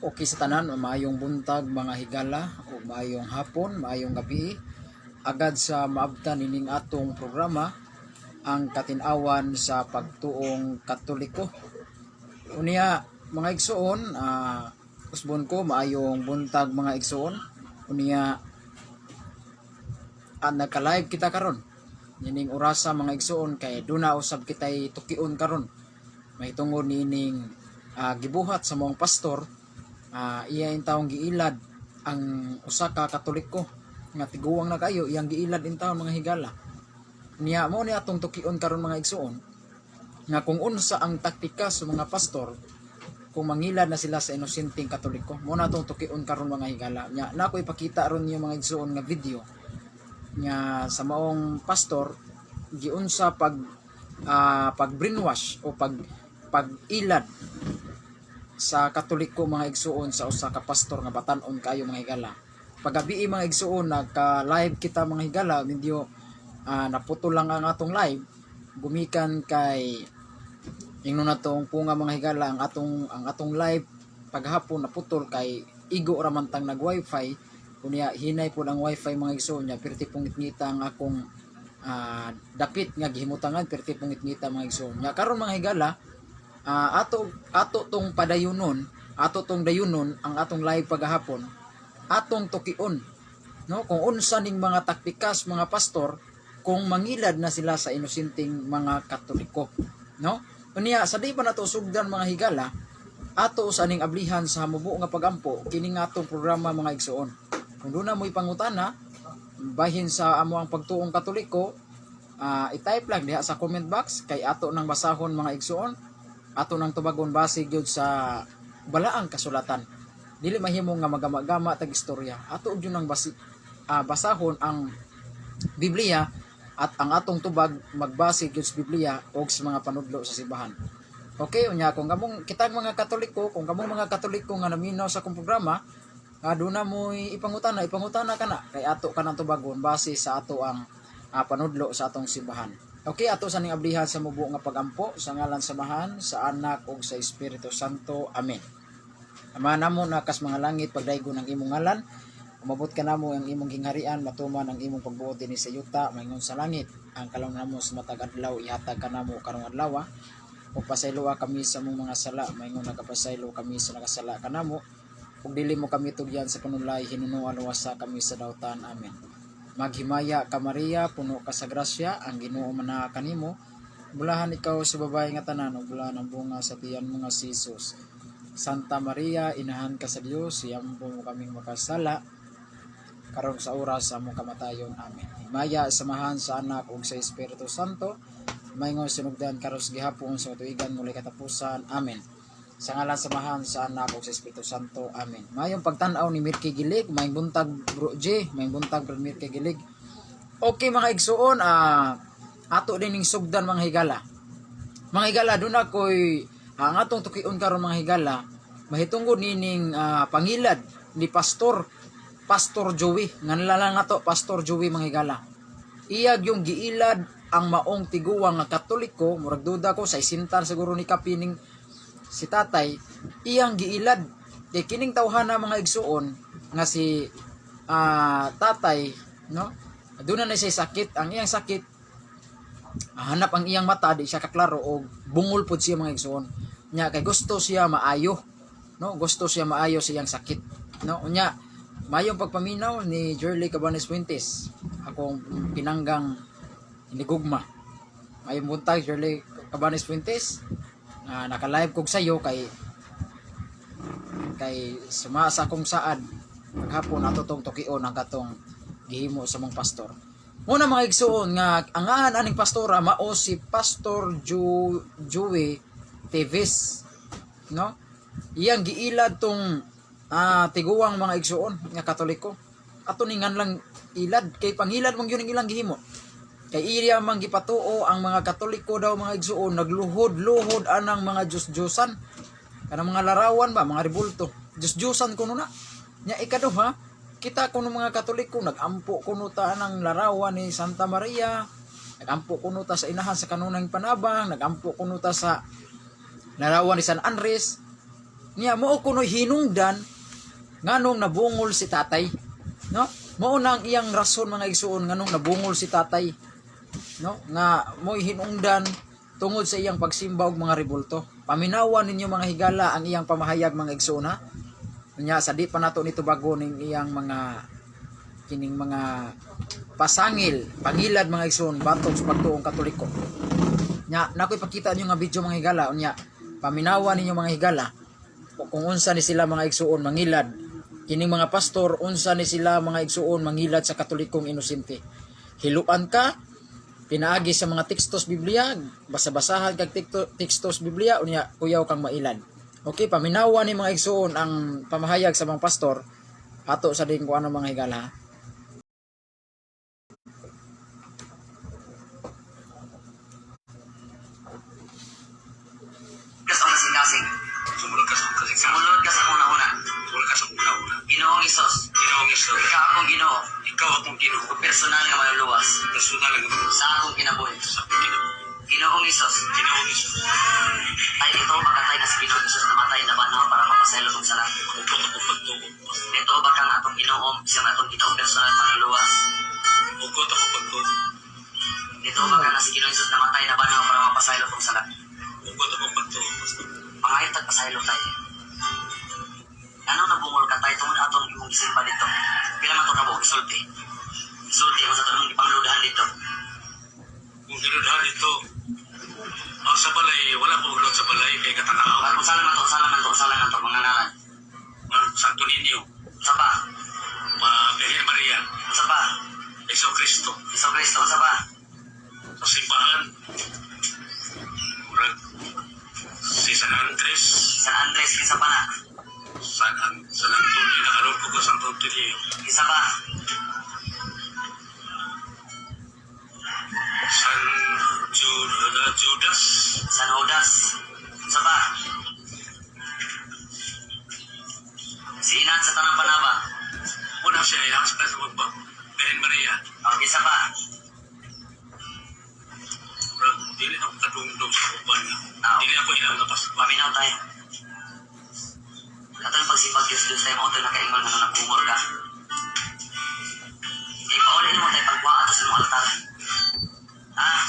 Okay sa tanan, maayong buntag, mga higala, o maayong hapon, maayong gabi. Agad sa maabtan ining atong programa, ang katin-awan sa pagtuong Katoliko. Unya, mga igsuon, usbon ko, maayong buntag, mga igsuon. Unya, nagka-live kita karon. Nining orasa, mga igsuon, kay duna usab kitay tukion karon. May tungod nining gibuhat sa maong pastor, iya intawong giilad ang usa ka Katoliko nga tiguang na kayo, iyang giilad intawon, mga higala. Niya mo ni atong tukion karon, mga igsuon, nga kung unsa ang taktika sa mga pastor kung mangilad na sila sa inosenteng Katoliko. Mo na atong tukion karon, mga higala. Nya nako ipakita ron niyo, mga igsuon, nga video nga sa maong pastor giunsa pag brainwash o pag-ilad sa Katoliko, mga igsuon, sa usa ka pastor nga batan-on kayo, mga higala. Pagabi, mga igsuon, nagka-live kita, mga higala, medyo naputol lang ang atong live gumikan kay ingnon natong punga, mga higala, ang atong live paghapon naputol kay igo ra man tang nag wifi. Unya hinay pud ang wifi, mga igsuon, nya perti pungit-ngita ang akong dapit nga gihimutangan, perti pungit-ngita, mga igsuon. Nya karon, mga higala, ato ato tong padayunon, ato tong dayunon ang atong live pagahapon, atong tukion, no, kung unsa ning mga taktikas mga pastor kung mangilad na sila sa inosenteng mga Katoliko, no? Unya sa di pa nato sugdan, mga higala, ato sa ning ablihan sa mubo nga pagampo kini nga atong programa, mga igsuon. Kung duna mo'y pangutana bahin sa amo ang pagtuong Katoliko, i-type lang diha sa comment box kay ato nang basahon, mga igsuon, ato nang tubagon base gyud sa balaang kasulatan. Dili mahimo nga magama-gama tag istorya. Ato gyud nang basahon ang Biblia at ang atong tubag magbase gyud sa Biblia og sa mga panudlo sa simbahan. Okay, unya kung kamong kitang mga Katoliko, kung kamong mga Katoliko nga naminaw sa akong programa, duna mo'y ipangutana, ipangutana kana kay ato kanang tubagon base sa ato ang panudlo sa atong simbahan. Okay, ato sa ning ablihan sa mubo nga pagampo sa ngalan sa Amahan, sa Anak ug sa Espiritu Santo. Amen. Ama namo na kas mga langit, pagdaygon ang imong ngalan. Umabot ka namo ang imong gingharian, matuman ang imong pagbuot dinhi sa yuta maingon sa langit. Ang kalong namo sa matag adlaw ihatag kanamo karong adlaw. Ug pasayloa kami sa among mga sala maingon nagapasaylo kami sa nakasala kanamo. Ug dili mo kami tugyan sa panulay, hinunoa luwasa kami sa dautan. Amen. Maghimaya ka, Maria, puno ka sa grasya, ang Ginoo manaa kanimo. Bulahan ikaw sa babae nga tanan, ug bulahan ang bunga sa tiyan mo nga si Jesus. Santa Maria, inahan ka sa Dios, iampo mo kaming makasala, karon sa oras sa among kamatayon. Amen. Himaya sa Amahan, sa Anak ug sa Espiritu Santo, maingon sinugdan karon sa gihapon sa tuigan mulay katapusan. Amen. Sa ngalan sa Amahan, sa Anak ug sa Espiritu Santo. Amen. Mayong pagtan-aw ni Mirky Gilig, mayong buntag, Bro J, mayong buntag, Bro Mirky Gilig. Okay, mga igsuon, ato din ning sugdan, mga higala. Mga higala, doon ako'y ang atong tukion karon, mga higala, mahitungod nining pangilad ni Pastor Pastor Joey. Nganlan lang ato Pastor Joey, mga higala. Iyag yung giilad ang maong tiguang nga Katoliko, murag duda ko sa isintan siguro ni kapining si tatay, iyang giilad. Kay kining tawhana, mga igsuon, nga si tatay, no? Doon na siya sakit, ang iyang sakit, hanap ang iyang mata, di siya kaklaro o bungol pod siya, mga igsuon. Nya kay gusto siya maayo, no? Gusto siya maayo sa iyang sakit, no? Unya mayong pagpaminaw ni Jerly Cabanes Fuentes, akong pinanggang inigugma. Mayong buntag, Jerly Cabanes Fuentes. Nga naka-live kog sayo kay kay suma sa akong saad paghapon, ato tong tukion ang katong gihimo sa mong pastor. Muna, mga igsuon, nga ang ngalan aning pastora mao si Pastor Joey Teves, no? Iyang giilad tong tiguang, mga igsuon, nga Katoliko. Ato ningan lang ilad kay pangilad man gyud ang ilang gihimo. Kay iya man gipatuo ang mga Katoliko daw, mga igsuon, nagluhod-luhod anang mga Diyos-Diyosan. Kanang mga larawan ba, mga rebulto. Diyos-Diyosan kuno na. Nya ikaduha, kita kuno mga Katoliko nagampo kuno ta anang larawan ni Santa Maria, nagampo kuno ta sa inahan sa kanunang panabang, nagampo kuno ta sa larawan ni San Andres. Niya mao kuno hinungdan nganong nabungol si tatay, no? Mao na ang iyang rason, mga igsuon, nganong nabungol si tatay, no? Nga mo'y hinungdan tungod sa iyang pagsimba og mga rebulto. Paminawan ninyo, mga higala, ang iyang pamahayag, mga igsuon, ha. Nya sa di pa nato nito bago ning iyang mga kining mga pasangil, pangilad, mga igsuon, batok sa pagtuong Katoliko. Nya nakoy pakita ninyo nga video, mga higala. Unya paminawan ninyo, mga higala, kung unsa ni sila, mga igsuon, mangilad kining mga pastor, unsa ni sila, mga igsuon, mangilad sa Katolikong inosente. Hiluan ka pinaagi sa mga tekstos Biblia, basa-basahan kag tekstos Biblia, unya kuyaw kang mailad. Okay, paminawan ni mga igsuon ang pamahayag sa mga pastor ato sa ding kuano, mga higala, ha? Kas ang kasing-kasing. Sumunod ka sa kasing. Sumunod ka sa una-una. Sumunod ka sa una-una. Ginoong Isos, Ginoong Isos, ikaw akong Ginoo, ikaw akong Ginoo. ug personal nga manluluwas Personal nga sa akong kinabuhi. sa akong Ginoo. Ginoong Isos, Ginoong Isos, ay ito makatay na si Ginoong Isos namatay na banhaw para mapasaylo og sala? Hugot akong pagtuo. Nito ba kang atong Ginoo, siya atong gitaw personal manluluwas? Hugot akong pagtuo. Nito ba kang si Ginoong Isos namatay na banhaw para mapasaylo og sala? Hugot akong pagtuo. Pangayo tag pasaylo tayo. Ano nabungol ka tayo tungod atong imong gisimba dito? Pila man to ka buok isulti? Isulti mo sa tanong gipangludahan dito. Kung ginudhan ito, ang sa balay, wala ko maglot sa balay kay katanaw. Para usalan man to, usalan man to, usalan man to, mga ngalan. Ang Santo Niño, Usa pa, Ma Virgen Maria, usa pa, Jesu Cristo, Iso Kristo, usa pa. Sa simbahan, murag si San Andres, San Andres, kinsa pa na? San Antonio, nakalot ko ko San Antonio, Kinsa pa? San Judas, San Judas. Unsa pa? Si Inan sa Tanang Panaba. Una siya ay ang sa magba, Virgen Maria, O, kinsa pa? Murag dili ako kadungdong sa uban. Ah. Dili ako ilang nga pastor. Paminaw tayo. Katong pagsimbag Diyos Diyos tayo, mautoy na kaingon nga nabungol ka. Ipauli nimo tayo pagkuha ato sa imong altar. Ah,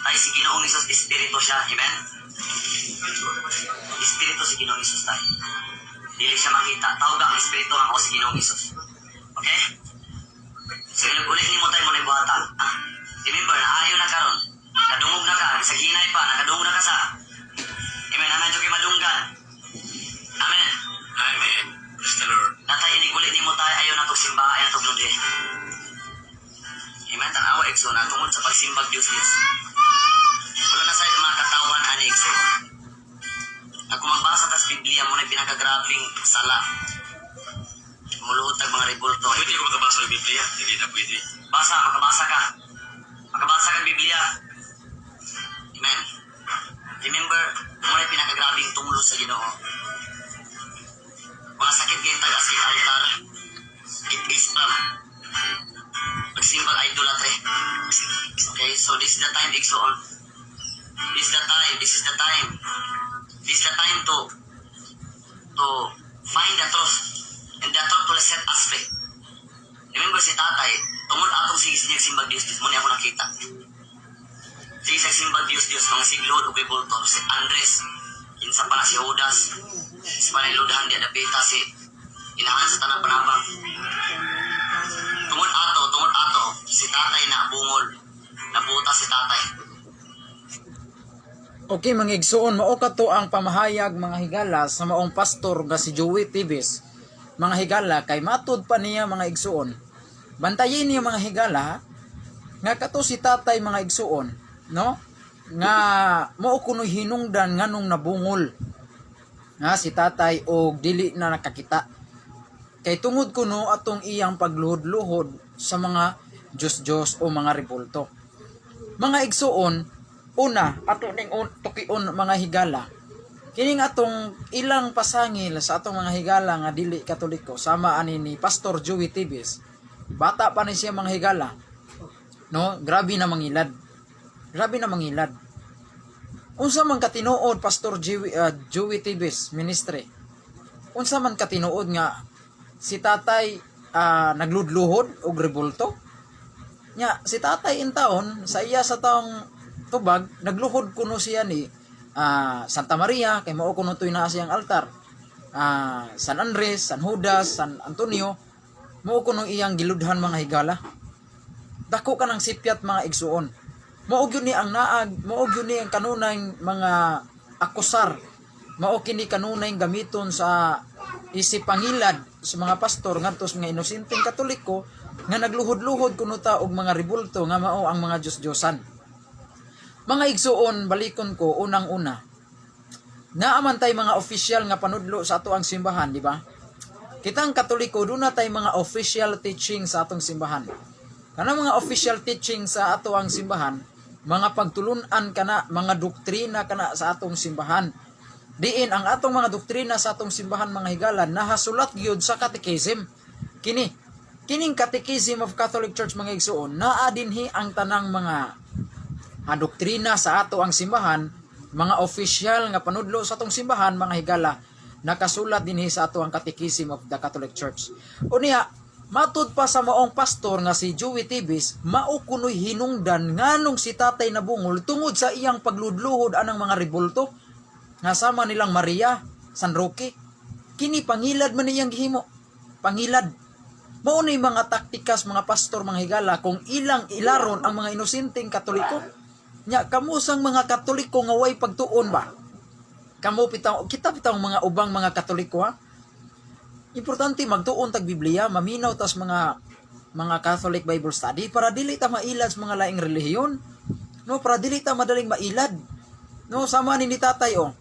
tay si Ginoong Hesus espiritu siya. Amen? Espiritu si Ginoong Hesus tayo. Dili siya makita. Tawag ang espiritu nga mao si Ginoong Hesus. Okay? So inig ulit nimo tayo mo na ibuhata. Ah, remember na ayaw na karon. Kadungog na ka, sa hinay pa, nakadungog na ka sa. Amen. Amen. Kay madunggan. Amen. Amen. Praise the Lord. Natay inig ulit nimo tayo ayaw na simba, ayaw na lodi. Amen. Tanawa igso na tungod sa pagsimbag Dios Dios. Wala na sa mga katawan ani igso. Nga kung magbasa tas Biblia mo na pinakagrabing sala. Muluhod tag mga rebulto. Pwede ko makabasa ng Biblia? Hindi na pwede. Basa, makabasa ka. Makabasa ka ng Biblia. Amen. Remember, mo na pinakagrabing tumulo sa Ginoo. Mga sakit kayong taga sa altar. It is from pagsimbag idolatry. Okay, so this is the time, Igsoon. This is the time, this is the time. This is the time to find the truth. And the truth will set us free. Remember si tatay, tungod atong sige sige simbag Dios Dios, mo niya ako nakita. Sige sa simbag Dios Dios, mga siglod o bulto, si Andres, kinsa pa na si Judas, si Panaylodahan di adapita si inahan sa tanang panabang. Tungod ato, si tatay na bungol, nabuta si tatay. Okay, mga igsuon, mao kato ang pamahayag, mga higala, sa maong pastor nga si Joey Tibis. Mga higala, kay matud pa niya, mga igsuon. Bantayin niyo, mga higala, ha? Nga kato si tatay, mga igsuon, no? Nga mao kuno hinungdan nganong nabungol nga si tatay og dili na nakakita. Kay tungod kuno atong iyang pagluhod-luhod sa mga Diyos-Diyos o mga rebulto. Mga igsuon, una, ato ning tukion, mga higala. Kining atong ilang pasangil sa atong mga higala nga dili Katoliko sama ani ni Pastor Joey Tibis. Bata pa ni siya, mga higala. No, grabe na mangilad. Grabe na mangilad. Unsa man katinuod, Pastor Joey, Joey Tibis Ministry? Unsa man katinuod nga si tatay nagludluhod og rebulto? Nya si tatay intawon sa iya sa taong tubag, nagluhod kuno siya ni Santa Maria kay mao kuno tuy naa siyang altar. San Andres, San Judas, San Antonio, mao kuno iyang giludhan, mga higala. Dako ka ng sipyat, mga igsuon. Mao gyud ni ang naag, mao gyud ni ang kanunay mga akusar. Mao kini kanunay gamiton sa isip pangilad sa mga pastor ngadto sa mga inosenteng Katoliko nga nagluhod-luhod kuno ta og mga rebulto nga mao ang mga Diyos-Diyosan. Mga igsuon, balikon ko unang-una. Naa man tay mga official nga panudlo sa ato ang simbahan, di ba? Kitang Katoliko, duna tay mga official teaching sa atong simbahan. Kanang mga official teaching sa ato ang simbahan, mga pagtulunan kana, mga doktrina kana sa atong simbahan. Diin ang atong mga doktrina sa atong simbahan, mga higala, nahasulat gyud sa catechism. Kini, kining Catechism of Catholic Church, mga igsuon, naa dinhi ang tanang mga doktrina sa ato ang simbahan, mga official nga panudlo sa atong simbahan, mga higala, nakasulat dinhi sa ato ang Catechism of the Catholic Church. Unya, matud pa sa maong pastor nga si Joey Tibis, mao kuno'y hinungdan nganong si tatay nabungol tungod sa iyang pagludluhod anang mga rebulto nga sama nilang Maria, San Roque. Kini pangilad man niyang gihimo. Pangilad. Mao ni mga taktikas mga pastor, mga higala, kung ilang ilaron ang mga inosenteng Katoliko. Nya kamusang mga Katoliko nga way pagtuon ba? Kamo bitaw, kita bitaw mga ubang mga Katoliko, ha. Importante magtuon tag Biblia, maminaw tas mga Catholic Bible study para dili ta mailad sa mga laing relihiyon. No, para dili ta madaling mailad. No, sama ni tatay oh.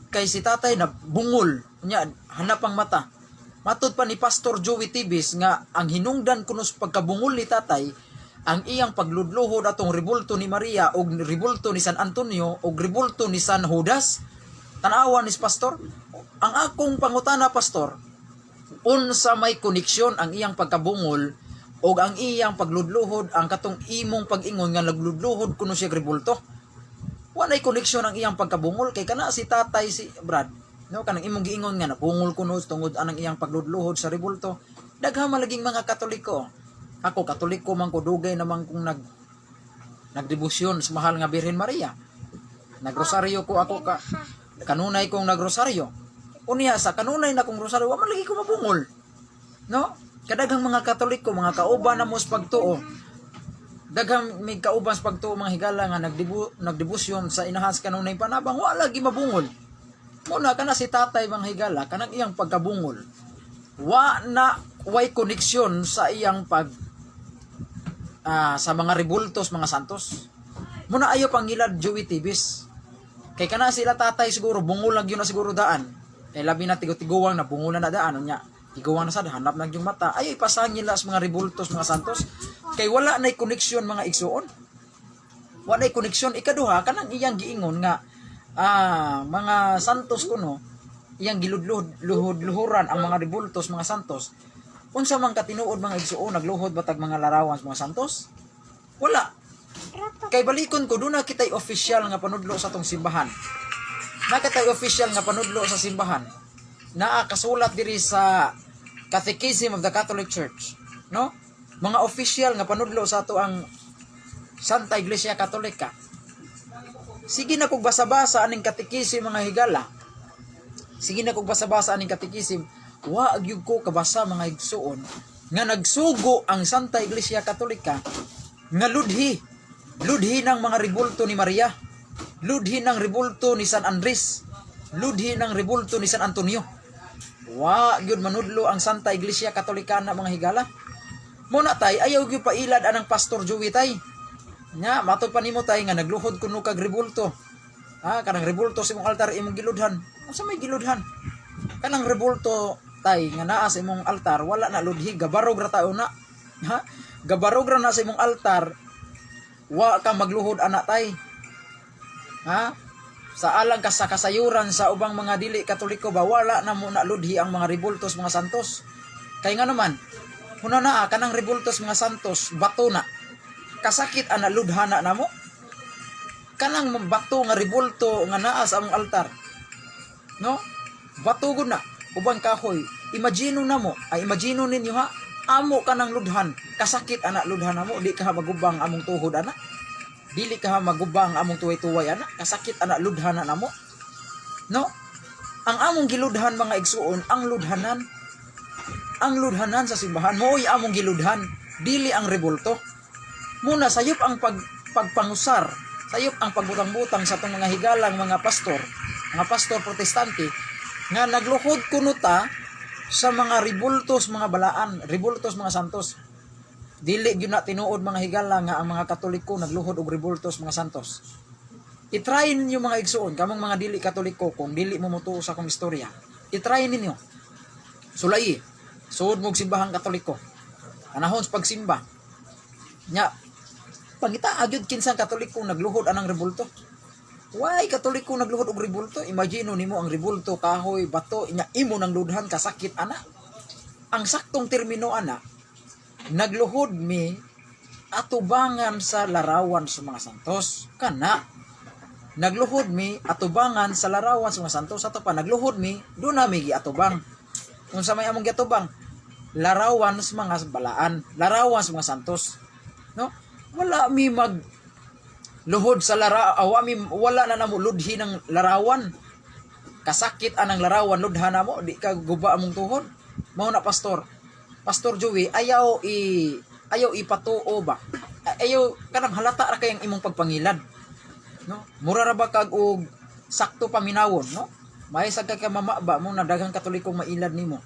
Kay si tatay na bungol, nya hanap ang mata. Matud pa ni Pastor Joey Tibis nga ang hinungdan kuno sa pagkabungol ni tatay ang iyang pagludluhod atong rebulto ni Maria og rebulto ni San Antonio og rebulto ni San Judas. Tanawa ni Pastor. Ang akong pangutana, Pastor, unsa may koneksyon ang iyang pagkabungol og ang iyang pagludluhod ang katong imong pag-ingon nga nagludluhod kuno siya rebulto? Walay koneksyon ang iyang pagkabungol kay kana si tatay, si Brad, no, kanang imong giingon nga nabungol kuno tungod anang iyang pagludluhod sa rebulto. Daghan man laging mga Katoliko. Ako, Katoliko man ko, dugay naman kung nagdebosyon sa mahal nga Birhen Maria. Nagrosaryo ko ako, ka kanunay kong nagrosaryo. Unya sa kanunay na kong rosaryo, wa man lagi ko mabungol, no? Kadaghang mga Katoliko, mga kauban na mo sa pagtuo, daghang may kauban sa pagtuo, mga higala, nga nagdebosyon sa inahas kanunay panabang, wa lagi mabungol. Muna kana si tatay, mga higala, kanang iyang pagkabungol, wa na way koneksyon sa iyang pag sa mga rebultos mga santos. Muna ayo pangilad, Joey Tibis, kay kana sila tatay siguro bungol lang yun na siguro daan, kay labi na tigo-tiguang na bungol na daan. Unya tiguang na sad, hanap na yung mata, ayo ipasangil sa mga rebultos mga santos kay wala nay koneksyon, mga igsuon, wala nay koneksyon. Ikaduha, kanang iyang giingon nga mga santos kuno iyang giludluhod luhod luhuran ang mga rebultos mga santos, unsa man katinuod, mga igsuon? Nagluhod ba tag mga larawan sa mga santos? Wala. Kay balikon ko, duna kitay official nga panudlo sa atong simbahan. Na kitay official nga panudlo sa simbahan. Naa kasulat diri sa Catechism of the Catholic Church, no? Mga official nga panudlo sa ato ang Santa Iglesia Katolika. Sige na kog basa-basa aning catechism, mga higala. Sige na kog basa-basa aning catechism. Wa gyud ko kabasa, mga igsuon, nga nagsugo ang Santa Iglesia Katolika nga ludhi ludhi ng mga rebulto ni Maria, ludhi ng rebulto ni San Andres, ludhi ng rebulto ni San Antonio. Wa gyud manudlo ang Santa Iglesia Katolika na, mga higala. Muna tay, ayaw gyud pailad anang Pastor Joey, tay. Nya matod pa nimo, tay, nga nagluhod kuno kag rebulto. Ha, kanang rebulto sa imong altar imong giludhan. Unsa may giludhan? Kanang rebulto, tay, nga naa sa imong altar, wala na ludhi, gabarog ra tayo na. Ha? Gabarog ra na sa imong altar. Wa ka magluhod ana, tay. Ha? Sa alang ka sa kasayuran sa ubang mga dili Katoliko ba, wala na mo na ludhi ang mga rebultos mga santos. Kay nga naman, huna na kanang rebultos mga santos, bato na. Kasakit ana ludhana namo. Kanang bato nga rebulto nga naa sa among altar, no? Bato gud na uban kahoy. Imagine na mo, ay, imagine ninyo ha, amo kanang ludhan, kasakit ana ludhan amo. Di ka magubang among tuhod ana, dili ka magubang among tuway-tuway ana, kasakit ana ludhan na namo, no? Ang among giludhan, mga igsuon, ang ludhanan sa simbahan mooy among giludhan, dili ang rebulto. Muna sayop ang pagpangusar, sayop ang pagbutang-butang sa atong mga higalang mga pastor Protestante nga nagluhod kuno ta sa mga rebultos, mga balaan, rebultos, mga santos. Dili gyud na tinuod, mga higala, nga ang mga Katoliko nagluhod og rebultos, mga santos. I-try ninyo, mga igsuon, kamong mga dili Katoliko, kung dili mo motuo sa akong istorya, i-try ninyo. Sulay, suod mo og simbahang Katoliko. Panahon sa pagsimba. Nya, pangita gyud kinsang Katoliko nagluhod anang rebulto. Why Katoliko nagluhod og rebulto? Imagine nimo ang rebulto, kahoy, bato, nya imo nang ludhan, kasakit ana. Ang saktong termino ana, nagluhod mi atubangan sa larawan sa mga santos. Kana nagluhod mi atubangan sa larawan sa mga santos. Ato pa nagluhod mi, do na mi giatubang. Unsa may among giatubang? Larawan sa mga balaan, larawan sa mga santos. No? Wala mi mag luhod sa awa mi, wala na namo ludhi ng larawan. Kasakit anang larawan ludha namo, di ka guba among tuhod. Mao na, Pastor. Pastor Joey, ayaw ipatuo ba? Ayaw kanang halata ra kayang imong pagpangilad. No? Mura ra ba kag og sakto paminawon, no? May sa ka mama ba mo na daghang Katolikong mailad nimo.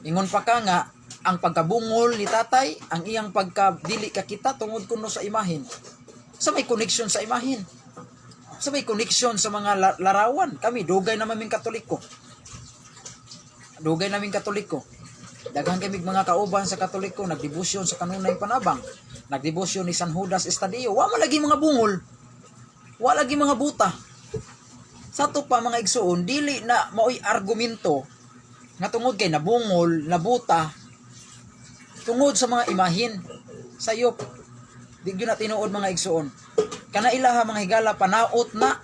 Ingon pa ka nga ang pagkabungol ni tatay, ang iyang pagka dili ka kita tungod kuno sa imahin. Sa may connection sa imahin. Sa may connection sa mga larawan. Kami dugay na maming Katoliko. Dugay naming Katoliko. Daghan kami mga kauban sa Katoliko nagdebosyon sa kanunay panabang. Nagdebosyon ni San Judas Estadio. Wa man lagi mga bungol. Wa lagi mga buta. Sa ato pa, mga igsuon, dili na maoy argumento nga tungod kay nabungol, nabuta, tungod sa mga imahin. Sayop. Di gyud na tinuod, mga igsuon. Kana ilaha, mga higala, panaot na.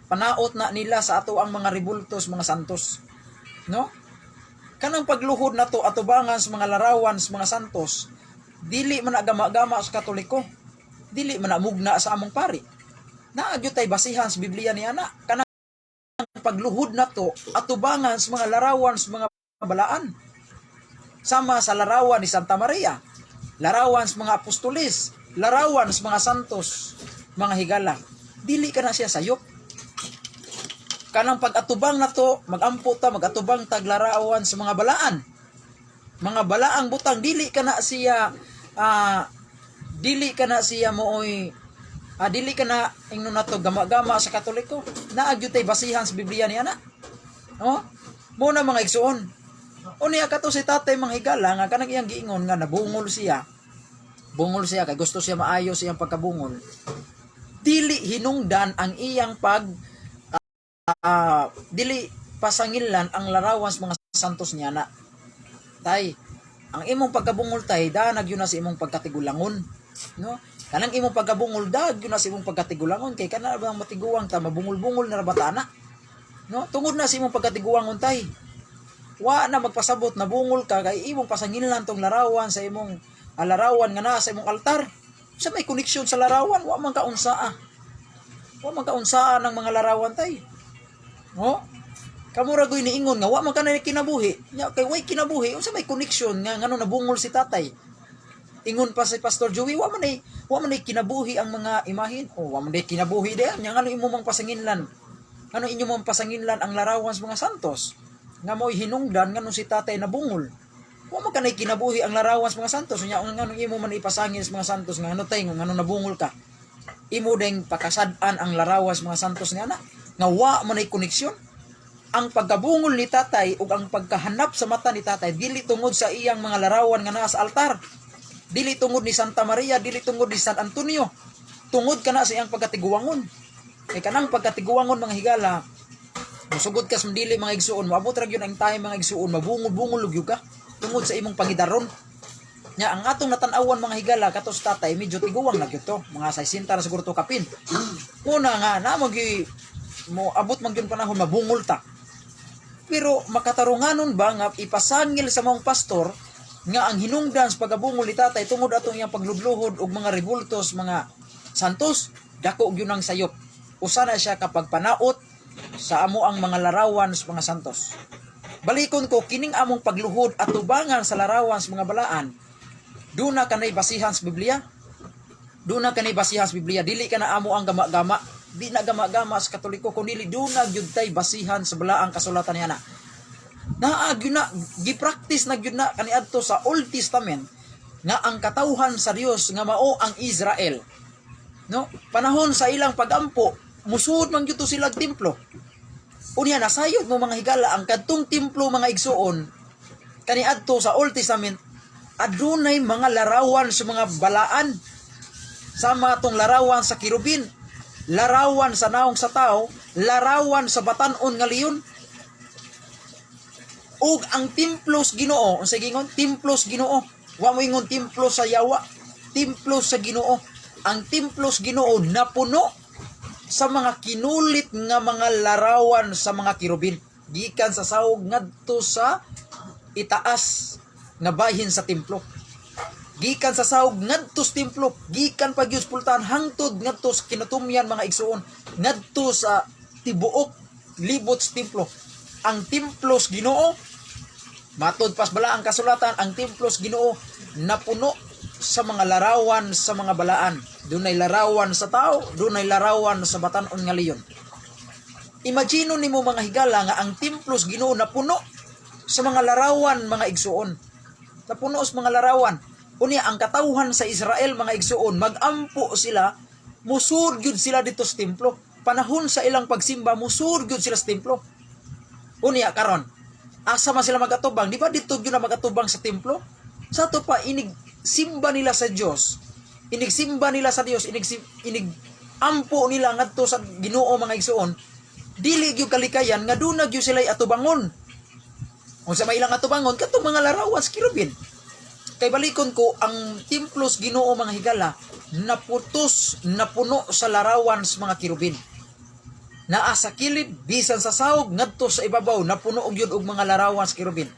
Panaot na nila sa ato ang mga rebultos, mga santos. No? Kanang pagluhod nato atubangan sa mga larawan sa mga santos, dili man na gama-gama sa Katoliko. Dili man na mugna sa among pari. Naa gyud tay basihan sa Biblia ni ana. Kanang pagluhod nato atubangan sa mga larawan sa mga balaan. Sama sa larawan ni Santa Maria, larawan sa mga apostoles, larawan sa mga santos, mga higala. Dili ka na siya sayop. Kanang pag-atubang nato, magampo ta, magatubang tag larawan sa mga balaan. Mga balaang butang, dili ka na siya mooy dili ka na ingnon nato gama-gama sa Katoliko. Naa gyud tay basihan sa Biblia ni ana. No? Mo na, mga igsuon. Unya kato si tatay, mga higala, nga kanang iyang giingon nga nabungol siya. Bungol siya kay gusto siya maayo sa iyang pagkabungol. Dili hinungdan ang iyang pag dili pasangilan ang larawan sa mga santos niya na. Tay, ang imong pagkabungol, tay, danag yun na sa imong pagkatigulangon. No? Kanang imong pagkabungol, dag yun na sa imong pagkatigulangon kay kana bang matiguang ta mabungol-bungol na ra ba ta ana? No? Tungod na sa imong pagkatiguangon, tay. Wa na magpasabot na bungol ka kay imong pasangilan tong larawan sa imong larawan nga naa sa imong altar. Sa may connection sa larawan, wa man kaunsaa. Wa man kaunsaa ng mga larawan, tay. No? Kamo ra goy niingon nga wa man ka na kinabuhi. Nya kay way kinabuhi, unsa may connection nga ngano nabungol si tatay? Ingon pa si Pastor Joey, wa man ay kinabuhi ang mga imahin. O wa man ay kinabuhi diyan. Nya ngano imo mang pasanginlan? Ngano inyo mang pasanginlan ang larawan sa mga santos? Nga mo'y hinungdan ngano si tatay nabungol. Wa man kanay kinabuhi ang larawan sa mga santos. Nya ngano imo man ipasangil sa mga santos nga ano tay ngano nabungol ka? Imo deng pakasad-an ang larawan sa mga santos nga na nga wa man ay koneksyon. Ang pagkabungol ni tatay ug ang pagkahanap sa mata ni tatay dili tungod sa iyang mga larawan nga naa sa altar. Dili tungod ni Santa Maria, dili tungod ni San Antonio. Tungod kana sa iyang pagkatiguangon. Kay kanang pagkatiguangon, mga higala, musugod ka sa dili, mga igsuon, moabot ra gyud ang time, mga igsuon, mabungol-bungol gyud ka tungod sa imong pangidaron. Nya ang atong natan-awan, mga higala, katos tatay medyo tiguwang na gyud to, mga 60 na siguro to kapin. Una nga na magi mo abot man gyud panahon mabungol ta. Pero makatarunganon ba nga ipasangil sa maong pastor nga ang hinungdan sa pagabungol ni tatay tungod atong iyang paglubluhod og mga rebultos, mga santos? Dako gyud ang sayop. Usa na siya kapag panaot sa amo ang mga larawan sa mga santos. Balikon ko kining among pagluhod at tubangan sa larawan sa mga balaan. Duna kanay basihan sa Biblia. Duna kanay basihan sa Biblia. Dili ka na amo ang gama-gama. Di na gama-gama sa Katoliko kun dili duna gyud tay basihan sa balaang kasulatan niya na. Naa gyud na, gi-practice na gyud na kaniadto sa Old Testament nga ang katawhan sa Dios nga mao ang Israel. No? Panahon sa ilang pagampo, musuod man gyud to sila og templo. Unya nasayod mo, mga higala, ang kadtong templo, mga igsuon, kaniadto sa Old Testament adunay mga larawan sa mga balaan, sama atong larawan sa kerubin, larawan sa naong sa tao, larawan sa batan-on nga leon. Ug ang templo sa Ginoo, unsay gingon? Templo sa Ginoo. Wa mo ingon templo sa yawa, templo sa Ginoo. Ang templo sa Ginoo napuno sa mga kinulit nga mga larawan sa mga kerubin gikan sa sahog ngadto sa itaas nga bahin sa templo, gikan sa sahog ngadto sa templo, gikan pa gyud sa pultahan hangtod ngadto sa kinatumyan, mga igsuon, ngadto sa tibuok libot sa templo. Ang templo sa Ginoo, matud pas bala ang kasulatan, ang templo sa Ginoo napuno sa mga larawan sa mga balaan. Dunay larawan sa tao, dunay larawan sa batan-on nga leon. Imagine nimo, mga higala, nga ang templo sa Ginoo napuno sa mga larawan, mga igsuon, napuno sa mga larawan. Unya ang katawhan sa Israel, mga igsuon, magampo sila, musud gyud sila dito sa templo. Panahon sa ilang pagsimba, musud gyud sila sa templo. Unya karon, asa man sila magatubang? Di ba dito gyud na magatubang sa templo? Sa ato pa inig simba nila sa Dios. Inig simba nila sa Dios, inig ampo nila ngadto sa Ginoo, mga igsuon. Dili gyud kalikayan nga duna gyud sila atubangon. Unsa may ilang atubangon? Katong mga larawan sa kerubin. Kay balikon ko, ang templo sa Ginoo, mga higala, naputos, napuno sa larawan sa mga kerubin. Naa sa kilid, bisan sa sahog ngadto sa ibabaw, napuno og yun og mga larawan sa kerubin.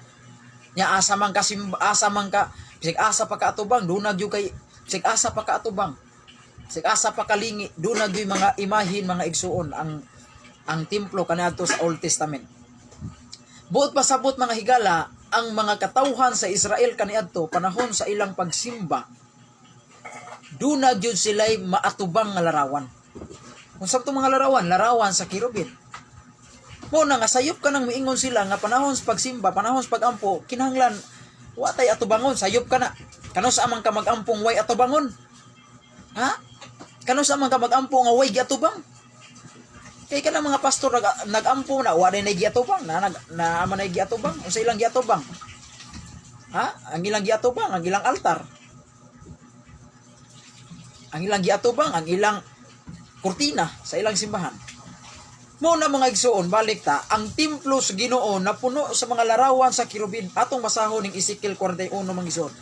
Nya asa man ka asa man ka bisag asa pa ka atubang, duna gyud kay bisag asa pa ka atubang. Bisag asa pa kalingi, duna gyud mga imahin, mga igsuon, ang templo kaniadto sa Old Testament. Buot pasabot, mga higala, ang mga katawhan sa Israel kaniadto panahon sa ilang pagsimba, duna gyud sila'y maatubang nga larawan. Kung sa mga larawan, larawan sa kerubin. Mo na nga sayop ka nang miingon sila nga panahon sa pagsimba, panahon sa pagampo, kinahanglan wa tay atubangon, sayop ka na. Kanus-a man ka magampong way atubangon? Ha? Kanus-a man ka magampo nga way giatubang? Kay kanang mga pastor nagampo na wa nay giatubang, na nag na man nay giatubang, unsa ilang giatubang? Ha? Ang ilang giatubang, ang ilang altar. Ang ilang giatubang, ang ilang kurtina sa ilang simbahan. Mo na, mga igsuon, balik ta, ang templo sa Ginoo napuno sa mga larawan sa kerubin. Atong basahon ning Ezekiel 41, mga igsuon.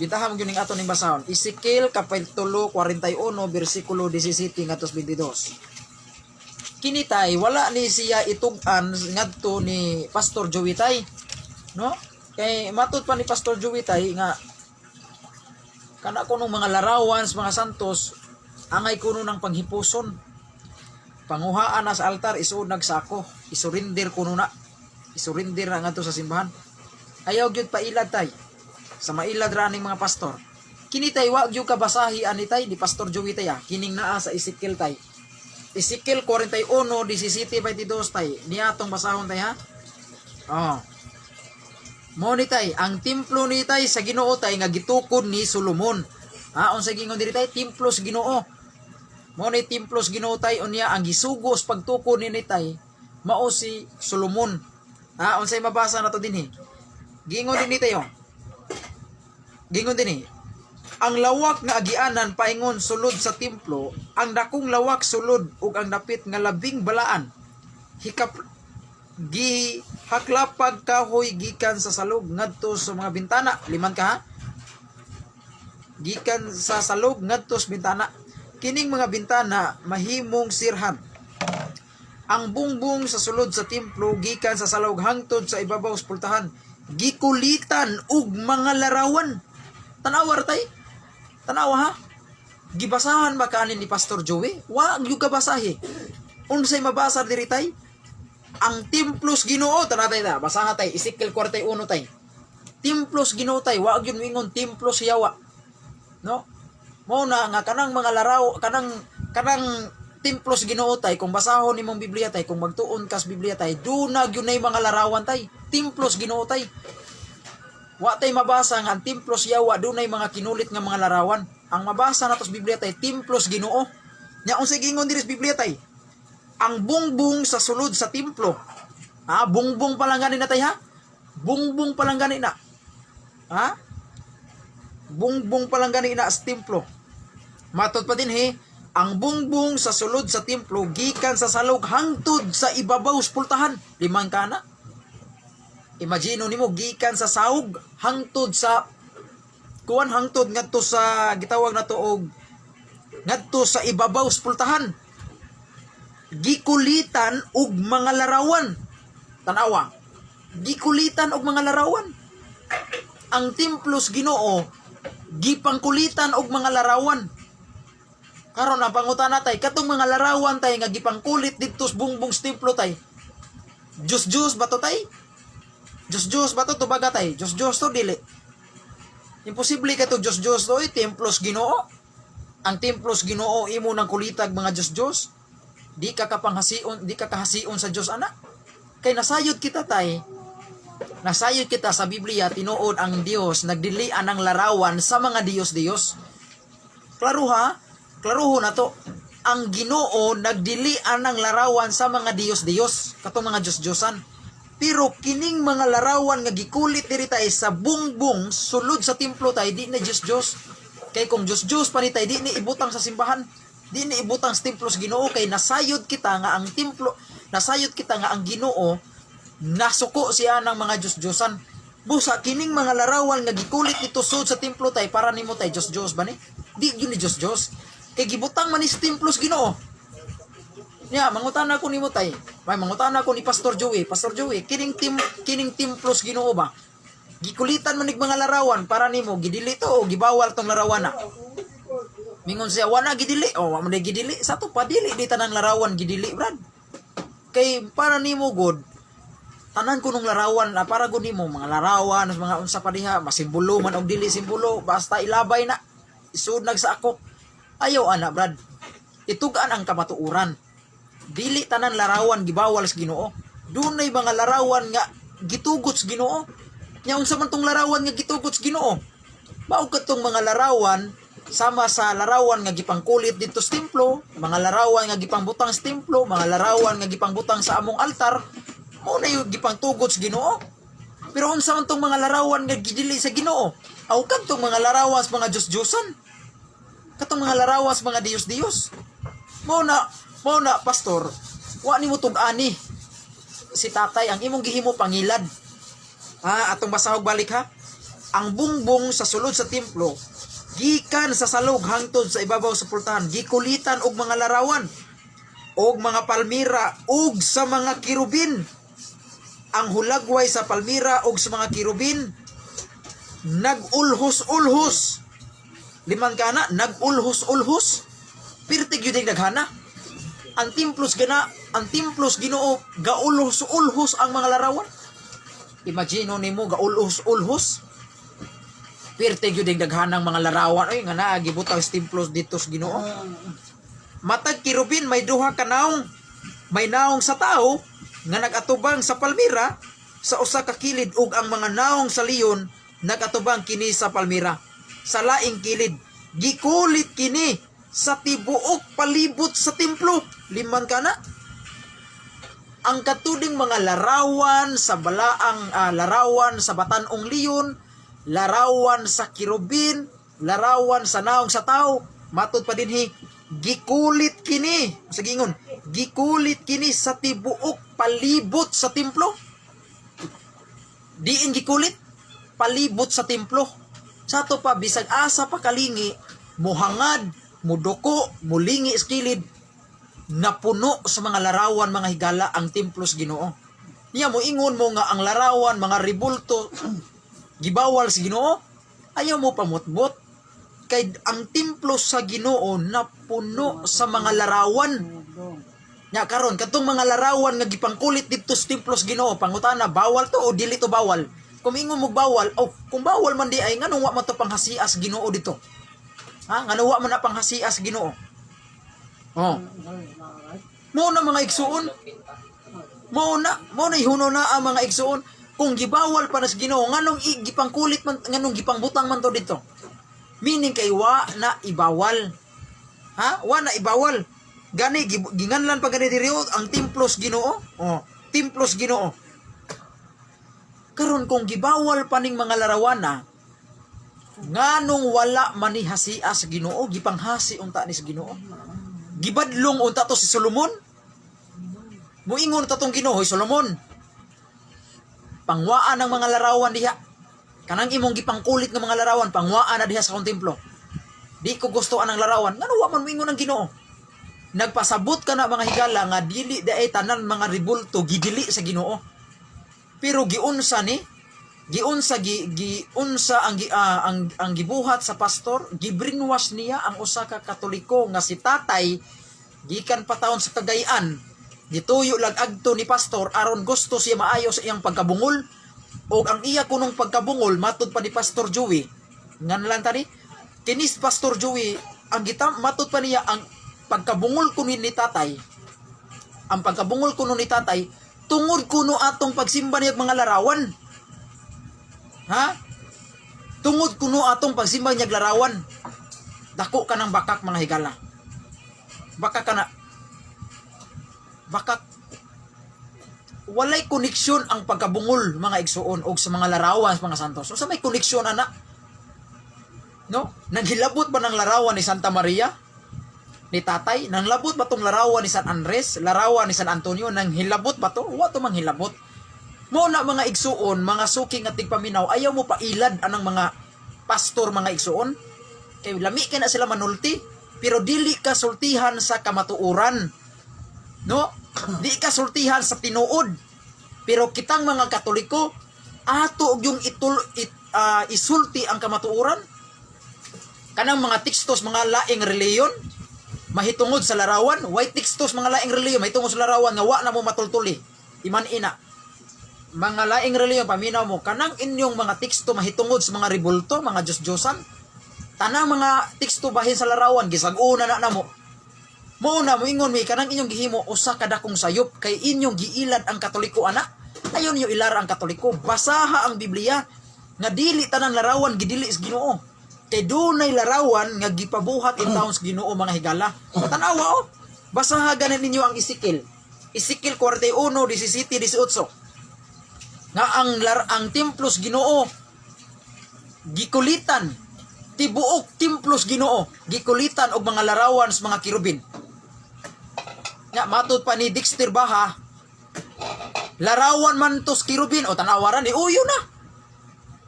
Bintaham gyud ning ato ning basahon. Ezekiel kapitulo 41 bersikulo 17 ngadto 22. Kini tay wala ni siya itug-an ngadto ni Pastor Joey tay. No? Kay matud pa ni Pastor Joey tay nga kana kuno mga larawan sa mga santos angay kuno ng panghipuson. Panguhaan na sa altar, isuod nagsako, isurinder kuno na. Isurinder na ngadto sa simbahan. Ayaw gyud pailad tay. Sa mailad ra ning mga pastor. Kini tay wa gyud ka basahi ani tay ni Pastor Joey tay ah. Kining naa sa Ezekiel tay. Ezekiel 41 17 22 tay. Niya atong basahon tay ha. Oh. Mo ni tay, ang templo ni tay sa Ginoo tay nga gitukod ni Solomon. Ha, unsa gingon diri tay? Templo sa Ginoo. Mo ni templo sa Ginoo tay, unya ang gisugos pagtukod ni tay mao si Solomon. Ha, unsay mabasa na to dinhi? Gingon din ni tayo. Gingon dinhi. Ang lawak nga agianan paingon sulod sa templo, ang dakong lawak sulod ug ang dapit nga labing balaan. Hikap gi Haklapag kahoy gikan sa salog ngadto sa mga bintana. Liman ka, ha? Gikan sa salog ngadto sa bintana. Kining mga bintana mahimong sirhan. Ang bungbong sa sulod sa templo gikan sa salog hangtod sa ibabaw sa pultahan gikulitan og mga larawan. Tanawa ra, tay. Tanawa, ha. Gibasahan ba kanin ni Pastor Joey? Wa gyud kabasahi. Unsay mabasa diri, tay? Ang templos Ginoo, tanatay ta, basaha, tay, Ezekiel 41, tay. Templos Ginoo, tay, wa gyud moingon templo sa yawa. No? Mao na nga kanang mga laraw, kanang templos Ginoo, tay, kung basahon nimong Biblia, tay, kung magtuon kas Biblia, tay, duna gyud nay mga larawan, tay. Templos Ginoo, tay. Wa tay mabasa nga ang templos yawa dunay mga kinulit nga mga larawan. Ang mabasa nato sa Biblia, tay, templos Ginoo. Nya unsay giingon diri sa Biblia, tay? Ang bungbong sa sulod sa templo. Ha, bungbong pa lang gani na, tay, ha? Bungbong pa lang gani na. Ha? Bungbong pa lang gani na sa templo. Matod pa dinhi, ang bungbong sa sulod sa templo gikan sa salog hangtod sa ibabaw sa pultahan. Limang kana. Imagine nimo, gikan sa saug hangtod sa kuan, hangtod ngadto sa gitawag nato og ngadto sa ibabaw sa pultahan. Gikulitan og mga larawan. Tanawa. Gikulitan og mga larawan. Ang templos Ginoo gipangkulitan og mga larawan. Karon, ang pangutana, tay, katong mga larawan, tay, nga gipangkulit didto sa bungbong sa templo, tay. Diyos Diyos ba to, tay? Diyos Diyos ba to, tubaga, tay? Diyos Diyos to dili? Imposible ka to Diyos Diyos to, eh, templos Ginoo. Ang templos Ginoo imo nang kulitag mga Diyos Diyos. Di ka kapanghasion, di ka kahasion sa Diyos ana. Kay nasayod kita, tay. Nasayod kita sa Biblia, tinuod ang Dios nagdili anang larawan sa mga Diyos-Diyos. Klaro, ha? Klaruho na to. Ang Ginoo nagdili anang larawan sa mga Diyos-Diyos, katong mga Diyos-Diyosan. Pero kining mga larawan nga gikulit diri, tay, sa bungbong sulod sa templo, tay, di na Diyos-Diyos. Kay kung Diyos-Diyos pa ni, tay, di ni ibutang sa simbahan. Di ni ibutang sa templo sa Ginoo kay nasayod kita nga ang templo, nasayod kita nga ang Ginoo nasuko siya ng mga Diyos-Diyosan. Busa kining mga larawan nga gikulit dito sud sa templo, tay, para nimo, tay, Diyos-Diyos ba ni? Di gyud ni Diyos-Diyos. Kay gibutang man ni sa templo sa Ginoo. Nya, mangutana ko nimo, tay. May mangutana ko ni Pastor Joey. Pastor Joey, kining templo sa Ginoo ba? Gikulitan man nig mga larawan, para nimo gidili to o gibawal tong larawan na? Mingon siya, "Wala gidili." Oh, wa man day gidili. Sa to pa dili di tanan larawan gidili, brad. Kay para nimo god, tanan ko nung larawan na para gud nimo mga larawan, mga unsa pa diha, masimbolo man og dili simbolo, basta ilabay na. Isud nag sa ako. Ayaw ana, brad. Itugaan ang kamatuoran. Dili tanan larawan gibawal sa Ginoo. Dunay mga larawan nga gitugot sa Ginoo. Nya unsa man tong larawan nga gitugot sa Ginoo? Mao katong mga larawan sama sa larawan nga gipangkulit dito sa templo, mga larawan nga gipangbutang sa templo, mga larawan nga gipangbutang sa among altar, mao na yung gipangtugot sa Ginoo. Pero unsa man tong mga larawan nga gidili sa Ginoo? Aw kadtong mga larawan sa mga Diyos-Diyosan. Katong mga larawan sa mga Diyos-Diyos. Mao na, pastor, wa nimo tug-ani si tatay, ang imong gihimo pangilad. Ha, atong basahog balik, ha. Ang bungbong sa sulod sa templo gikan sa salog hangtod sa ibabaw sa pultahan gikulitan og mga larawan og mga palmira ug sa mga kirubin. Ang hulagway sa palmira ug sa mga kirubin nagulhos-ulhos. Liman kana, nagulhos-ulhos. Pirti gyud ang daghana. Ang templos Ginoo gaulhos-ulhos ang mga larawan. Imagine nimo, gaulhos-ulhos. Pirti gyud ang daghanang mga larawan oy nga naa gibutang sa templos dito sa Ginoo. Matag kirubin may duha ka naong. May naong sa tao nga nagatubang sa palmira sa usa ka kilid ug ang mga naong sa leon nagatubang kini sa palmira sa laing kilid. Gikulit kini sa tibuok palibot sa templo. Liman kana. Ang katuding mga larawan sa balaang larawan sa batan-ong leon, larawan sa kirubin, larawan sa naong sa tao, matod pa dinhi, gikulit kini, sa gingon, gikulit kini sa tibuok palibot sa templo. Diin gikulit palibot sa templo. Sa ato pa, bisag asa pa kalingi, muhangad, muduko, mulingi sa kilid, napuno sa mga larawan, mga higala, ang templo sa Ginoo. Niya moingon mo nga ang larawan, mga ribulto, gibawal sa Ginoo, ayaw mo pamutbot. Kay ang templo sa Ginoo napuno sa mga larawan. Nya karon, katong mga larawan nga gipangkulit didto sa templo sa Ginoo, pangutana, bawal to o dili to bawal? Kung ingon mo bawal, oh, kung bawal man di ay, nganong wa man to panghasias Ginoo dito? Ha? Nganong wa man na panghasias Ginoo? Oh. Mao na, mga igsuon. Mao na ihuno na ang mga igsuon. Kung gibawal pa na sa Ginoo, nganong gipangkulit man, nganong gipangbutang man to dito? Meaning kay wa na ibawal. Ha? Wa na ibawal. Gani ginganlan pa gani diri, oh, ang templo sa Ginoo. Oh, templo sa Ginoo. Karon, kung gibawal pa ning mga larawana, nganong wala man ni hasia sa Ginoo? Gipanghasi unta ni sa Ginoo. Gibadlong unta to si Solomon. Muingon ta tong Ginoo, "Hoy Solomon, pangwaan ang mga larawan diha. Kanang imong gipangkulit nga mga larawan, pangwaan na diha sa akong templo. Di ko gusto anang larawan." Ngano wa man moingon ang Ginoo? Nagpasabot ka na, mga higala, nga dili daay tanan mga ribulto gidili sa Ginoo. Pero giunsa ni giunsa gi, giunsa ang gi, ah, ang gibuhat sa pastor, gibrainwash niya ang usa ka Katoliko nga si tatay gikan pa taon sa Cagayan. Gituyo lag agto ni pastor aron gusto siya maayo sa iyang pagkabungol, og ang iya kunong pagkabungol, matud pa ni Pastor Joey, nganlan tani kinis Pastor Joey, ang gitam matud pa niya, ang pagkabungol kuno ni tatay, ang pagkabungol kuno ni tatay tungod kuno atong pagsimba niya mga larawan. Ha? Tungod kuno atong pagsimba niya larawan. Dako ka ng bakak, mga higala. Baka ka na bakak. Walay koneksyon ang pagkabungol, mga igsuon, og sa mga larawan sa mga santos. Unsa may koneksyon ana? No? Nanghilabot ba ng larawan ni Santa Maria? Ni tatay? Nanglabot ba tong larawan ni San Andres? Larawan ni San Antonio? Nanghilabot ba to? Wa to manghilabot. Mo na, mga igsuon, mga suki nga tigpaminaw, ayaw mo pailad anang mga pastor, mga igsuon. Kay lami kay na sila manulti, pero dili ka sultihan sa kamatuoran. No? Di ka sultihan sa tinuod. Pero kitang mga Katoliko, ato yung isulti ang kamatuoran. Kanang mga tekstos mga laing reliyon mahitungod sa larawan, way tekstos mga laing reliyon mahitungod sa larawan nga wa na mo matultuli. Iman ina. Mga laing reliyon, paminaw mo kanang inyong mga teksto mahitungod sa mga ribulto, mga Diyos-Diyosan. Tanang mga teksto bahin sa larawan gisag-una na namo. Mo na moingon mi, kanang inyong gihimo usa ka dakong sayop kay inyong giilad ang Katoliko ana. Ayon niyo ilara ang Katoliko. Basaha ang Biblia nga dili tanan larawan gidili sa Ginoo. Kay dunay larawan nga gipabuhat in taon sa Ginoo, mga higala. Tan-awa oh. Basaha ganin ninyo ang Ezekiel. Ezekiel 41, 17, 18. Nga ang templo sa Ginoo gikulitan, tibuok templo sa Ginoo gikulitan og mga larawan sa mga kerubin. Nga matud pa ni Dexter Baha, larawan man to sa kerubin o tanawaran ni uyo na.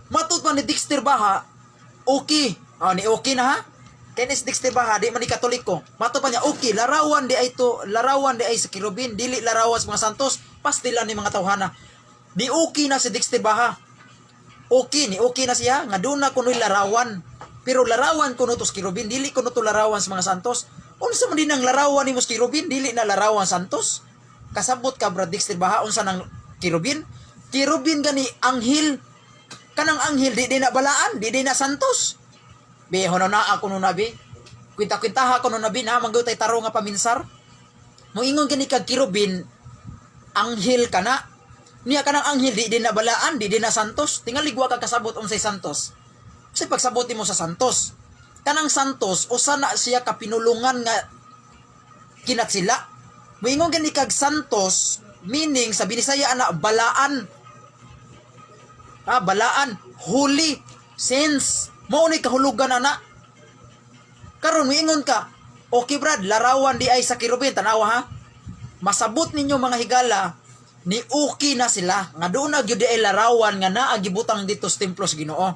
Matud pa ni Dexter Baha, okay. Oh, ni okay na ha. Kenneth Dexter Baha, di man ni Katoliko. Matud pa niya, okay, larawan di ay to, larawan di ay sa kerubin, dili larawan sa mga santos, pastilan ni mga tawhana. Ni okay na si Dexter Baha. Okay, ni okay na siya, nga doon na kuno'y larawan. Pero larawan kuno to sa kerubin, dili kuno to larawan sa mga santos. Unsa man din ang larawan nimo sa kerubin, dili na larawan santos? Kasabot ka, Brad Dexter Baha, unsa nang kerubin? Kerubin gani anghel. Kanang anghel di di na balaan, di di na santos. Be hono na ako no nabi. Kwinta-kwintaha ko no nabi na manggod tay tarong nga paminsar. Moingon gani kag kerubin, anghel kana. Niya kanang anghel di di na balaan, di di na santos. Tingali wa ka kasabot unsay santos. Kasi pagsabot nimo sa santos, kanang santos usa na siya ka pinulungan nga kinatsila. Moingon gani kag santos, meaning sa Binisaya ana balaan. Ah, balaan, holy, saints. Mao ni kahulugan ana. Karon moingon ka, "Okay Brad, larawan di ay sa kerubin," tanawa ha. Masabot ninyo, mga higala, Ni okay na sila nga doon na gyud ay larawan nga naa gibutang dito sa templo sa Ginoo.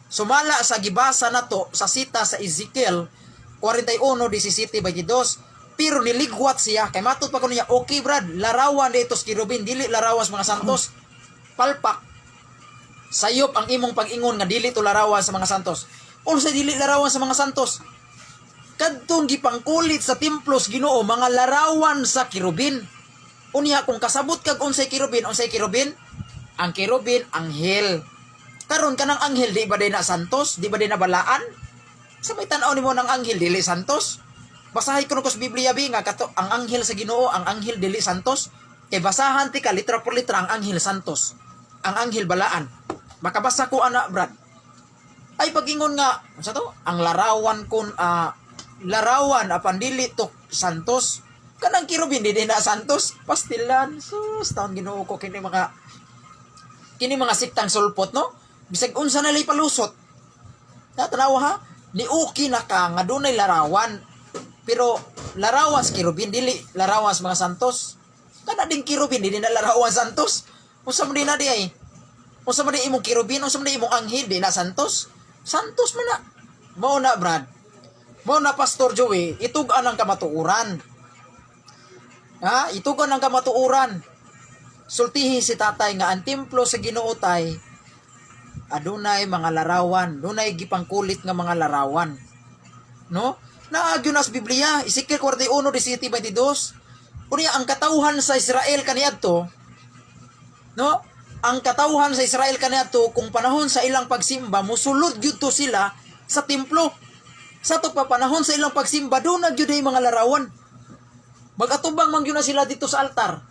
Sumala sa gibasa nato sa sita sa Ezekiel 41:17-22, pero niligwat siya kay matud pa kuno niya, "Okay brad, larawan dito sa kerubin, dili larawan sa mga santos." Palpak. Sayop ang imong pag-ingon nga dili to larawan sa mga santos. Unsa dili larawan sa mga santos? Kadtong gipangkulit sa templo sa Ginoo, mga larawan sa kerubin. Unya kung kasabot kag unsay kerubin, unsay kerubin? Ang kerubin, anghel. Karon kanang anghel, di ba din na santos? Di ba din na balaan? Sa may tan-aw nimo ng anghel dili santos? Basahin ko sa Biblia bi nga kato ang anghel sa Ginoo, ang anghel dili santos. Kay basahan ti ka litra por litra, ang anghel santos. Ang anghel balaan. Makabasa ko ana, brad. Ay pagingon nga unsa to? Ang larawan kun larawan apan dili to santos. Kanang kerubin di na santos. Pastilan, sus, taon Ginoo ko, kini mga siktang sulpot, no? Bisag unsa na lay palusot. Na tanawa ha, ni okay na ka nga dunay larawan. Pero larawan sa kerubin, dili larawan sa mga santos. Kana ding kerubin dili na larawan santos. Unsa man din na di ay? Unsa man di imong kerubin, unsa man di imong anghel, di na santos? Santos man na. Mao na, brad. Mao na, Pastor Joey, itug-an ang kamatuoran. Ha? Itug-an ang kamatuoran. Sultihi si tatay nga ang templo sa Ginoo tay adunay mga larawan, dunay gipangkulit nga mga larawan. No? Naagyo na sa Biblia, Ezekiel 41:17-22. Unya ang katawhan sa Israel kaniadto, no? Ang katawhan sa Israel kaniadto kung panahon sa ilang pagsimba, musulod gyud to sila sa templo. Sa to pa panahon sa ilang pagsimba, doon na gyud ay mga larawan. Magatubang man gyud na sila dito sa altar.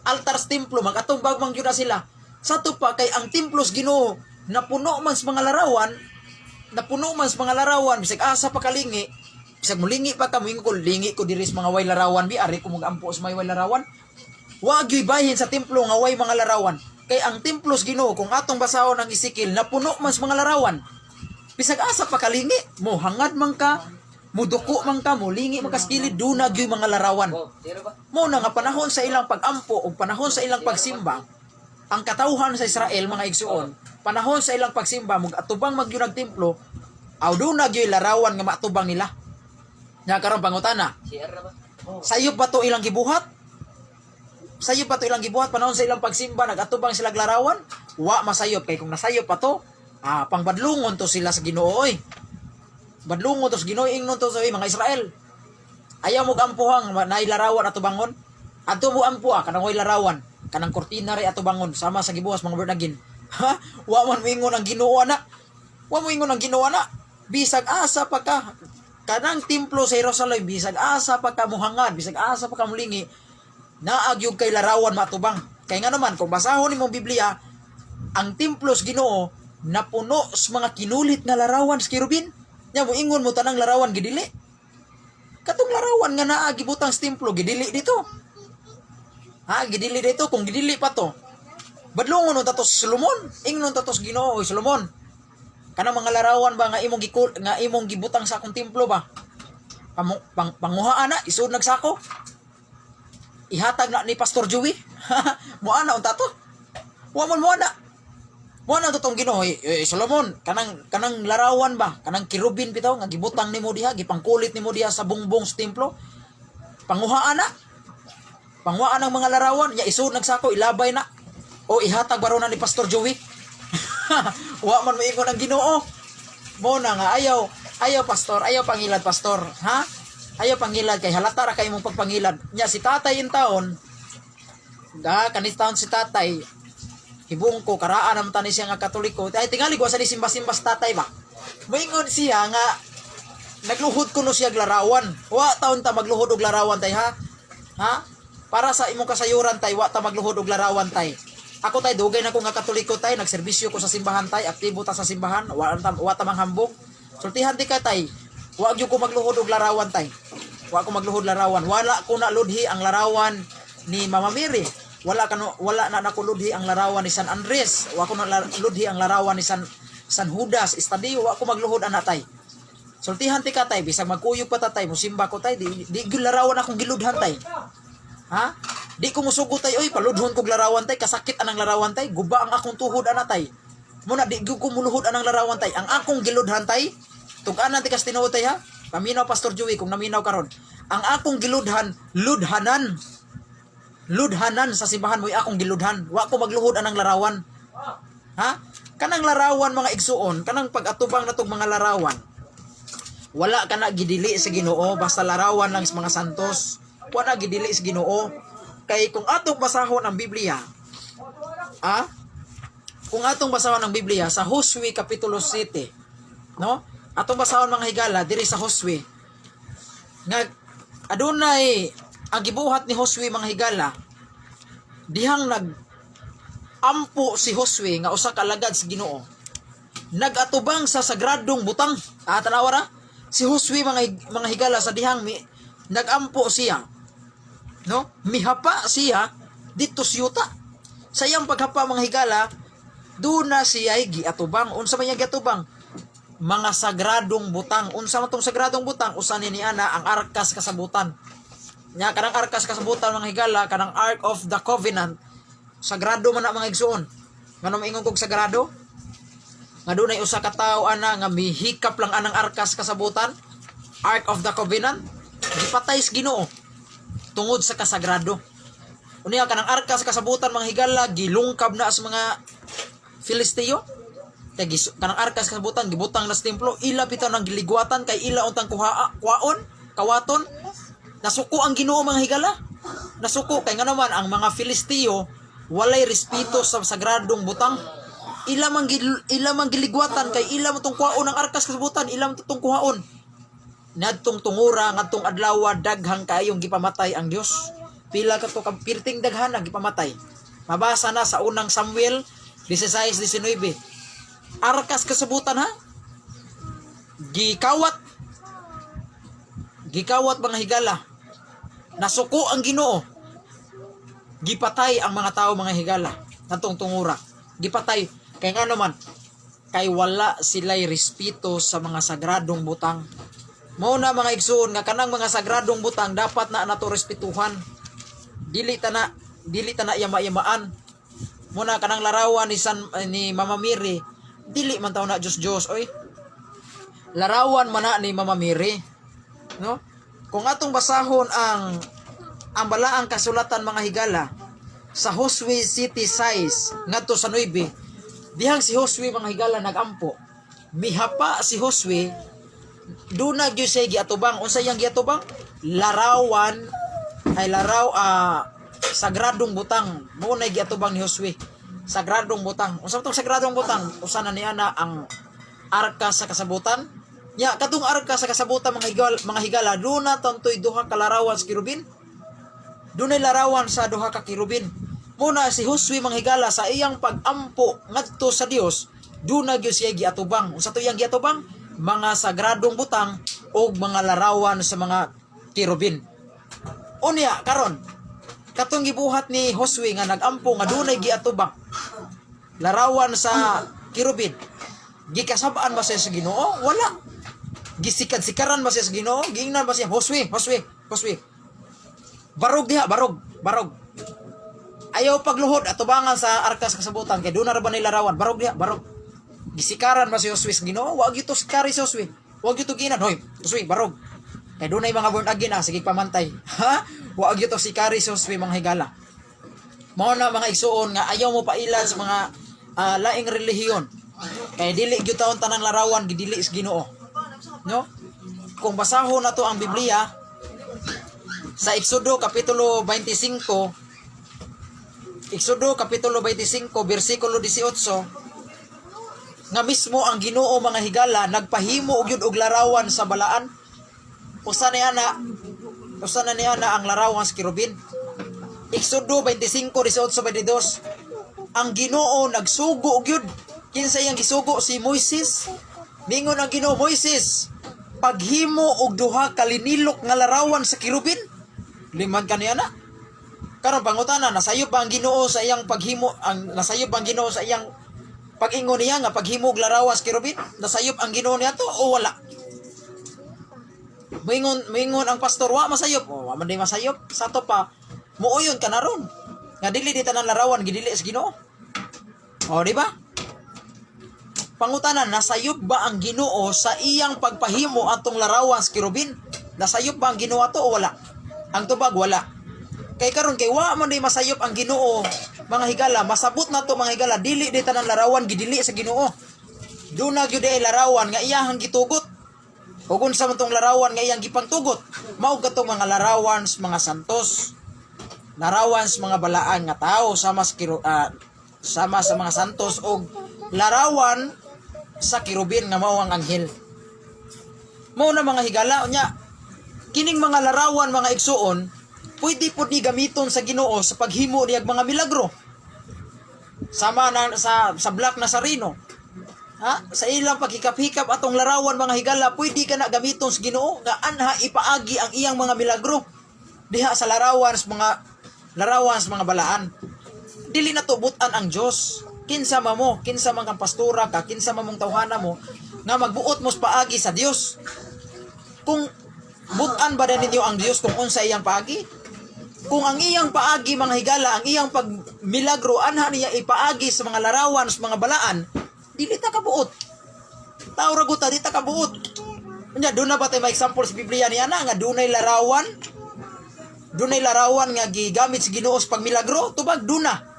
Altar sa templo, magatubang man gyud na sila. Sa to pa kay ang templo sa Ginoo napuno man sa mga larawan, napuno man sa mga larawan, bisag asa pa kalingi, bisag mulingi pa ka, moingon ko, "Lingi ko diri sa mga way larawan bi, ari ko mag-ampo sa mga way larawan." Wa gyud bahin sa templo nga way mga larawan. Kay ang templo sa Ginoo, kung atong basahon ang Ezekiel, napuno man sa mga larawan. Bisag asa pa kalingi, mo hangad man ka, muduko man ka, mulingi man ka sa kilid, duna gyud mga larawan. Mo na nga panahon sa ilang pag-ampo o panahon sa ilang pagsimba, ang katawhan sa Israel, mga igsuon, panahon sa ilang pagsimba, mag atubang magyud ang templo, aw duna gyud larawan nga maatubang nila. Nya karon pangutana, sayop ba to ilang gibuhat? Sayop ba to ilang gibuhat panahon sa ilang pagsimba, nagatubang sila larawan? Wa masayop, kay kung nasayop pa to, pangbadlungon to sila sa Ginoo oy. Badlungon to sa Ginoo, ingnon to sa mga Israel. Ayaw mo ampuhang naay larawan atubangon. Adto mo ampo kanang way larawan, kanang kortina ray atubangon sama sa gibuhat mga born again. Ha? Wa man moingon ang Ginoo na. Wa moingon ang Ginoo na. Bisag asa pa ka kanang templo sa Jerusalem, bisag asa pa ka muhangad, bisag asa pa ka mulingi, naa gyud kay larawan matubang. Kay nga naman kung basahon nimong Biblia, ang templo sa Ginoo napuno sa mga kinulit nga larawan sa kerubin. Nya moingon mo tanang larawan gidili. Katong larawan nga naa gibutang sa templo, gidili dito. Ha, gidili dito kung gidili pa to. Badlongon unta to sa Solomon, ingnon ta to sa Ginoo, "Oy, Solomon. Kanang mga larawan ba nga imong gikul nga imong gibutang sa akong templo ba? Panguhaan na, isud nagsako. Ihatag na ni Pastor Joey." Moana unta to. Wa man moana. Moana to tong Ginoo, "Eh, eh, Solomon, kanang larawan ba, kanang kerubin bitaw nga gibutang nimo diha, gipangkulit nimo diha sa bungbong sa templo. Panguhaan na. Panguhaan ang mga larawan, ya isud nagsako, ilabay na. O ihatag baro na ni Pastor Joey." Wa man moingon ang Ginoo. Mo na nga ayaw, ayaw pastor, ayaw pangilad pastor, ha? Ayaw pangilad kay halata ra kay imong pagpangilad. Nya si tatay in taon, ga kanis taon si tatay, hibong ko karaan naman tani siya nga Katoliko. Ay tingali ko sa di simba-simba sa tatay ba. Moingon siya nga nagluhod kuno siya og larawan. Wa taon ta magluhod og larawan tay, ha. Ha? Para sa imong kasayuran tay, wa ta magluhod og larawan tay. Ako tay, dugay na ko nga Katoliko tay, nagserbisyo ko sa simbahan tay, aktibo ta sa simbahan, wa ta manghambog. Sultihan di ka tay, wa gyud ko magluhod og larawan tay. Wa ko magluhod larawan. Wala ko na ludhi ang larawan ni Mama Mary. Wala na nako ludhi ang larawan ni San Andres. Wa ko na ludhi ang larawan ni San Judas Estadio. Wa ko magluhod ana tay. Sultihan ti ka tay, bisag magkuyog pa ta tay, musimba ko tay, di gyud larawan akong giludhan tay. Ha? Di ko musugo, tay, oy, paludhon kog larawan, tay, kasakit anang larawan, tay, guba ang akong tuhod ana, tay. Muna di gyud ko muluhod anang larawan, tay. Ang akong giludhan, tay, tug-anan tikas tinuod, tay, ha. Paminaw, Pastor Joey, kung naminaw karon. Ang akong giludhan, ludhanan. Ludhanan sa simbahan mo'y akong giludhan. Wa ko magluhod anang larawan. Ha? Kanang larawan, mga igsuon, kanang pag-atubang natong mga larawan. Wala ka na gidili sa Ginoo, basta larawan lang sa mga santos. Wala gidili sa Ginoo. Kay kung atong basahon ang Biblia, ah, kung atong basahon ang Biblia sa Josue kapitulo 7, no? Atong basahon, mga higala, diri sa Josue nga adunay ang gibuhat ni Josue, mga higala, dihang nag ampo si Josue nga usa ka alagad sa Ginoo, nag-atubang sa sagradong butang. Ah, tanawa ra. Si Josue, mga higala, sa dihang nagampo siya, no? Mihapa siya dito sa yuta. Sa iyang paghapa, mga higala, duna siya giatubang. Unsa man iyang giatubang? Mga sagradong butang. Unsa man tong sagradong butang? Usa ni ana ang arkas kasabutan. Nya kanang arkas kasabutan, mga higala, kanang Ark of the Covenant, sagrado man na, mga igsuon. Ngano maingon kog sagrado? Nga dunay usa ka tawo ana nga mihikap lang anang arkas kasabutan, Ark of the Covenant, gipatay sa Ginoo tungod sa kasagrado. Unya kanang arkas kasabutan, mga higala, gilungkab na sa mga Filisteo. Kay kanang arkas kasabutan gibutang na sa templo, ila bitaw nang giligwatan kay ila untang kuha, kuhaon, kawaton. Nasuko ang Ginoo, mga higala. Nasuko kay nga naman ang mga Filisteo walay respeto sa sagradong butang. Ila man giligwatan kay ila man tong kuhaon ang arkas kasabutan, ila man tong kuhaon. Ngadtong tungura, ngadtong adlaw, daghang kaayong gipamatay ang Dios. Pila ka to ka pirting daghan ang gipamatay. Mabasa na sa Unang Samuel 16:19. Arkas kasabutan, ha. Gikawat. Gikawat, mga higala. Nasuko ang Ginoo. Gipatay ang mga tao, mga higala, ngadtong tungura. Gipatay kay ngano man? Kay wala sila'y respeto sa mga sagradong butang. Mao na, mga igsuon, nga kanang mga sagradong butang dapat na nato respetuhan. Dili ta na yama-yamaan. Muna kanang larawan ni San eh, ni Mama Mary, dili man taw na Diyos Diyos oy. Larawan man na ni Mama Mary. No? Kung atong basahon ang balaang kasulatan, mga higala, sa Josue 7:6 ngadto sa 9, dihang si Josue, mga higala, nagampo, mihapa si Josue, duna gyud siya giatubang. Unsa iyang giatubang? Larawan ay laraw, sagradong butang. Mao na giatubang ni Josue, sagradong butang. Unsa tong sagradong butang? Usa na niya na ang arka sa kasabutan. Nya katong arka sa kasabutan, mga higala, duna tantoy duha ka larawan sa kerubin. Dunay larawan sa duha ka kerubin. Muna si Josue, mga higala, sa iyang pag-ampo ngadto sa Dios, duna gyud siya giatubang. Unsa to iyang giatubang? Mga sagradong butang o mga larawan sa mga kerubin. Unya karon, katong gibuhat ni Josue nga nag-ampo nga dunay giatubang larawan sa kerubin, gikasab-an ba siya sa Ginoo? Wala. Gisikad-sikaran ba siya sa Ginoo? Giingnan ba siya, "Josue, Josue, Josue, barog diha, barog, barog. Ayaw pagluhod atubangan sa arkas kasabutan kay doon na ra ba ni larawan. Barog diha, barog." Gisikaran ba si Josue sa Ginoo? Wa gyud to sikari si Josue. Wa gyud to giingnan, "Hoy, Josue, barog. Kay dunay mga born again, ah, sige pamantay." Ha? Wa gyud to sikari si Josue, mga higala. Mao na, mga igsuon, nga ayaw mo paila sa mga laing relihiyon. Kay dili gyud taon tanang larawan gidili sa Ginoo. No? Kung basahon nato ang Biblia sa Exodo kapitulo 25, Exodo kapitulo 25 bersikulo 18, nga mismo ang Ginoo, mga higala, nagpahimo og yun og larawan sa balaan. Usa na niya na ang larawan sa kerubin. Exodo 25, 18, 22. Ang Ginoo nagsugo gyud. Kinsa iyang gisugo? Si Moises. Mingon ang Ginoo, "Moises, paghimo og duha ka linilok nga larawan sa kerubin." Liman kaniya na. Karon pangutana, nasayop ba ang Ginoo sa iyang paghimo ang nasayop ba ang Ginoo sa iyang pag-ingon niya nga paghimo og larawan sa kerubin? Nasayop ang Ginoo niya to o wala? Moingon ang pastor, wa masayop. O, wa man day masayop. Sa to pa, Muuyon ka na ron. Nga dili di tanan larawan gidili sa Ginoo. O, di ba? Pangutana, nasayop ba ang Ginoo sa iyang pagpahimo atong larawan sa kerubin? Nasayop ba ang Ginoo ato o wala? Ang tubag, wala. Kay karon kay wa man di masayop ang Ginoo, mga higala, masabot na to, mga higala, dili di tanan larawan gidili sa Ginoo. Duna gyud ay larawan nga iyahang gitugot. Ug unsa man tong larawan nga iyang gipangtugot? Mao katong mga larawan sa mga santos. Larawan sa mga balaan nga tao sama sa sama sa mga santos og larawan sa kerubin nga mao ang anghel. Mao na, mga higala, unya kining mga larawan, mga igsuon, pwede pud ni gamiton sa Ginoo sa paghimo niyag mga milagro. Sama na sa Black Nazareno. Ha? Sa ilang paghikap-hikap atong larawan, mga higala, pwede ka na gamiton sa Ginoo nga anha ipaagi ang iyang mga milagro diha sa larawan sa mga larawan sa mga balaan. Dili na tubutan ang Dios. Kinsa man mo, kinsa man kang pastora ka, kinsa man mong tawhana mo nga magbuot mo sa paagi sa Dios. Kung butan ba na ninyo ang Dios kung unsa iyang paagi? Kung ang iyang paagi, mga higala, ang iyang pagmilagro anha niya ipaagi sa mga larawan sa mga balaan, dili ta kabuot. Tao ra gud ta, di ta kabuot. Unya doon na ba tayo may example sa Biblia niya na nga dunay larawan? Dunay larawan nga gigamit sa Ginoo sa pagmilagro? Tubag duna.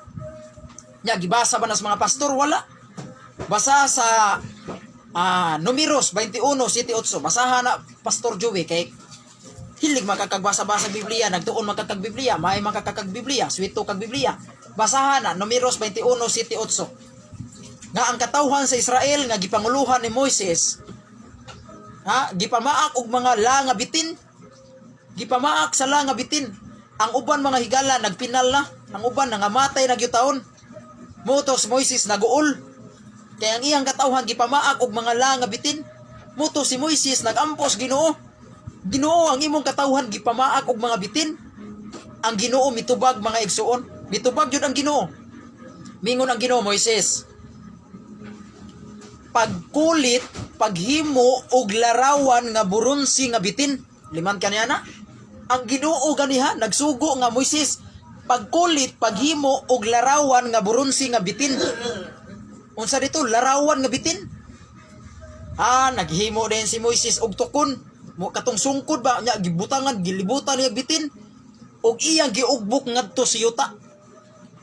Nya gibasa ba na sa mga pastor? Wala. Basa sa Numeros 21:7-8. Basahan na, Pastor Joey, kay hilig makakagbasa-basa Biblia, nagtuon makakag Biblia, may makakag Biblia, swito kag Biblia. Basahan na Numeros 21:7-8. Nga ang katawhan sa Israel nga gipanguluhan ni Moises, ha, gipamaak og mga la nga bitin. Gipamaak sa la nga bitin. Ang uban, mga higala, nagpinal na, ang uban nangamatay na gyud taon. Motos Moises naguol. Kay ang iyang katawhan gipamaak og mga la nga bitin. Moto si Moises nagampos Ginoo. "Ginoo, ang imong katawhan gipamaak og mga bitin." Ang Ginoo mitubag, mga igsuon. Mitubag jud ang Ginoo. Mingon ang Ginoo, "Moises, pagkulit, paghimo og larawan nga burunsi nga bitin." Liman kaniya na. Ang Ginoo ganiha nagsugo nga, "Moises, pagkulit, paghimo og larawan nga burunsi nga bitin." Unsa dito larawan nga bitin? Ah, naghimo din si Moises og tukon. Mo katong sungkod ba nya gibutangan, gilibutan niya bitin ug iyang giugbok ngadto sa yuta.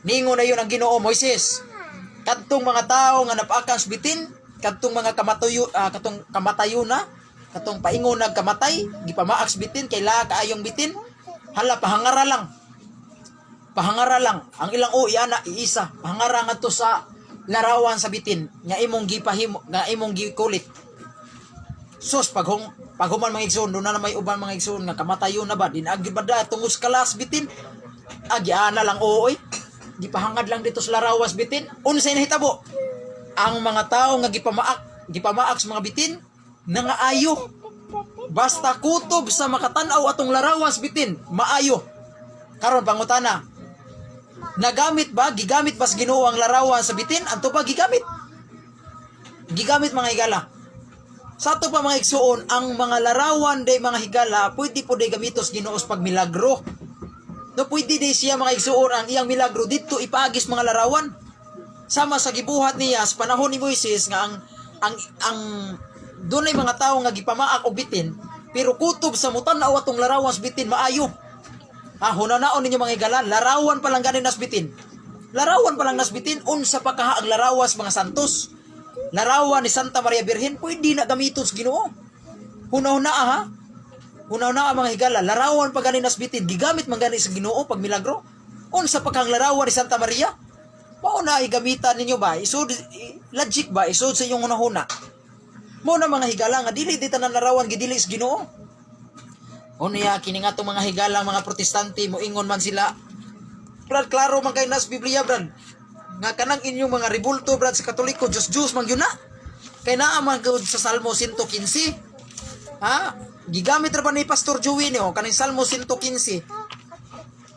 Ningon na yun ang Ginoo, "Moises, kadtong mga tawo nga napakan sa bitin, kadtong mga kamatuyo, katong kamatayo na, katong paingon nagkamatay, gipamaak sa bitin kay la kaayong bitin, hala, pahangara lang. Pahangara lang ang ilang o iana iisa, pahangara ngadto sa larawan sa bitin nga imong gipahimo, nga imong gikulit." Sus, paghuman, mga igsoon, doon na may uban, mga igsoon, nga kamatayo na ba, dinagi ba da tungod sa kalas bitin, agi ana lang ooy, gipahangad lang dito sa larawas bitin. Unsay nahitabo? Ang mga tao nga gipamaak, gipamaak sa mga bitin, nangaayo. Basta kutob sa makatanaw atong larawas bitin, maayo. Karon pangutana, nagamit ba, gigamit ba sa Ginoo ang larawan sa bitin? Anto pa gigamit? Gigamit, mga higala. Sa ato pa, mga igsuon, ang mga larawan day, mga higala, pwede po day gamitos Ginoo sa pagmilagro. No, pwede day siya, mga igsuon, ang iyang milagro dito ipaagis mga larawan. Sama sa gibuhat niya sa panahon ni Moises nga ang dunay mga tawo nga gipamaak og bitin, pero kutob sa mutan-aw atong larawan sa bitin, maayo. Ah, hunanaon ninyo, mga higala, larawan pa lang ganin nas bitin. Larawan pa lang nas bitin, unsa pa kaha ang larawan sa mga santos? Larawan ni Santa Maria Birhen, pwede na gamiton sa Ginoo. Hunaw-na ha. Hunaw-na mga higala, larawan pa gani nas bitin, gigamit man gani sa Ginoo pag milagro. Unsa pa kang larawan ni Santa Maria? Mao na igamitan ninyo ba? Isod logic ba? Isod sa inyong hunahuna. Mao na, mga higala, nga dili di tanan larawan gidili sa Ginoo. Unya kini nga tong mga higala, mga Protestante moingon man sila, "Brad, klaro man kay nas Biblia, brad. Nga kanang inyong mga rebulto, brad, sa Katoliko, Diyos Diyos man gyud na. Kay naa man gyud sa Salmo 115." Ha? Gigamit ra ba ni Pastor Joey niyo kaning Salmo 115?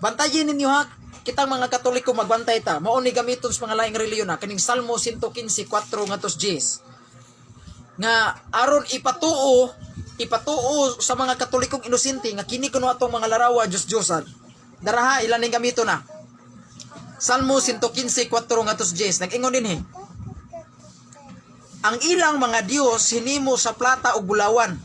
Bantayin ninyo ha. Kitang mga Katoliko magbantay ta. Mao ni gamiton sa mga laing relihiyon na kaning Salmo 115:4 ngadto 10. Nga aron ipatuo ipatuo sa mga Katolikong inosente nga kini kuno atong mga larawan Diyos Diyosan. Daraha ilan ning gamito na. Salmo 115:4 ngadto sa 10. Nag-ingon dinhi. Ang ilang mga Dios hinimo sa plata ug bulawan,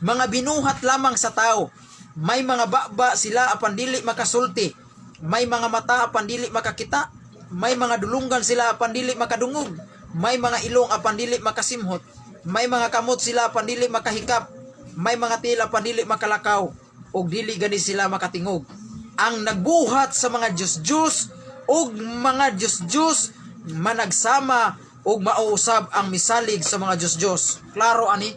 mga binuhat lamang sa tao. May mga baba sila apan dili makasulti, may mga mata apan dili makakita, may mga dulunggan sila apan dili makadungog, may mga ilong apan dili makasimhot, may mga kamot sila apan dili makahikap, may mga tila apan dili makalakaw, ug dili gani sila makatingog. Ang nagbuhat sa mga Diyos-Diyos ug mga Diyos-Diyos managsama ug mauusab ang misalig sa mga Diyos-Diyos. Klaro ani.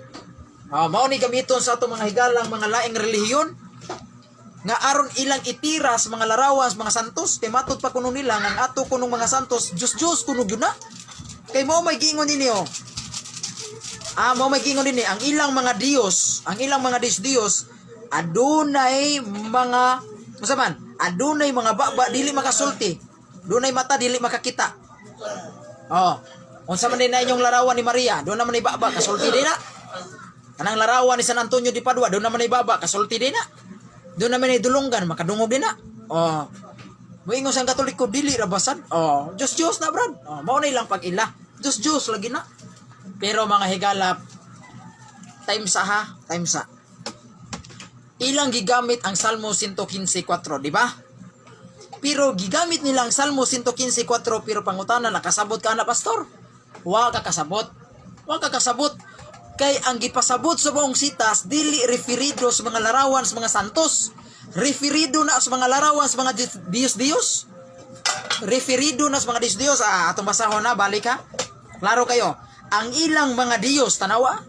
Ah, mao ni gamiton sa atong mga higalang mga laing relihiyon nga aron ilang itira sa mga larawan sa mga santos, kay matud pa kuno nila nga ang ato kunong mga santos Diyos-Diyos kuno gyud na. Kay mao may giingon ninyo. Ah, mao may giingon dinhi ang ilang mga Dios, ang ilang mga Diyos-Diyos adunay mga unsa man? Adunay mga baba dili makasulti. Dunay mata dili makakita. Oh. Unsa man din na inyong larawan ni Maria, doon naman ni baba kasulti din na. Kanang larawan ni San Antonio di Padua, doon naman ni baba kasulti din na. Doon naman ni dulunggan makadungog din na. Oh. Moingon sa Katoliko dili ra basad. Oh, Diyos Diyos na brad. Oh, mao na ilang pag-ila. Diyos Diyos lagi na. Pero mga higalap, time sa ha, time sa. Ilang gigamit ang Salmo 115:4, di ba? Pero gigamit nila ang Salmo 115:4, pero pangutana, nakasabot ka na, pastor? Wa ka kasabot. Wa ka kasabot. Kay ang gipasabot sa buong sitas dili referido sa mga larawan sa mga santos. Referido na sa mga larawan sa mga Diyos Diyos. Referido na sa mga Diyos Diyos. Ah, atong basahon na, balik ha. Klaro kayo. Ang ilang mga Diyos, tanawa.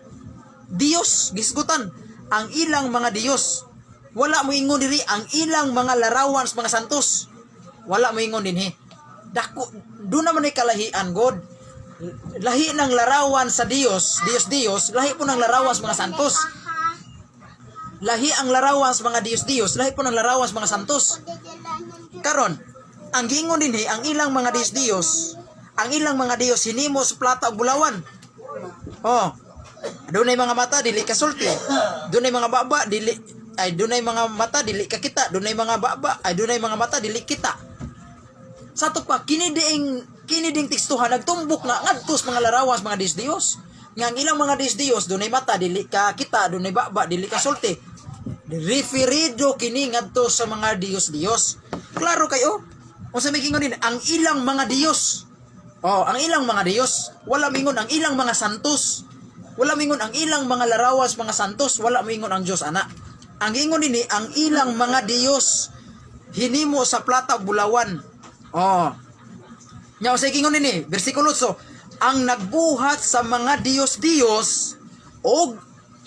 Diyos, gisgutan. Ang ilang mga Diyos. Wala mo ingon diri ang ilang mga larawan sa mga santos. Wala mo ingon dinhi. Dako, doon naman ay kalahian, God. Lahi ng larawan sa Diyos, Diyos Diyos, lahi po ng larawan sa mga santos. Lahi ang larawan sa mga Diyos Diyos, lahi po ng larawan sa mga santos. Karon, ang giingon dinhi ang ilang mga Diyos Diyos, ang ilang mga Diyos hinimo sa plata ug bulawan. Oh. Dunay mga mata dili kasulti. Dunay mga baba dili ay dunay mga mata dili kakita, dunay mga baba ay dunay mga mata dili kita. Sa ato pa kini ding tekstuhan nagtumbok na ngadto sa mga larawan sa mga Diyos Diyos. Nga ang ilang mga Diyos Diyos dunay mata dili ka kita, dunay baba dili ka sulti. Referido kini ngadto sa mga Diyos Diyos. Klaro kayo. Unsa may kingon din ang ilang mga Diyos. Oh, ang ilang mga Diyos, wala mingon ang ilang mga santos. Wala mingon ang ilang mga larawas mga santos, wala mingon ang Diyos ana. Ang ingon dinhi ang ilang mga Diyos hinimo sa plata ug bulawan. Oh. Nya unsay gingon dinhi, bersikulo 8, ang nagbuhat sa mga Diyos-Diyos og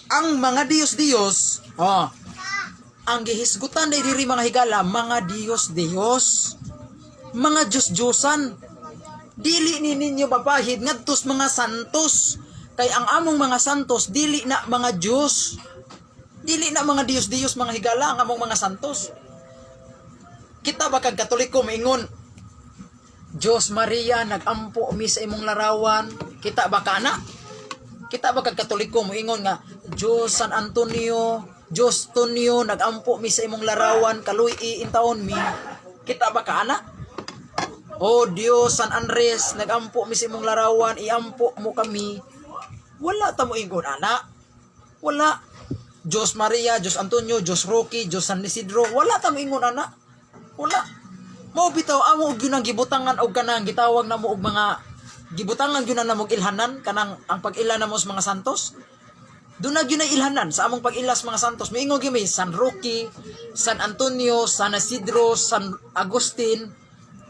ang mga Diyos-Diyos, oh, ang gihisgutan day diri mga higala, mga Diyos-Diyos, mga Diyos-Diyosan. Dili ni ninyo mapahid ngadto sa mga santos. Kay ang among mga santos dili na mga Diyos. Dili na mga Diyos-Diyos mga higala ang among mga santos. Kita ba kag Katoliko maingon, Diyos Maria, nagampo mi sa imong larawan. Kita ba ka na? Kita ba kag Katoliko moingon nga Diyos San Antonio, Diyos Tonio, nagampo mi sa imong larawan, kaluy-i intawon mi. Kita ba ka ana? O Diyos San Andres, nagampo mi sa imong larawan, iampo mo kami. Wala ta mo ingon ana. Wala. Diyos Maria, Diyos Antonio, Diyos Roque, Diyos San Isidro, wala ta mo ingon ana. Wala. Mao bitaw amo og yun ang gibutangan og kanang gitawag namo og mga gibutangan gyud na namo og ilhanan kanang ang pag-ila namo sa mga santos. Doon na gyud na ilhanan sa among pag-ila sa mga santos. Miingon gyud mi San Roque, San Antonio, San Isidro, San Agustin,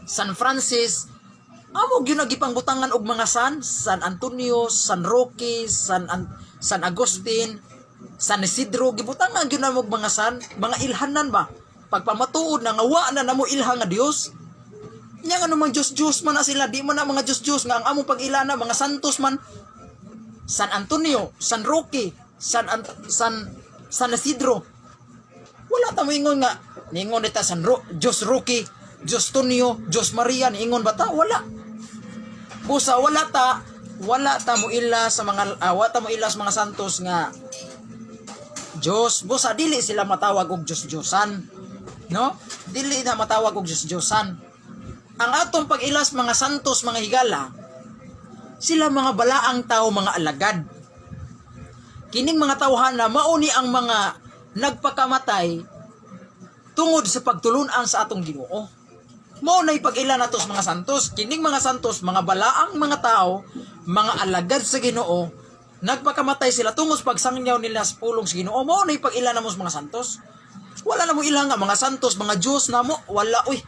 San Francis. Amo gyud na gipangbutangan og mga San, San Antonio, San Roque, San Agustin, San Isidro, gibutangan gyud namo og mga San, mga ilhanan ba? Pagpamatuod na nga wa na namo ilha nga Dios. Nya nga namang Diyos Diyos man na sila, di man na mga Diyos Diyos nga ang among pag-ila na mga santos man. San Antonio, San Roque, San San Isidro. Wala ta moingon nga ningon ta San Diyos Roque, Diyos Tonio, Diyos Maria, niingon ba ta? Wala. Busa wala ta mo ila sa mga wala ta mo ila sa mga santos nga Diyos. Busa dili sila matawag og Diyos Diyosan. No? Dili na matawag og Diyos-Diyosan. Ang atong pag-ilas mga santos, mga higala, sila mga balaang tao, mga alagad. Kining mga tawhana mauni ang mga nagpakamatay tungod sa pagtulunan sa atong Ginoo. Mao na'y pag-ila nato sa mga santos. Kining mga santos, mga balaang mga tao, mga alagad sa Ginoo, nagpakamatay sila tungod sa pagsangyaw nila sa pulong sa Ginoo. Mao na'y pag-ila namo sa mga santos. Wala na mo ilang nga mga santos, mga Diyos namo, wala uy.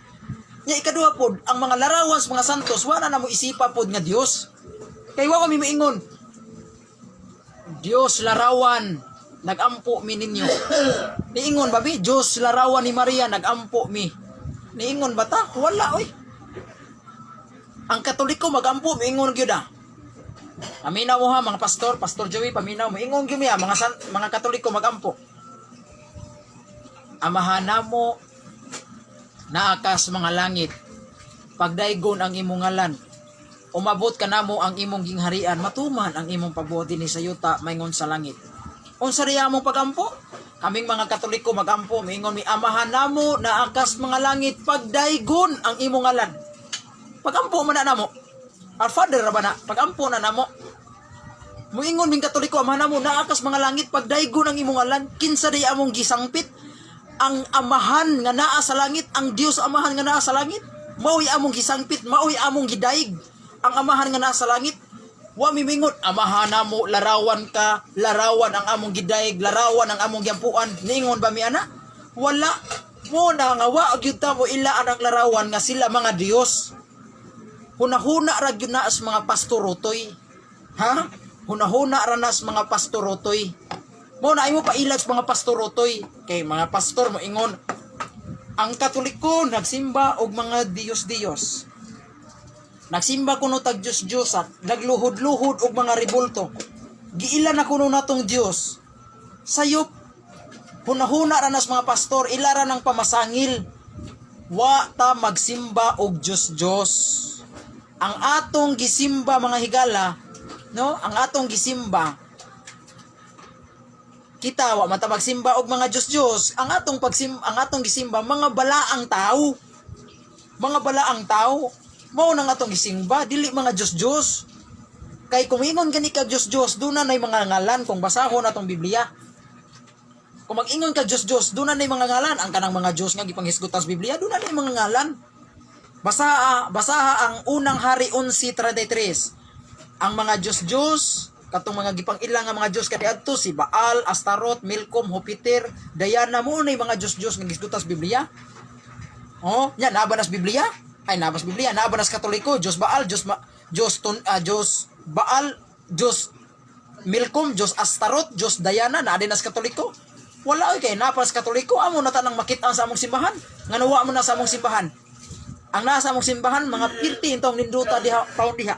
Nya ikaduha pod, ang mga larawan sa mga santos, wala na mo isipa pod nga Diyos. Kay wa kami moingon, "Diyos larawan, nagampo mi ninyo." Niingon ba mi? "Diyos larawan ni Maria, nagampo mi." Niingon ba ta? Wala oy. Ang Katoliko magampo, miingon gyud ah. Paminaw mo ha, mga pastor, Pastor Joey, paminaw mo. Ingon gyud mi ah, mga Katoliko magampo. "Amahan namo naa ka sa mga langit. Pagdaygon ang imong ngalan. Umabot ka namo ang imong gingharian, matuman ang imong pagbuhat dinhi sa yuta maingon sa langit." Unsa diha among pagampo? Kaming mga Katoliko magampo, miingon mi, "Amahan namo naa kas mga langit, pagdaygon ang imong ngalan." Pagampo man na namo. Our Father ra ba na? Pagampo na namo. Muingon ming Katoliko, "Amahan namo naa kas mga langit, pagdaygon ang imong ngalan." Kinsa day among gisangpit? Ang Amahan nga naa sa langit, ang Dios Amahan nga naa sa langit. Mao'y among gisangpit, mao'y among gidayeg. Ang Amahan nga naa sa langit. Wa mi mingon, "Amahan namo, larawan ka, larawan ang among gidayeg, larawan ang among giampuan." Niingon ba mi ana? Wala. Mo na nga wa gyud ta mo ila ang larawan nga sila mga Dios. Hunahuna ra gyud na sa mga pastorotoy. Ha? Hunahuna ra na sa mga pastorotoy. Mo na imo pailag sa mga pastorotoy. Kay mga pastor mo ingon, ang Katoliko nagsimba og mga Diyos-Diyos. Nagsimba kuno tag Diyos-Diyos at nagluhod-luhod og mga rebulto. Giila na kuno natong Diyos. Sayop, hunahuna ra nas mga pastor, ila ra ng pamasangil. Wa ta magsimba og Diyos-Diyos. Ang atong gisimba, mga higala, no? Ang atong gisimba, kita wa man ta magsimba og mga Diyos-Diyos. Ang atong gisimba, mga balaang tao. Mga balaang tao. Mao nang atong gisimba, dili mga Diyos-Diyos. Kay kung ingon gani ka Diyos-Diyos, duna nay mga ngalan kung basahon atong Biblia. Kung mag-ingon ka Diyos-Diyos, duna nay mga ngalan. Ang kanang mga Diyos nga gipanghisgutan sa Biblia, duna nay mga ngalan. Basaha, basaha ang Unang Hari 11:33. Ang mga Diyos-Diyos, katong mga gipang-ila nga mga Diyos kaniadto, si Baal, Astaroth, Milcom, Jupiter, Diana, mo nay mga Diyos-Diyos nga gisgutan sa Biblia. Oh, nya naa ba nas Biblia? Ay, naa ba sa Biblia, naa ba nas Katoliko, Diyos Baal, Diyos Ma, Diyos Tun, Diyos Baal, Diyos Milcom, Diyos Astaroth, Diyos Diana, naa din nas Katoliko? Wala oy, kay naa pa sa Katoliko, amo na tanang makita sa among simbahan. Ngano wa mo na sa among simbahan? Ang nasa among simbahan, mga pirti intong ninduta diha taon diha.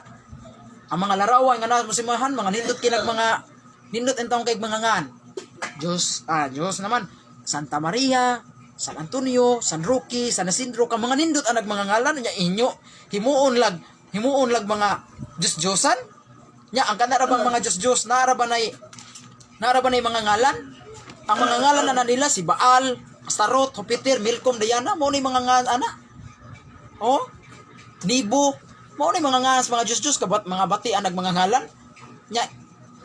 Ang mga larawan nga nasa among simbahan, mga nindot kinag mga nindot intong kay mga ngan. Diyos, Diyos naman, Santa Maria, San Antonio, San Roque, San Isidro, ka mga nindot ang mga ngalan nya inyo himuon lag mga Diyos-Diyosan. Nya ang kanara bang mga Diyos-Diyos naara ba nay mga ngalan? Ang mga ngalan na nila si Baal, Astaroth, Jupiter, Milcom, Diana, mao ni mga ngalan ana. Oh, Nibo, mao ni mga ngalan sa mga Diyos-Diyos kabat mga bati ang nagmanga ngalan. Nya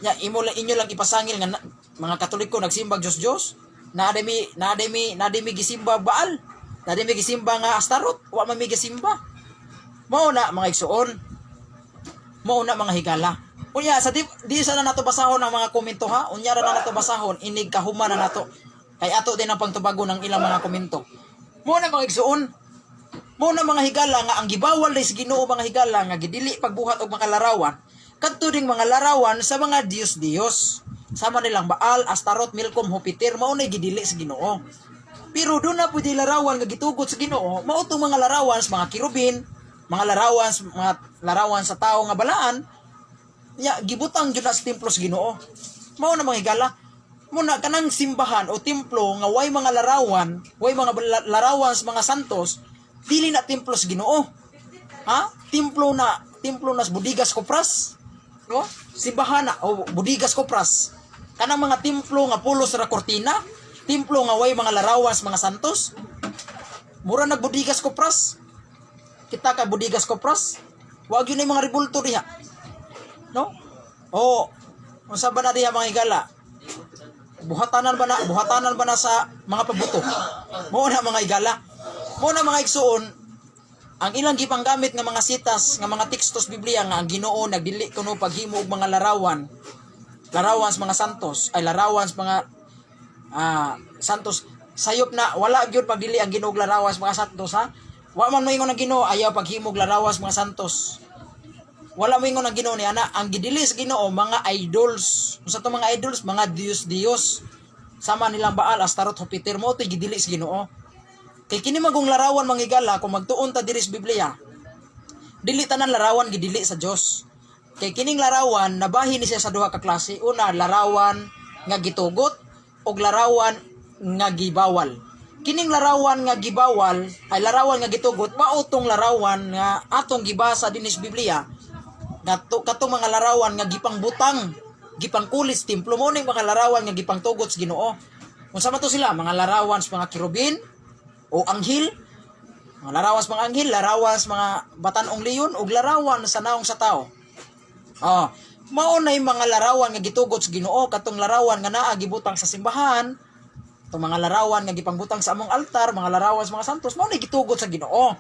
nya imo lang inyo lang ipasangil nga mga Katoliko nagsimbag Diyos-Diyos. Naa mi gisimba Baal. Naa mi gisimba nga Astaroth, wa man mi gisimba. Mao na, mga igsuon. Mao na, mga higala. Unya sa di sana nato basahon ang mga komento ha. Unya ra na nato basahon inig kahuman na nato. Kay ato din ang pangtubagon ng ilang mga komento. Mao na, mga igsuon. Mao na, mga higala, nga ang gibawal sa Ginoo, mga higala, nga gidili pagbuhat og mga larawan kadto ding mga larawan sa mga Diyos-Diyos. Sama nilang Baal, Astaroth, Milcom, Jupiter, mao na gidili sa Ginoo. Pero doon na pwede larawan nga gitugot sa Ginoo, mao tong mga larawan sa mga kerubin, mga larawan sa tao nga balaan, nya gibutang jud na sa templo sa Ginoo. Mao na, mga higala. Mao na kanang simbahan o templo nga way mga larawan, way mga larawan sa mga santos, dili na templo sa Ginoo. Ha? Templo na sa Budigas Kopras. No? Simbahan na o Budigas Kopras. Kanang mga templo nga pulos ra kortina, templo nga way mga larawan sa mga santos. Mura nagbudigas kopras. Kita ka budigas kopras. Wag yun yung mga ribulto diha. No? O unsa ba na diha, mga higala? Buhatanan ba na sa mga pabuto? Mao na, mga higala. Mao na, mga igsuon, ang ilang gipanggamit nga mga sitas nga mga tekstos Biblia nga ang Ginoo nagdili kuno paghimo og mga larawan, larawan sa mga santos, ay larawan sa mga santos. Sayop na wala gyud pagdili ang Ginoo og larawan sa mga santos, ha. Wa man moingon ang Ginoo ayaw paghimo og larawan sa mga santos. Wala moingon ang Ginoo ni ana. Ang gidili sa Ginoo, mga idols. Unsa to mga idols? Mga Diyos Diyos sama nilang Baal, Astaroth, Jupiter. Mo to'y gidili sa Ginoo. Kay kini magong larawan, mga higala, kung magtuon ta diri sa Biblia, dili tanan larawan gidili sa Dios. Kay kining larawan nabahin ni siya sa duha ka klase. Una, larawan nga gitugot ug larawan nga gibawal. Kining larawan nga gibawal ay larawan nga gitugot, mao tong larawan nga atong gibasa dinhi sa Biblia nga katong mga larawan nga gipangbutang, gipangkulis templo. Mo ning mga larawan nga gipangtugot sa Ginoo. Unsa man to sila? Mga larawan sa mga kerubin o anghel, mga larawan sa mga anghel, larawan sa mga batan-ong leon ug larawan sa naong sa tao. Oh, mao na yung mga larawan nga gitugot sa Ginoo, katong larawan nga naa gibutang sa simbahan, itong mga larawan nga gipangbutang sa among altar, mga larawan sa mga santos, mao na gitugot sa Ginoo.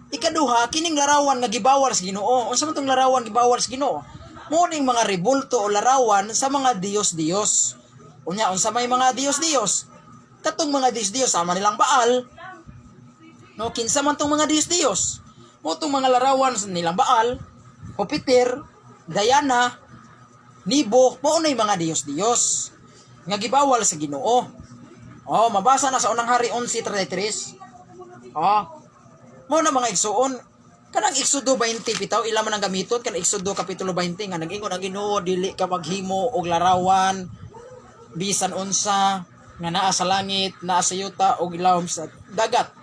Ikaduha, kining larawan nga gibawal sa Ginoo. Unsa man tong larawan gibawal sa Ginoo? Mao ning mga rebulto o larawan sa mga Diyos-Diyos. Unya, unsa may mga Diyos-Diyos? Katong mga Diyos-Diyos sama nilang Baal. No, kinsa man tong mga Diyos-Diyos? Mo tong mga larawan sa nilang Baal, Jupiter, Diana, Nibo, mao na yung mga Diyos-Diyos nga gibawal sa Ginoo. Oh, mabasa na sa Unang Hari 11:33. Oh. Mao na, mga igsuon, kanang Exodo 20 bitaw ila man ang gamiton, kanang Exodo kapitulo 20 nga nag-ingon ang Ginoo dili ka maghimo og larawan bisan unsa nga naa sa langit, naa sa yuta og ilawom sa dagat.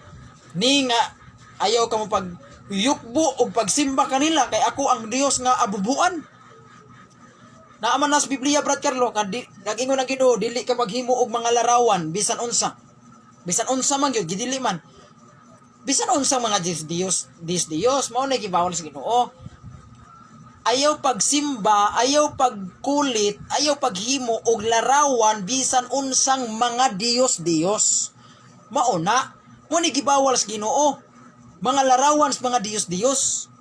Ni nga ayaw ka mo pag yukbo og pagsimba kanila kay ako ang Dios nga abubuan. Naa man na sa Biblia, Brad Carlo, nga di, nag-ingon ang Ginoo dili ka maghimo og mga larawan bisan unsa. Bisan unsa man gyud gidili man. Bisan unsa mga Diyos Diyos Diyos Diyos mao na gibawal sa Ginoo. Ayaw pagsimba, ayaw pagkulit, ayaw paghimo og larawan bisan unsang mga Diyos Diyos. Mao na, mo ni gibawal sa Ginoo. Mga larawan sa mga Diyos Diyos.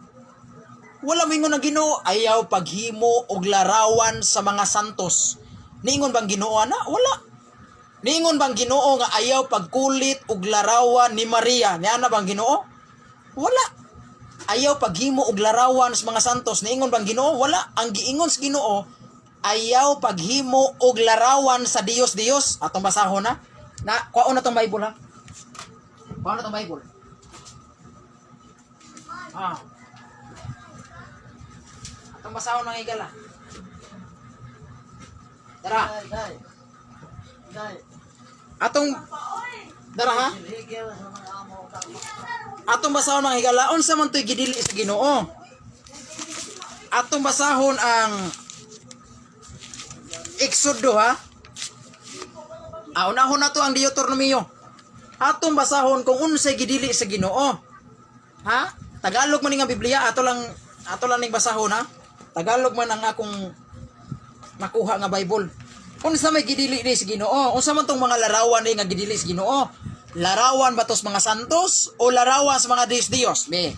Wala moingon ang Ginoo ayaw paghimo og larawan sa mga santos. Niingon bang Ginoo ana? Wala. Niingon bang Ginoo nga ayaw pagkulit og larawan ni Maria? Niana bang Ginoo? Wala. Ayaw paghimo og larawan sa mga santos. Niingon bang Ginoo? Wala. Ang giingon sa Ginoo, ayaw paghimo og larawan sa Dios Dios. Atong basahon na. Na kuhaon na tong Bible, ha. Kuhaon na tong Bible. Ah. Atong basahon ng higala. Tara. Dai. Dai. Atong dara, ha. Atong basahon mga higala, unsa man to'y gidili sa Ginoo. Atong basahon ang Exodo, ha. Ah, unahon na to ang Deuteronomio. Atong basahon kung unsay gidili sa Ginoo. Ha? Tagalog man ni nga Biblia, ato lang ning basahon, ha. Tagalog man ang akong makuha nga Bible. Unsa may gidili ni sa Ginoo? Unsa man tong mga larawan ni nga gidili sa Ginoo? Larawan ba tos mga santos o larawan sa mga Diyos Diyos? Be.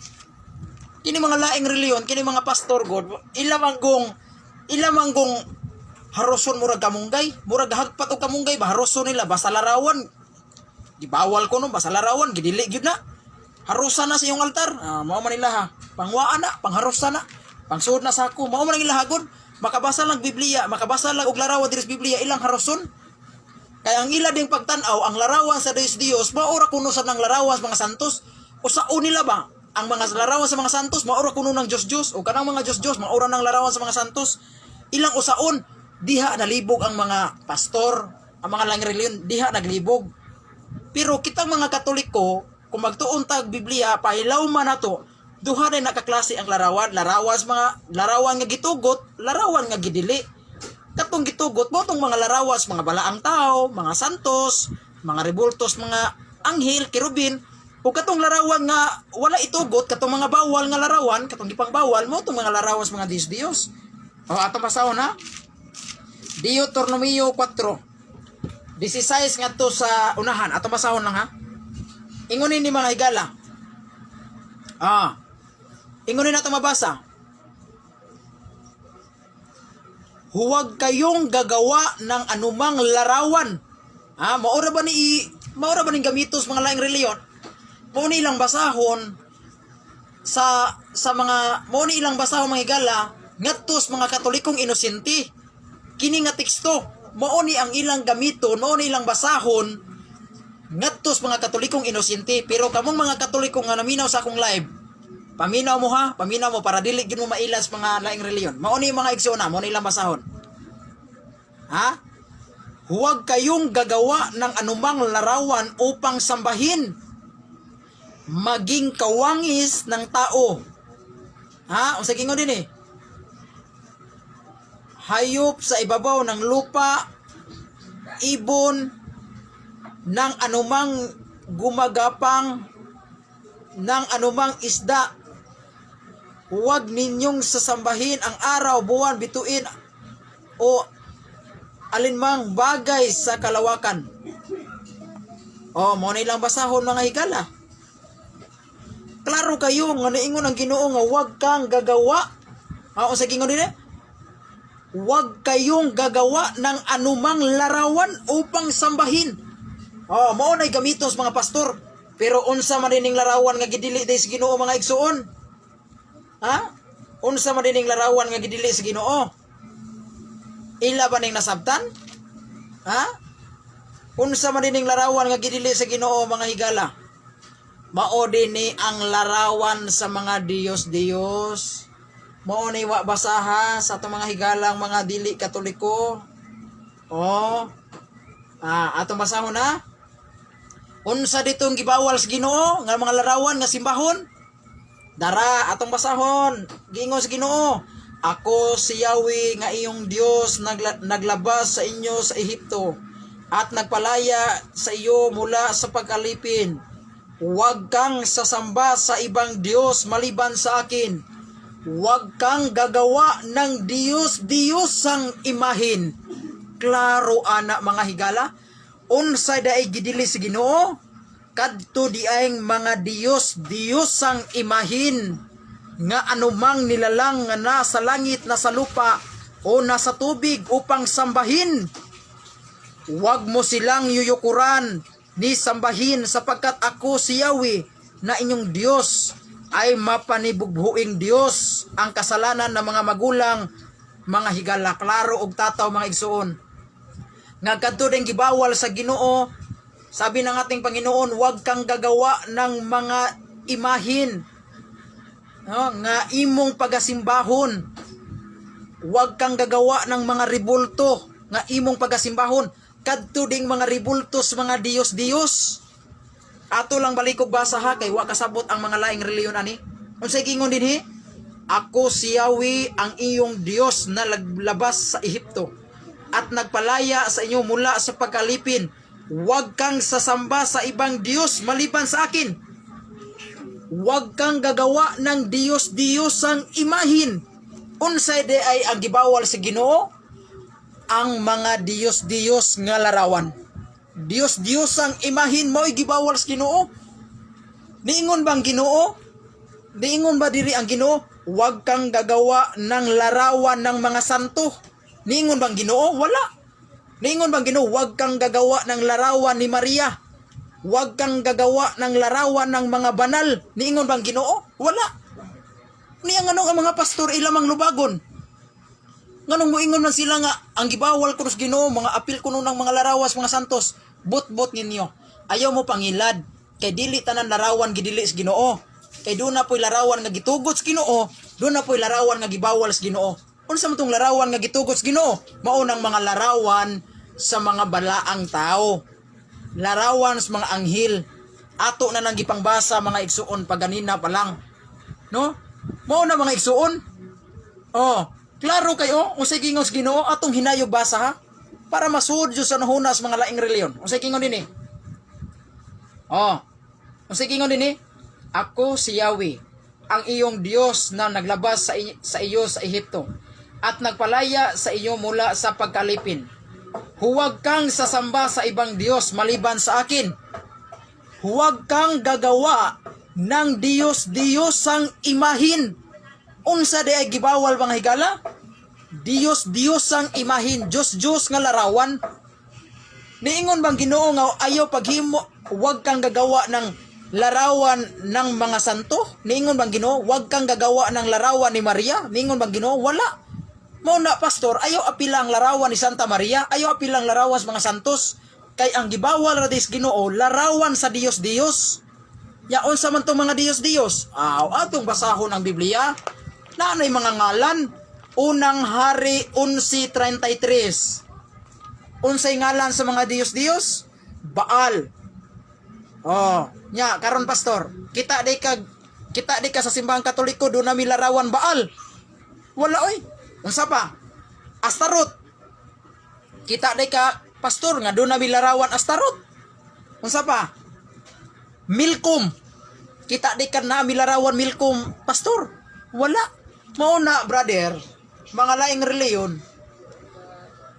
Kini mga laing reliyon, kini mga pastor god, ila manggong haroson murag kamunggay, murag hagpat og kamunggay ba haroson nila basta larawan. Gibawal ko no, basta larawan gidili gyud na. Harosa na sa iyong altar. Ah, mao man nila, ha. Pangwaan na, pangharosa na. Pangsuod na sa ako. Mao man ang ila hagod. Makabasa lang Biblia, makabasa lang og larawan diri sa Biblia, ilang haroson. Kaya ang ila ding pagtan-aw, ang larawan sa Diyos Diyos, maura kuno sa ng larawan sa mga santos. O sa nila ba? Ang mga larawan sa mga santos, maura kuno ng Diyos Diyos. O kanang mga Diyos Diyos, maura ng larawan sa mga santos. Ilang usaon, diha nalibog ang mga pastor, ang mga lang reliyon, diha naglibog. Pero kitang mga Katoliko, kung magtuon tag Biblia, pahilaw man nato, duha na nakaklase ang larawan, larawan sa mga larawan nga gitugot, larawan nga gidili. Katong gitugot mo tong mga larawan sa mga balaang tao, mga santos, mga rebultos, mga anghel, kerubin. O katong larawan nga wala itugot, katong mga bawal nga larawan, katong gipang bawal mo tong mga larawan sa mga Diyos Diyos. O atong basahon ha. Deuteronomio 4:16 ngadto sa unahan. Atong basahon lang ha. Ingon ni mga higala. Ah. Ingon ni nato mabasa. Huwag kayong gagawa ng anumang larawan. Ha, maura ba ning gamitos mga laing reliyon? Mao ni ilang basahon sa mga mao ni ilang basahon, mga higala, ngadto sa mga Katolikong inosente. Kini nga teksto, mao ni ang ilang gamiton, mao ni ilang basahon ngadto sa mga Katolikong inosente. Pero kamong mga Katoliko nga naminaw sa akong live, paminaw mo ha, paminaw mo para dili gyud mo maila sa mga laing reliyon. Mao ni mga igsoon, mao ni ilang basahon. Ha? Huwag kayong gagawa ng anumang larawan upang sambahin, maging kawangis ng tao. Ha? Unsa gingon din eh? Hayop sa ibabaw ng lupa, ibon, ng anumang gumagapang, ng anumang isda. Huwag ninyong sasambahin ang araw, buwan, bituin, o alinmang bagay sa kalawakan. O, mo na ilang basahon, mga higala. Klaro kayo nga naingon ang Ginoo nga huwag kang gagawa. Ah, unsa gingon din eh? Huwag kayong gagawa ng anumang larawan upang sambahin. Oh, mao na'y gamiton sa mga pastor. Pero unsa man dining larawan nga gidili day sa Ginoo, mga igsuon? Ha? Unsa man dining larawan nga gidili sa Ginoo? Ila ba ning nasabtan? Ha? Unsa man dining larawan nga gidili sa Ginoo, mga higala? Mao dinhi ang larawan sa mga Diyos-Diyos. Mao ni wa basaha sa atong mga higalang mga dili Katoliko. Oh. Ah, atong basahon na. Unsa ditong gibawal sa Ginoo nga mga larawan nga simbahon? Dara, atong basahon. Giingon sa Ginoo, "Ako si Yahweh nga iyong Dios, naglabas sa inyo sa Ehipto at nagpalaya sa iyo mula sa pag-alipin. Huwag kang sasamba sa ibang Diyos maliban sa akin. Huwag kang gagawa ng Diyos-Diyosang imahin." Klaro ana, mga higala. Unsa diay gidili sa Ginoo? Kadto diayng mga Diyos Diyosang imahin nga anumang nilalang nga nasa langit, nasa lupa o nasa tubig upang sambahin. Huwag mo silang yuyukuran ni sambahin sapagkat ako si Yahweh na inyong Diyos ay mapanibughuing Diyos." Ang kasalanan ng mga magulang, mga higala, klaro og tataw, mga igsuon. Nga kadto din gibawal sa Ginoo, sabi ng ating Panginoon, huwag kang gagawa ng mga imahin, no, nga imong pagasimbahon. Huwag kang gagawa ng mga ribulto nga imong pagasimbahon. Kadto ding mga ribulto sa mga Diyos-Diyos. Ato lang balikog basa ha, kay wa kasabot ang mga laing reliyon ani. Unsay gingon dinhi? "Ako si Yahweh ang iyong Diyos na naglabas sa Ehipto at nagpalaya sa inyo mula sa pagkalipin. Huwag kang sasamba sa ibang Diyos maliban sa akin. Huwag kang gagawa ng Diyos-Diyosang imahin." Unsay diay ang gibawal sa Ginoo? Ang mga Diyos-Diyos nga larawan. Diyos-Diyosang imahin mo'y gibawal sa Ginoo. Niingon bang Ginoo? Niingon ba diri ang Ginoo? "Huwag kang gagawa ng larawan ng mga santo." Niingon bang Ginoo? Wala. Niingon bang Ginoo, "Huwag kang gagawa ng larawan ni Maria. Huwag kang gagawa ng larawan ng mga banal"? Niingon bang Ginoo? Wala. Niya nganong ang mga pastor ilamang lubagon? Nganong moingon man sila nga ang gibawal ko sa Ginoo mga apil kuno ng mga larawas mga santos? Bot-bot ninyo. Ayaw mo pangilad kay dili tanan larawan gidili sa Ginoo. Kay duna po'y larawan nga gitugot sa Ginoo, duna po'y larawan nga gibawal sa Ginoo. Unsa man tong larawan nga gitugot sa Ginoo? Mao nang mga larawan sa mga balaang tao. Larawan sa mga anghel. Ato na nang gipangbasa, mga igsuon, paganina pa lang. No? Mao na, mga igsuon. Oh, klaro kayo, unsay gingon sa Ginoo, atong hinayog basa ha. Para masuod jud sa nahunas mga laing reliyon. Unsay gingon dinhi? Oh. Unsa ingon dinhi? Ako si Yahweh, ang iyong Diyos na naglabas sa iyo sa Ehipto at nagpalaya sa iyo mula sa pagkalipin. Huwag kang sasamba sa ibang Diyos maliban sa akin. Huwag kang gagawa ng Diyos-Diyosang imahin. Unsa di ay gibawal, mga higala? Diyos-Diyosang imahin, Diyos-Diyos nga larawan. Niingon bang Ginoo nga ayaw paghimo, huwag kang gagawa ng larawan ng mga santo? Niingon bang Ginoo, huwag kang gagawa ng larawan ni Maria? Niingon bang Ginoo? Wala. Mao na, pastor, ayaw apila ang larawan ni Santa Maria, ayaw apila ang larawan sa mga santos. Kay ang gibawal ra dis Ginoo, larawan sa Diyos-Diyos. Ya unsa man tong mga Diyos-Diyos? Aw, atong basahon ang Biblia. Naanay mga ngalan. Unang Hari 11:33. Unsay ngalan sa mga Diyos-Diyos? Baal. Oh, nya karon, pastor, kita di ka sa Simbahang Katoliko do na mi larawan Baal? Wala oy. Unsa pa? Astarot. Kita di ka, pastor, nga do na mi larawan Astarot? Unsa pa? Milcom. Kita di ka na mi larawan Milcom, pastor? Wala. Mao na, brother, mga laing reliyon,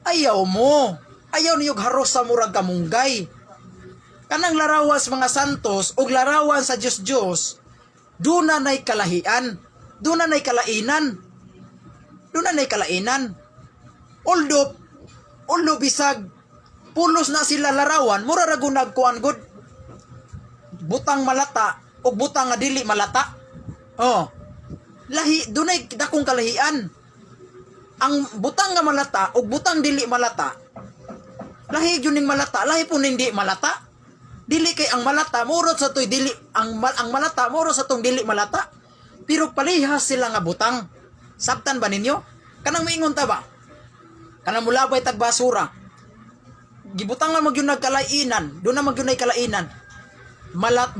ayaw mo. Ayaw niyo haros sa murag kamunggay. Kanang larawan sa mga santos ug larawan sa Diyos-Diyos, duna nay kalahian, duna nay kalainan. Duna nay kalainan. Although bisag pulos na sila larawan, mura ra gunag kuan gud. Butang malata ug butang nga dili malata. Oh. Lahi, dunay dakong kalahian. Ang butang nga malata ug butang dili malata, lahi gyud ning malata, lahi po ning di malata. Dili kay ang malata murot sa toy dili ang malata murot sa tong dili malata. Pero palihas sila nga butang. Sabtan ba ninyo? Kanang moingon ta ba? Kanang mulabay tag basura. Gibutang nga magyud nagkalainan, do na magyud nay kalainan.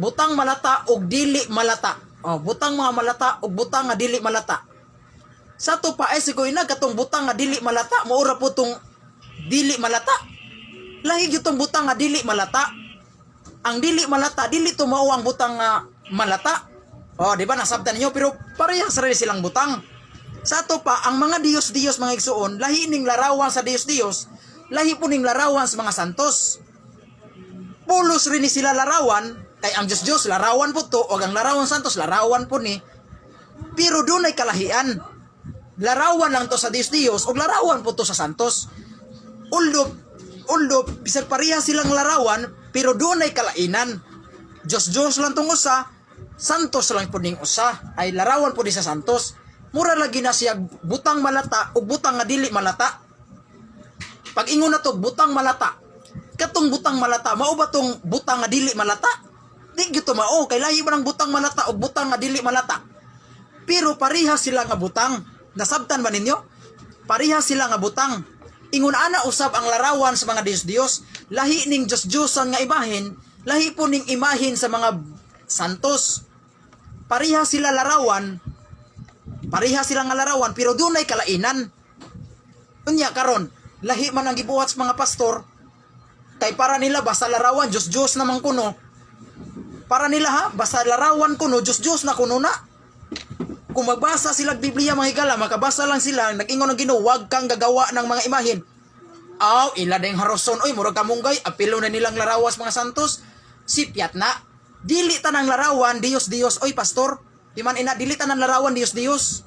Butang malata og dili malata. Oh, butang mga malata og butang nga dili malata. Sa to pa ay sikoy na katong butang nga dili malata, maura po tong dili malata. Lahi gyud tong butang nga dili malata. Ang dili malata, dili to mao ang butang nga malata. Oh, di ba nasabtan ninyo, pero parehas ra silang butang. Sa ato pa ang mga Diyos-Diyos, mga igsuon, lahi ning larawan sa Diyos-Diyos, lahi po ning larawan sa mga santos. Pulos rin ni sila larawan, kay ang Diyos-Diyos larawan po to, o ang larawan santos larawan po ni. Pero dunay kalahian. Larawan lang to sa Diyos-Diyos o larawan po to sa santos. Although bisag pareha silang larawan, pero dunay kalainan. Diyos-Diyos lang tong usa, santos lang po ning usa, ay larawan po ni sa santos. Mura lagi na siya butang malata o butang nga dili malata. Pag ingon na to butang malata, katong butang malata, mao ba tong butang nga dili malata? Di gyud to mao, kay lahi ba ng butang malata o butang nga dili malata? Pero pareha sila nga butang. Nasabtan ba ninyo? Pareha sila nga butang. Ingon ana usab ang larawan sa mga Diyos-Diyos, lahi ning Diyos-Diyosan nga imahin, lahi po ning imahin sa mga santos. Pareha sila larawan, pareha sila nga larawan, pero dunay kalainan. Unya karon, lahi man ang gibuhat sa mga pastor, kay para nila basta larawan Diyos-Diyos naman kuno. Para nila ha, basta larawan kuno, Diyos-Diyos na kuno na. Kung magbasa sila Biblia, mga higala, makabasa lang sila, nag-ingon ng Ginoo, "Wag kang gagawa ng mga imahin." Aw, ila ding haroson, oy, murag kamunggay, apilo na nilang larawas mga santos. Sipyat na. Dili tanang larawan, Diyos Diyos, oy pastor. Di man ina, dili tanan larawan Diyos Diyos.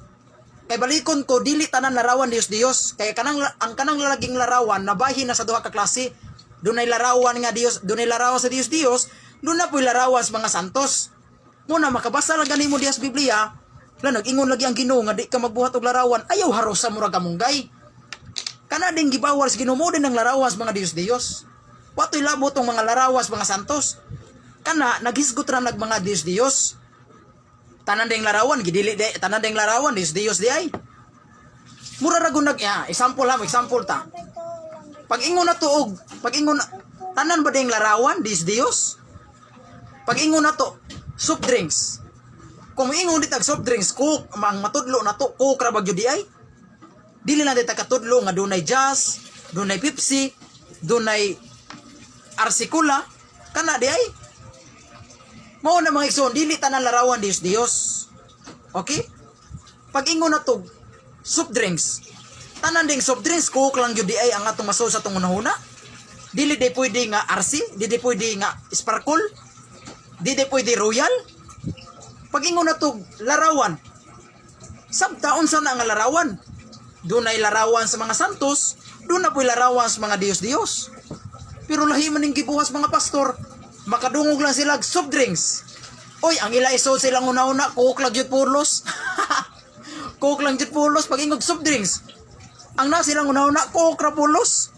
Kay balikon ko, dili tanan larawan Diyos Diyos. Kay ang kanang lalaging larawan, nabahin na sa duha ka klase. Dunay larawan nga Diyos, dunay larawan sa Diyos Diyos, doon na po'y larawan sa mga santos. Muna makabasa lang gani mo diya sa Biblia, la nag-ingon lagi ang Ginoo nga di ka magbuhat og larawan, ayaw haros sa murag kamunggay. Kana ding gibawal sa Ginoo mo din ang larawan sa mga Diyos Diyos. Watoy labo tong mga larawan sa mga santos. Kana naghisgot ra nag mga Diyos Diyos. Tanan ding larawan gidili di, tanan ding larawan Diyos Diyos di ay. Mura ra gunag ya, example ha, example ta. Pag ingon na to og, pag ingon tanan ba ding larawan Diyos Diyos? Pag ingon na to soft drinks. Kung moingon di tag soft drinks, Coke, ang matudlo na to, Coke ra ba gyud di ay? Dili na di ta katudlo nga dunay Jazz, dunay Pepsi, dunay RC Cola, kana di ay. Mao na, mga igsoon, dili tanan larawan Dios Dios. Okay? Pag ingon na to soft drinks, tanan ding soft drinks Coke lang gyud di ay ang atong masol sa atong hunahuna. Dili day pwede nga RC, dili pwede nga Sparkle, dili pwede Royal. Pag ingon na to larawan, sabta unsa na nga larawan? Dunay larawan sa mga santos, duna po'y larawan sa mga Diyos-Diyos. Pero lahi man ning gibuhat mga pastor, makadungog lang sila og soft drinks. Oy, ang ila isod silang una-una, Coke lang jud pulos. Coke lang jud pulos pag ingog soft drinks. Ang na silang una-una, Coke ra pulos.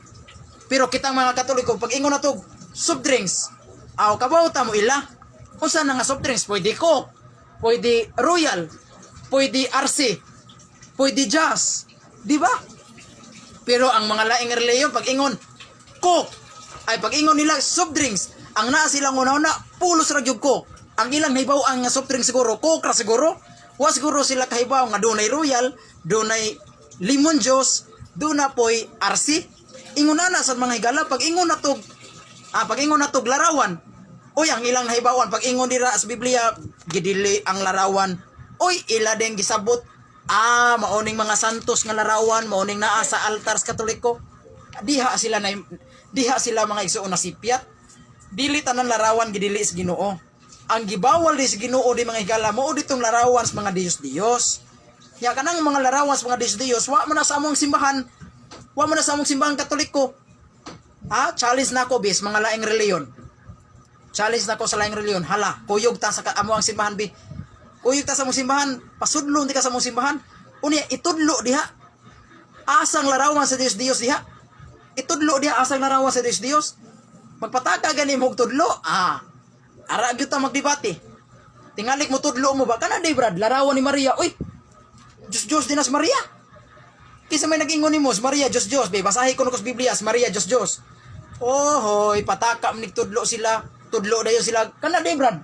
Pero kitang mga Katoliko, pag ingon na to soft drinks, aw kabaw ta mo ila. Unsa na nga soft drinks? Pwede Coke, pwede Royal, pwede RC, pwede Jazz. Di ba? Pero ang mga laing reliyon, pag ingon, Coke, ay pag ingon nila soft drinks, ang naa silang una-una, pulos ra gyud Coke. Ang ilang nahibaw ang soft drink siguro, Coke ra siguro. Wa siguro sila kahibaw nga dunay Royal, dunay lemon juice, duna poy RC. Ingon na na sa mga higala pag ingon na tog pag ingon na tog larawan. Oy, ang ilang nahibawan pag ingon dira sa Biblia, gidili ang larawan. Oy, ila din gisabot. Ah, maoning mga santos nga larawan, maoning naa sa altar sa Katoliko. Diha sila na diha sila, mga igsuon, nasipyat. Dili tanan larawan gidili sa Ginoo. Ang gibawal di sa Ginoo di, mga higala, mao ditong larawan sa mga Diyos-Diyos. Ya kanang mga larawan sa mga Diyos-Diyos, wa man na sa among simbahan. Wa man na sa among simbahan Katoliko. Ha? Challenge na ako bis mga laing reliyon. Challenge na ko sa laing reliyon. Hala, kuyog ta sa amo ang simbahan bi. Kuyog ta sa among simbahan, pasudlo di ka sa among simbahan. Unya itudlo diha. Asang larawan sa Diyos Diyos diha? Itudlo diha asang larawan sa Diyos Diyos. Magpataka gani mo og tudlo. Ah. Ara gyud ta magdebate. Tingalik mo tudlo mo ba kana day, Brad, larawan ni Maria. Uy. Diyos Diyos din as Maria. Kisa may nag-ingon nimo, si Maria Diyos Diyos, be basahi ko sa Biblia, si Maria Diyos Diyos. Ohoy, pataka man tudlo sila. Tudlo dayon sila. Kana day, Brad.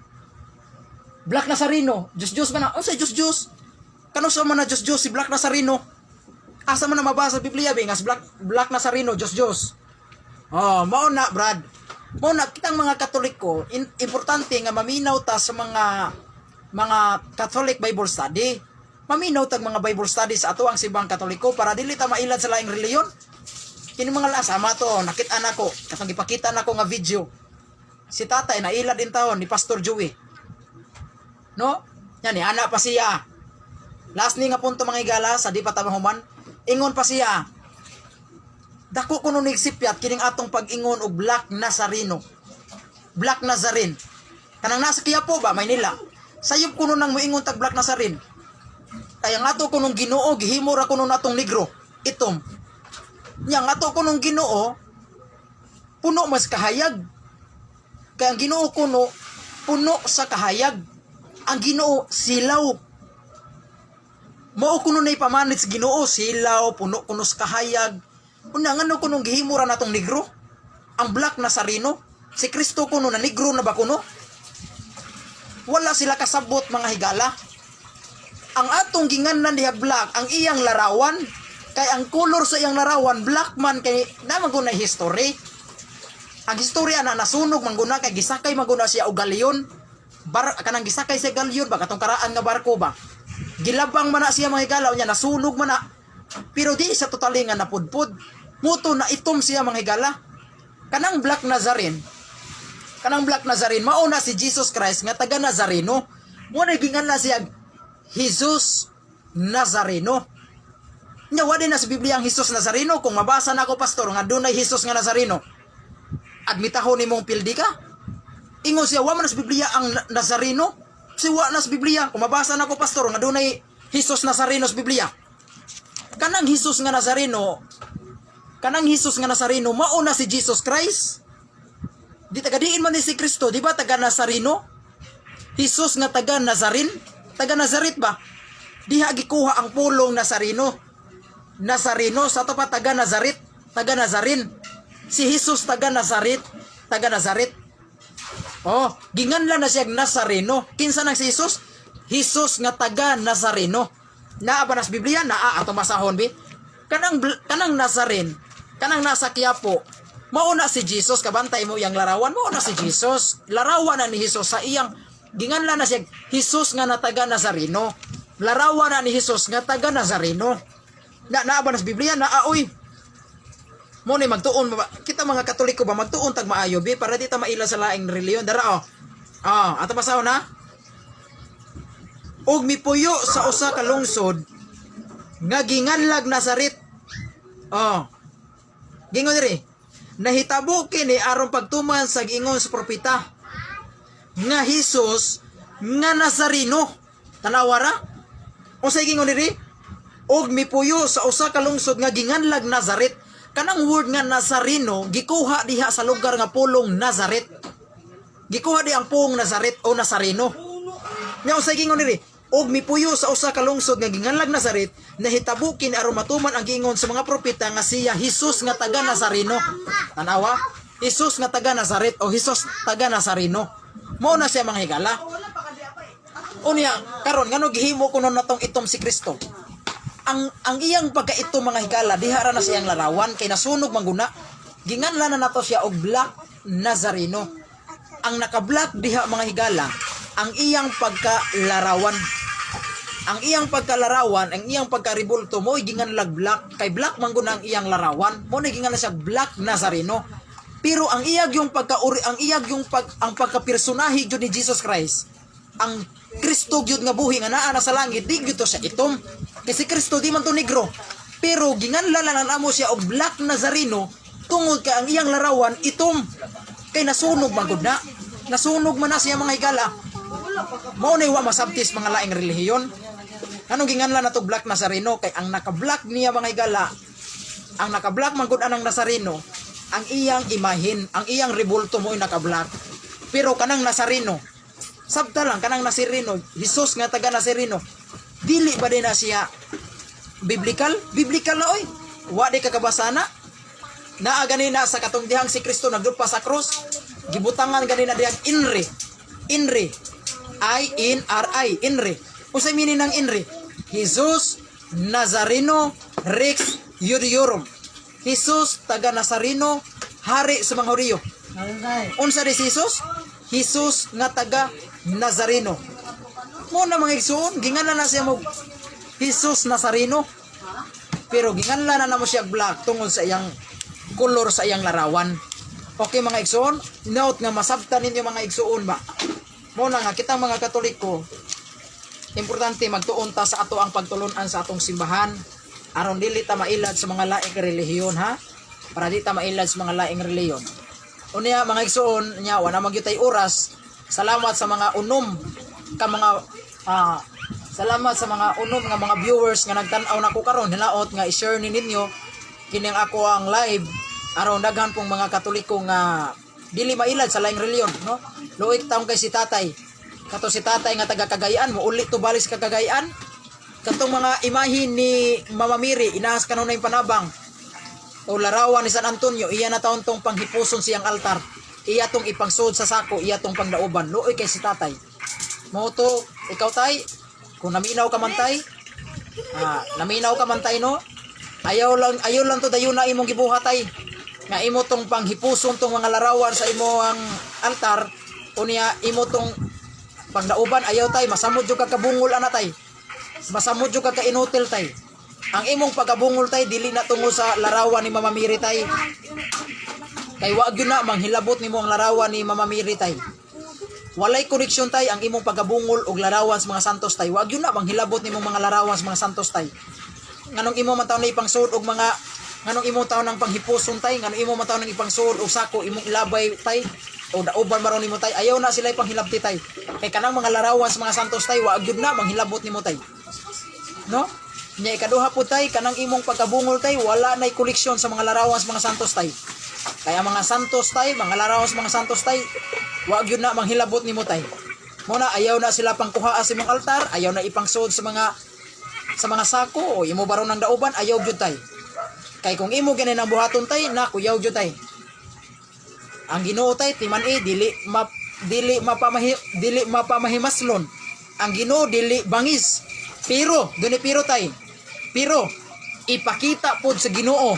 Black Nazareno, Diyos Diyos man na. Unsa Diyos Diyos? Kano sa man na Diyos Diyos si Black Nazareno? Asa man na mabasa sa Biblia be nga si Black Nazareno Diyos Diyos? Oh, mao na, Brad. Mao na kitang mga Katoliko, importante nga maminaw ta sa mga Catholic Bible study. Maminaw tag mga Bible study sa ato ang simbahang Katoliko para dili ta mailad sa laing reliyon. Kini mga lasama to, nakita nako, katong gipakita nako nga video. Si tatay nailad din taon ni Pastor Joey. No? Yan ni ana pa siya. Last ni nga punto, mga higala, sa di pa ta mahuman. Ingon pa siya. Dako kuno nigsipyat kining atong pag-ingon og Black Nazareno. Black Nazarene. Kanang nasa Quiapo ba, Maynila. Sayop kuno nang moingon tag Black Nazarene. Kaya nga ato kunong Ginoo gihimo ra kuno natong negro, itom. Nya nga ato kunong Ginoo puno mas kahayag. Kaya ang Ginoo kuno puno sa kahayag. Ang Ginoo silaw. Mao kuno nay pamanit sa Ginoo, silaw, puno kuno sa kahayag. Una ngano kunong gihimo ra natong negro? Ang Black Nazareno, si Kristo kuno na negro na ba kuno? Wala sila kasabot, mga higala. Ang atong ginganlan diha black, ang iyang larawan, kay ang color sa iyang larawan black man, kay naman guna history. Ang historya na nasunog man guna kay gisakay man guna siya og galyon. Bar kanang gisakay sa galyon ba, katong karaan nga barko ba. Gilabang man na siya, mga higala, nya nasunog man na. Pero di sa totally nga napudpud. Muto na itom siya, mga higala. Kanang Black Nazarene, kanang Black Nazarene, mauna si Jesus Christ nga taga Nazareno. Mo na ginganlan siya Jesus Nazareno. Nya wa din na sa Biblia ang Jesus Nazareno. Kung mabasa na ako, pastor, nga dunay Jesus nga Nazareno, admitahon nimong pildi ka. Ingon siya, wa man na sa Biblia ang Nazareno. Si wa na sa Biblia. Kung mabasa na ako, pastor, nga dunay Jesus Nazareno sa Biblia. Kanang Jesus nga Nazareno, kanang Jesus nga Nazareno, mauna si Jesus Christ. Di taga diin man ni si Kristo, di ba taga Nazareno? Jesus nga taga Nazarin, taga Nazaret ba? Diha gikuha ang pulong Nazareno. Nazareno sa to pa taga Nazaret, taga Nazarin. Si Jesus taga Nazaret, taga Nazaret. Oh, ginganlan na siya Nazareno. Kinsa nang si Jesus? Jesus nga taga Nazareno. Naa ba nas Biblia? Naa, ato masahon bi. Kanang Nazaren, kanang nasa Quiapo, mao na si Jesus, kabantay mo iyang larawan, mao na si Jesus. Larawan na ni Jesus sa iyang Ginganlan na siya Jesus nga na taga Nazareno. Larawan na ni Jesus nga taga Nazareno. Na naa ba na sa Biblia na aoy. Mo ni magtuon ba kita mga Katoliko ba magtuon tag maayo bi para di ta maila sa laing relihiyon dara oh. Ah, ato basahon na. Og mipuyo sa usa ka lungsod nga ginganlag Nazaret. Oh. Gingon diri. Nahitabo kini aron pagtuman sa giingon sa propeta nga Hesus nga Nazareno. Tanawa ra. Unsay gingon diri? Og mipuyo sa usa ka lungsod nga ginganlag Nazaret. Kanang word nga Nazareno gikuha diha sa lugar nga pulong Nazaret. Gikuha di ang pulong Nazaret o Nazareno. Nya unsay gingon diri? Og mipuyo sa usa ka lungsod nga ginganlag Nazaret, nahitabo kini aron matuman ang giingon sa mga propeta nga siya Hesus nga taga Nazareno. Tanawa? Hesus nga taga Nazaret o Hesus taga Nazareno. Mao na siya mga higala. Unya karon ngano gihimo kuno natong itom si Kristo? Ang iyang pagkaitom, mga higala, diha ra na siyang larawan kay nasunog mangguna. Ginganlan na nato siya og Black Nazareno. Ang naka-black diha, mga higala, ang iyang pagkalarawan. Ang iyang pagkalarawan, ang iyang pagkaribulto mo ginganlag black kay black man gud ang iyang larawan. Mo na ginganlan siya Black Nazareno. Pero ang iyag yung pagka ang iyag yung pag ang pagkapersonahe jud ni Jesus Christ, ang Kristo gyud nga buhi nga naa na sa langit, di gyud to siya itom. Kasi si Kristo di man to negro. Pero ginganlan lang namo siya og Black Nazareno tungod kay ang iyang larawan itom. Kay nasunog man gud na. Nasunog man na siya, mga higala. Mao na wa masabtis mga laing relihiyon. Anong ginganlan na to Black Nazareno? Kay ang naka-black niya, mga higala, ang naka-black man gud anang Nazareno, ang iyang imahin, ang iyang rebulto mo naka-black. Pero kanang Nazareno, sabta lang kanang Nazareno, Jesus nga taga Nazareno, dili ba din na siya biblical? Biblical na oy. Wa di kakabasa na. Naa ganina sa katong dihang si Kristo nagdupa sa krus, gibutangan ganina dihang INRI. INRI. I N R I, INRI. Unsay meaning ng INRI? Jesus Nazareno Rex Iudaeorum. Jesus taga Nazareno, hari sa mga Hudiyo. Unsa di si Jesus? Jesus nga taga Nazareno. Mo na, mga igsoon, ginganlan na siya mo Jesus Nazareno. Pero ginganlan na namo siya black tungod sa iyang kolor sa iyang larawan. Okay, mga igsoon, note nga masabtan ninyo, mga igsoon ba. Mo na nga kitang mga Katoliko, importante magtuon ta sa ato ang pagtulunan sa atong simbahan aron dili ta mailad sa mga laing relihiyon, ha, para di ta mailad sa mga laing relihiyon. Unya, mga igsoon nya, wala man gyud tay oras. Salamat sa mga unom ka mga salamat sa mga unom nga mga viewers nga nagtan-aw nako karon. Hinaot nga i-share ni ninyo kining ako ang live aron daghan pong mga Katoliko nga dili mailad sa laing relihiyon, no. Luit taong kay si tatay kato, si tatay nga taga Cagayan mo uli to balik sa Cagayan, katong mga imahe ni Mama Mary inahas kanunay panabang o larawan ni San Antonio, iya na taon tong panghipuson siyang altar, iya tong ipangsud sa sako, iya tong pangdauban. Luoy kay si tatay mo to. Ikaw tay, kung naminaw ka man tay, naminaw ka man tay, no, ayaw lang, ayaw lang to dayon na imong gibuhat tay, nga imo tong panghipuson tong mga larawan sa imo ang altar, unya imo tong pangdauban. Ayaw tay, masamod jud ka kabungol ana tay, masamod jud ka kainutil tay. Ang imong pagkabungol tay dili na tungo sa larawan ni Mama Mary tay, kay wa gyud na manghilabot nimo ang larawan ni Mama Mary tay. Walay koneksyon tay ang imong pagkabungol og larawan sa mga santos tay. Wa gyud na manghilabot nimong mga larawan sa mga santos tay. Nganong imo man taon na ipangsuod og mga, nganong imo taon ng panghipuson tay, nganong imo man taon ng ipangsuod og sako, imong ilabay tay o dauban maron nimo tay, ayaw na sila ipanghilabti tay, kay kanang mga larawan sa mga santos tay wa gyud na manghilabot nimo tay, no. Nya ikaduha po tay, kanang imong pagkabungol tay wala nay koleksyon sa mga larawan sa mga santos tay, kaya mga santos tay, mga larawan sa mga santos tay, wa gyud na manghilabot nimo tay. Mo na ayaw na sila pangkuhaa sa imong altar, ayaw na ipangsuod sa mga sako o imo baron ng dauban, ayaw gyud tay. Kay kung imo gani nang buhaton tay, nakuyaw gyud tay. Ang Ginoo tay timan eh dili mapamahimaslon. Ang Ginoo dili bangis. Pero duni pero tay. Pero ipakita pod sa Ginoo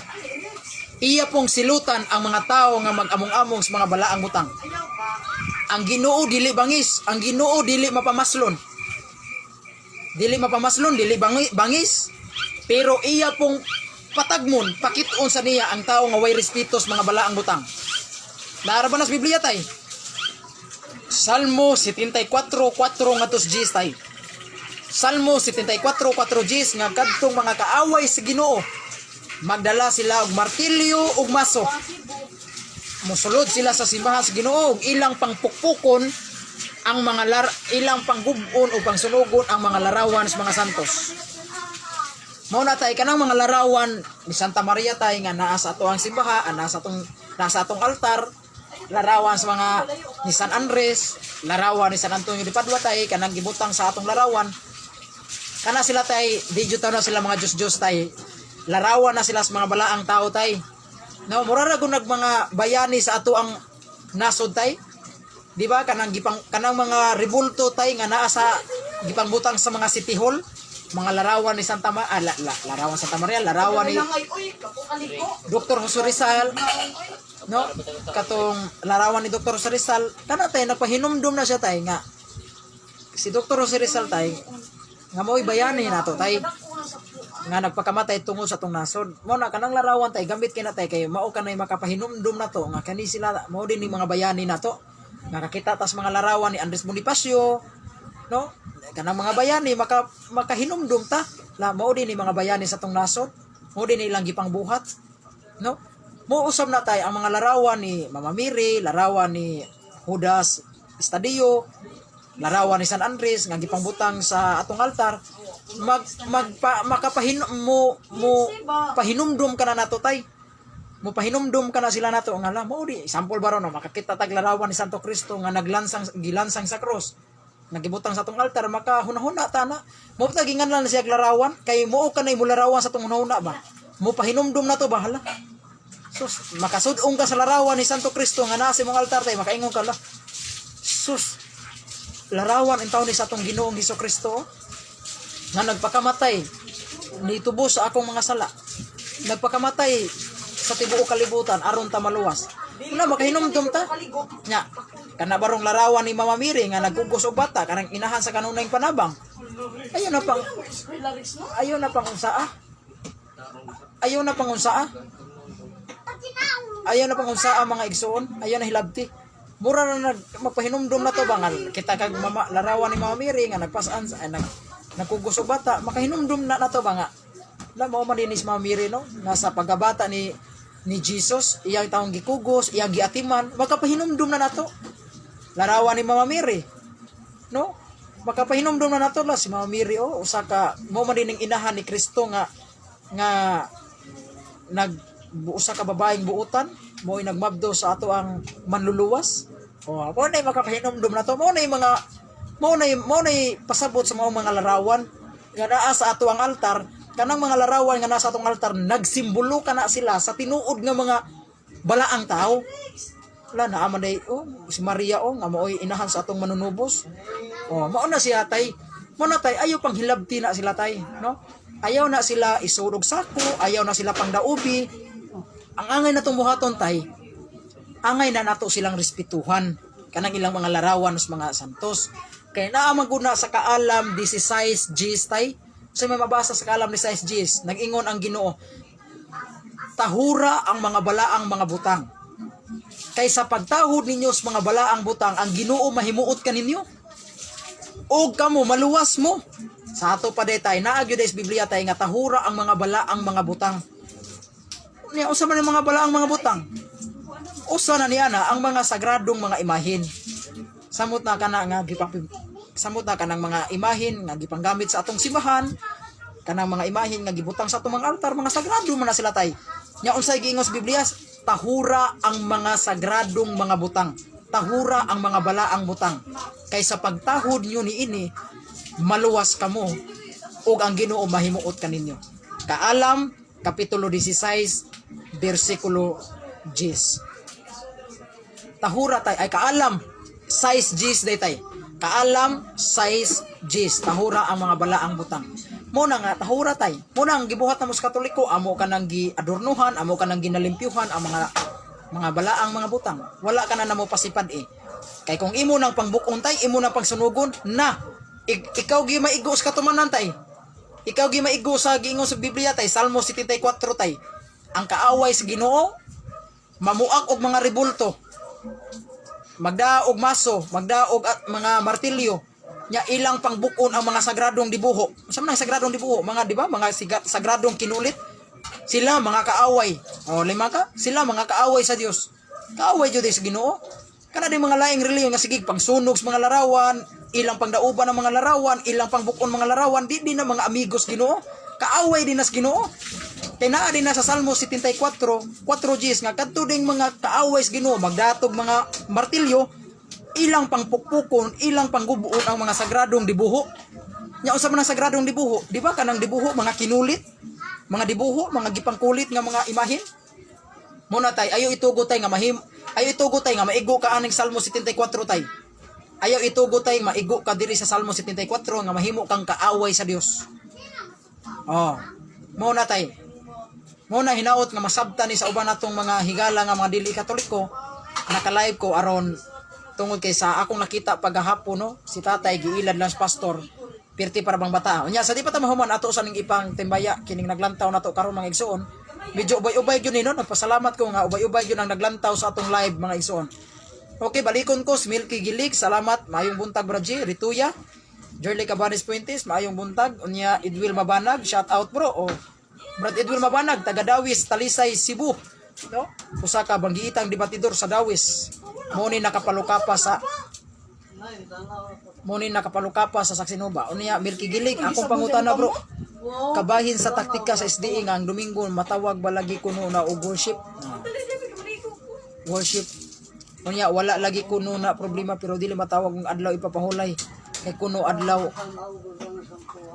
iya pong silutan ang mga tao nga mag-among-among sa mga balaang butang. Ang Ginoo dili bangis, ang Ginoo dili mapamaslon. Dili mapamaslon, dili bangis. Pero iya pong patagmon, pakiton sa niya ang tao nga way respeto sa mga balaang butang. Naara ba na sa Biblia, tay? Salmo 74:4 ngadto sa Gs, tay. Salmo 74:4 Gs nga kadtong mga kaaway sa Ginoo magdala sila og martilyo ug maso. Mosulod sila sa simbahan sa Ginoo ug ilang pangpukpukon ang mga ilang panggub-on o pangsunugon ang mga larawan sa mga santos. Mao na, tay, kanang mga larawan ni Santa Maria, tay, nga naa sa ato ang simbahan, naa sa atong altar, larawan sa mga ni San Andres, larawan ni San Antonio de Padua, tay, kanang gibutang sa atong larawan. Kana sila, tay, di jud na sila mga Diyos-Diyos, tay. Larawan na sila sa mga balaang tao, tay. No, mura ra gud nag mga bayani sa ato ang nasod, tay. Di ba kanang gipang kanang mga rebulto, tay, nga naa sa gipangbutang sa mga city hall, mga larawan ni Santa Ma ah, larawan Santa Maria, larawan ni Dr. Jose Rizal, no? Katong larawan ni Dr. Jose Rizal, kana, tay, nagpahinumdum na siya, tay, nga si Dr. Jose Rizal, tay, nga mo'y bayani nato, tay, nga nagpakamatay tungod sa atong nasod. Mo na kanang larawan, tay, gamit kay na, tay, kay mao kanay makapahinumdum nato nga kani sila mao din ni mga bayani nato. Nakakita tas mga larawan ni Andres Bonifacio, no? Kanang mga bayani makahinumdum ta la mao din ni mga bayani sa atong nasod. Mao din ilang gipangbuhat, no? Mo usab na, tay, ang mga larawan ni Mama Mary, larawan ni Judas Estadio, larawan ni San Andres nga gipangbutang sa atong altar, mag magpa makapahin mo mo pahinumdum ka na nato, tay, mo pahinumdum ka na sila nato nga la mo di sample ba ron, no, makakita tag larawan ni Santo Cristo nga naglansang gilansang sa cross nga gibutang sa atong altar, makahunahuna ta na mo pa gingan lang siya larawan kay mo kanay mo larawan sa atong hunahuna ba, mo pahinumdum na to ba, hala. Sus, makasud-ong ka sa larawan ni Santo Cristo nga naa sa imong altar, tay, makaingon ka la, sus, larawan ang taon ni sa atong Ginoong Hesus Kristo nga nagpakamatay nitubos sa akong mga sala, nagpakamatay sa tibuok kalibutan aron ta maluwas. Una makahinumdum ta nya. Kana barong larawan ni Mama Mary nga nagkugos og bata, kanang inahan sa kanunayng panabang, ayaw na pang unsaa, ayaw na pang unsaa, ayaw na pang unsaa, mga igsoon, ayaw na hilabti. Mura na nag magpahinumdum na to ba nga kita kag mama, larawan ni Mama Mary nga nagpasaan sa ay, nagkugos og bata, makahinumdum na nato ba nga la mao man din ni si Mama Mary, no, nasa pagkabata ni Jesus iyang taong gikugos, iyang giatiman. Makapahinumdum na nato larawan ni Mama Mary, no? Makapahinumdum na nato la si Mama Mary, oh, usa ka mao man din ning inahan ni Kristo nga nga nag usa ka babaeng buutan, mo'y nagmabdo sa ato ang manluluwas. Oh, mo na makapahinumdum na to, mo na pasabot sa mga larawan nga naa sa ato ang altar. Kanang mga larawan nga nasa atong altar, nagsimbolo kana sila sa tinuod nga mga balaang tao. Wala na man day, oh, si Maria, oh, nga maoy inahan sa atong manunubos. Oh, mao na siya, tay. Mo na, tay, ayaw pang hilabti na sila, tay, no? Ayaw na sila isurog sako, ayaw na sila pang daubi. Ang angay na buhaton, tay, angay na nato silang respetuhan kanang ilang mga larawan sa mga santos. Kay naa man gud na sa Kaalam 16 Gs, tay. Sa may mabasa sa Kaalam 16 Gs, nag-ingon ang Ginoo, "Tahura ang mga balaang mga butang. Kay sa pagtahod ninyo sa mga balaang butang, ang Ginoo mahimuot kaninyo. O kamo maluwas mo." Sa ato pa day, tay, naa gyud sa Biblia, tay, nga tahura ang mga balaang mga butang. Nya usa man ang mga balaang mga butang? Usa na niya na ang mga sagradong mga imahin. Samot na kanang mga imahin nga gipanggamit sa atong simbahan, kanang mga imahin nga gibutang sa atong mga altar, mga sagrado man na sila, tay. Nya unsay giingon sa Biblia? Tahura ang mga sagradong mga butang. Tahura ang mga balaang butang. Kay sa pagtahod niyo niini, maluwas kamo ug ang Ginoo mahimuot kaninyo. Kaalam kapitulo 16 bersikulo 10. Tahura, tay, ay Kaalam 6 Gs day, tay. Kaalam 6 Gs. Tahura ang mga balaang butang. Mo na nga tahura, tay. Mo na ang gibuhat namo sa Katoliko, amo ka nang giadornuhan, amo ka nang ginalimpyuhan ang mga balaang mga butang. Wala ka na namo pasipad eh. Kay kung imo nang pangbukon tay, imo nang pangsunugon na ikaw gi maigo sa katumanan tay. Ikaw gi maigo sa giingon sa Biblia tay, Salmo 74 tay. Ang kaaway sa Ginoo mamuak og mga rebulto. Magdaog maso, magdaog at mga martilyo. Nya ilang pangbukon ang mga sagradong dibuho. Unsa man ang sagradong dibuho? Mga, di ba? Mga sagradong kinulit. Sila mga kaaway. O lima ka? Sila mga kaaway sa Dios. Kaaway jud sa Ginoo. Kana din mga laing relihiyon nga sige pangsunog sa mga larawan, ilang pangdauban ang mga larawan, ilang pangbukon mga larawan, di din na mga amigos Ginoo. Kaaway din nas Ginoo. Kay naa din na sa Salmo 74, 4 Gs nga kadto ding mga kaaway sa Ginoo magdatog mga martilyo, ilang pangpukpukon, ilang panggubuon ang mga sagradong dibuho. Nya unsa man ang sagradong dibuho? Di ba kanang dibuho mga kinulit? Mga dibuho, mga gipangkulit nga mga imahin? Muna tay, ayo itugo tay nga mahim, ayo itugo tay nga maigo ka aning Salmo 74 tay. Ayaw itugo tay maigo ka diri sa Salmo 74 nga mahimo kang kaaway sa Dios. Oh. Muna tay. Muna hinaot nga masabtan ni sa uban natong mga higala nga mga dili Katoliko, naka-live ko aron tungod kay sa akong nakita paghahapon, no, si tatay giilad lang sa pastor pirti para bang bata. Unya sa di pa ta mahuman, ato sa ning ipang timbaya kining naglantaw nato karon, mga igsuon. Medyo ubay-ubay gyud ni, no, nagpasalamat ko nga ubay-ubay gyud ang naglantaw sa atong live, mga igsuon. Okay, balikon ko si Milky Gilig, salamat, maayong buntag, Braji, Rituya. Jerly Cabanes Puentes, maayong buntag. Unya Idwil Mabanag, shout out, bro. Oh. Brad Edwil Mabanag, taga Dawis, Talisay, Cebu. No? Usa ka banggiitang debatidor sa Dawis. Mo ni nakapalukapa sa Saxinova. Unya Milky Gilig, akong pangutana, bro. Kabahin sa taktika sa SDA nga ang Domingo matawag ba lagi kuno na og worship? Ah. Worship. Unya wala lagi kuno na problema pero dili matawag ang adlaw ipapahulay. Kay kuno adlaw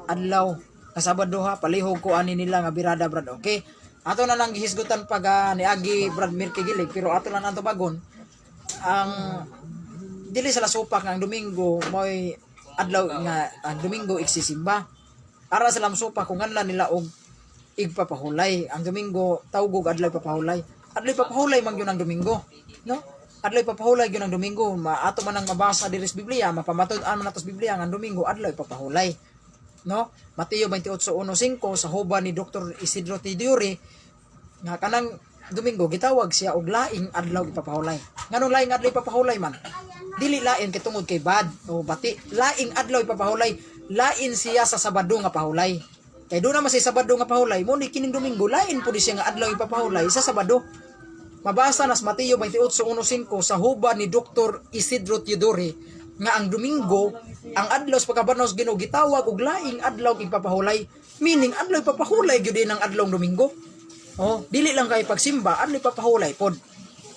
adlaw kasabado ha, palihog ko ani nila nga birada, brad. Okay, ato na lang gihisgutan pag niagi Brad Mirky Gilig, pero ato lang ang tubagon ang dili sa lasupak nga ang Domingo mo'y adlaw nga ang Domingo igsisimba. Ara sa lamsupak kung nganlan nila og igpapahulay ang Domingo, tawgog adlaw ipapahulay, adlaw ipapahulay man gyud ang Domingo, no? Adlaw ipapahulay gyud ang Domingo. Maato man ang mabasa diri sa Biblia, mapamatud-an man nato sa Biblia nga ang Domingo adlaw ipapahulay, no? Mateo 28:1-5 sa huban ni Dr. Isidro Tidiuri nga kanang Domingo gitawag siya og laing adlaw ipapahulay. Nganong laing adlaw ipapahulay man? Dili lain kay tungod kay bad o bati. Laing adlaw ipapahulay, lain siya sa Sabado nga pahulay. Kay doon naman sa Sabado nga pahulay, mo ni kining Domingo lain pud siya nga adlaw ipapahulay sa Sabado. Mabasa nas Mateo 28:1-5 sa huban ni Dr. Isidro Teodori nga ang Domingo, ang adlaw sa pagkabanhaw sa Ginoo, gitawag og laing adlaw ipapahulay. Meaning adlaw ipapahulay gyud din ang adlaw Domingo. Oh, dili lang kay pagsimba, adlaw ipapahulay pod.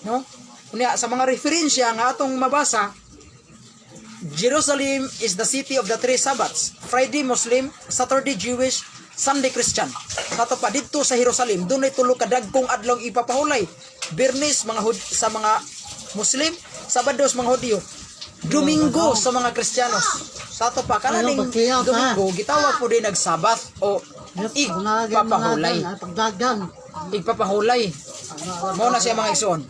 No? Unya sa mga referensya nga atong mabasa, Jerusalem is the city of the three Sabbaths. Friday Muslim, Saturday Jewish, Sunday Christian. Kato pa didto sa Jerusalem, dunay tulo ka dagkong adlaw ipapahulay. Biyernes mga sa mga Muslim, Sabado sa mga Hudyo, Domingo sa mga Kristiyanos. Sa ato pa kananing Domingo gitawag po din nag-Sabbath o igpapahulay. Pagdagan. Igpapahulay. Mao na siya, mga igsoon.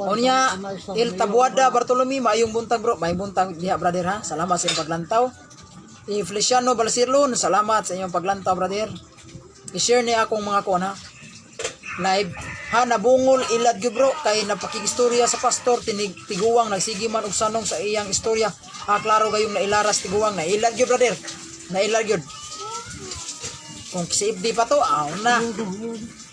Unya, Il Tabuada Bartolome, maayong buntag, bro. Maayong buntag diha, brother, ha. Salamat sa inyong paglantaw. I Feliciano Balsirlon, salamat sa inyong paglantaw, brother. I-share niya akong mga kuan ha. Live. Ha, nabungol ilad gyud, bro, kay napakigistorya sa pastor tinig tiguang nagsige man og sanong sa iyang istorya. Ha, klaro gayong nailaras tiguang nailad gyud, brother. Nailad gyud. Kung si FD pa to, aw na.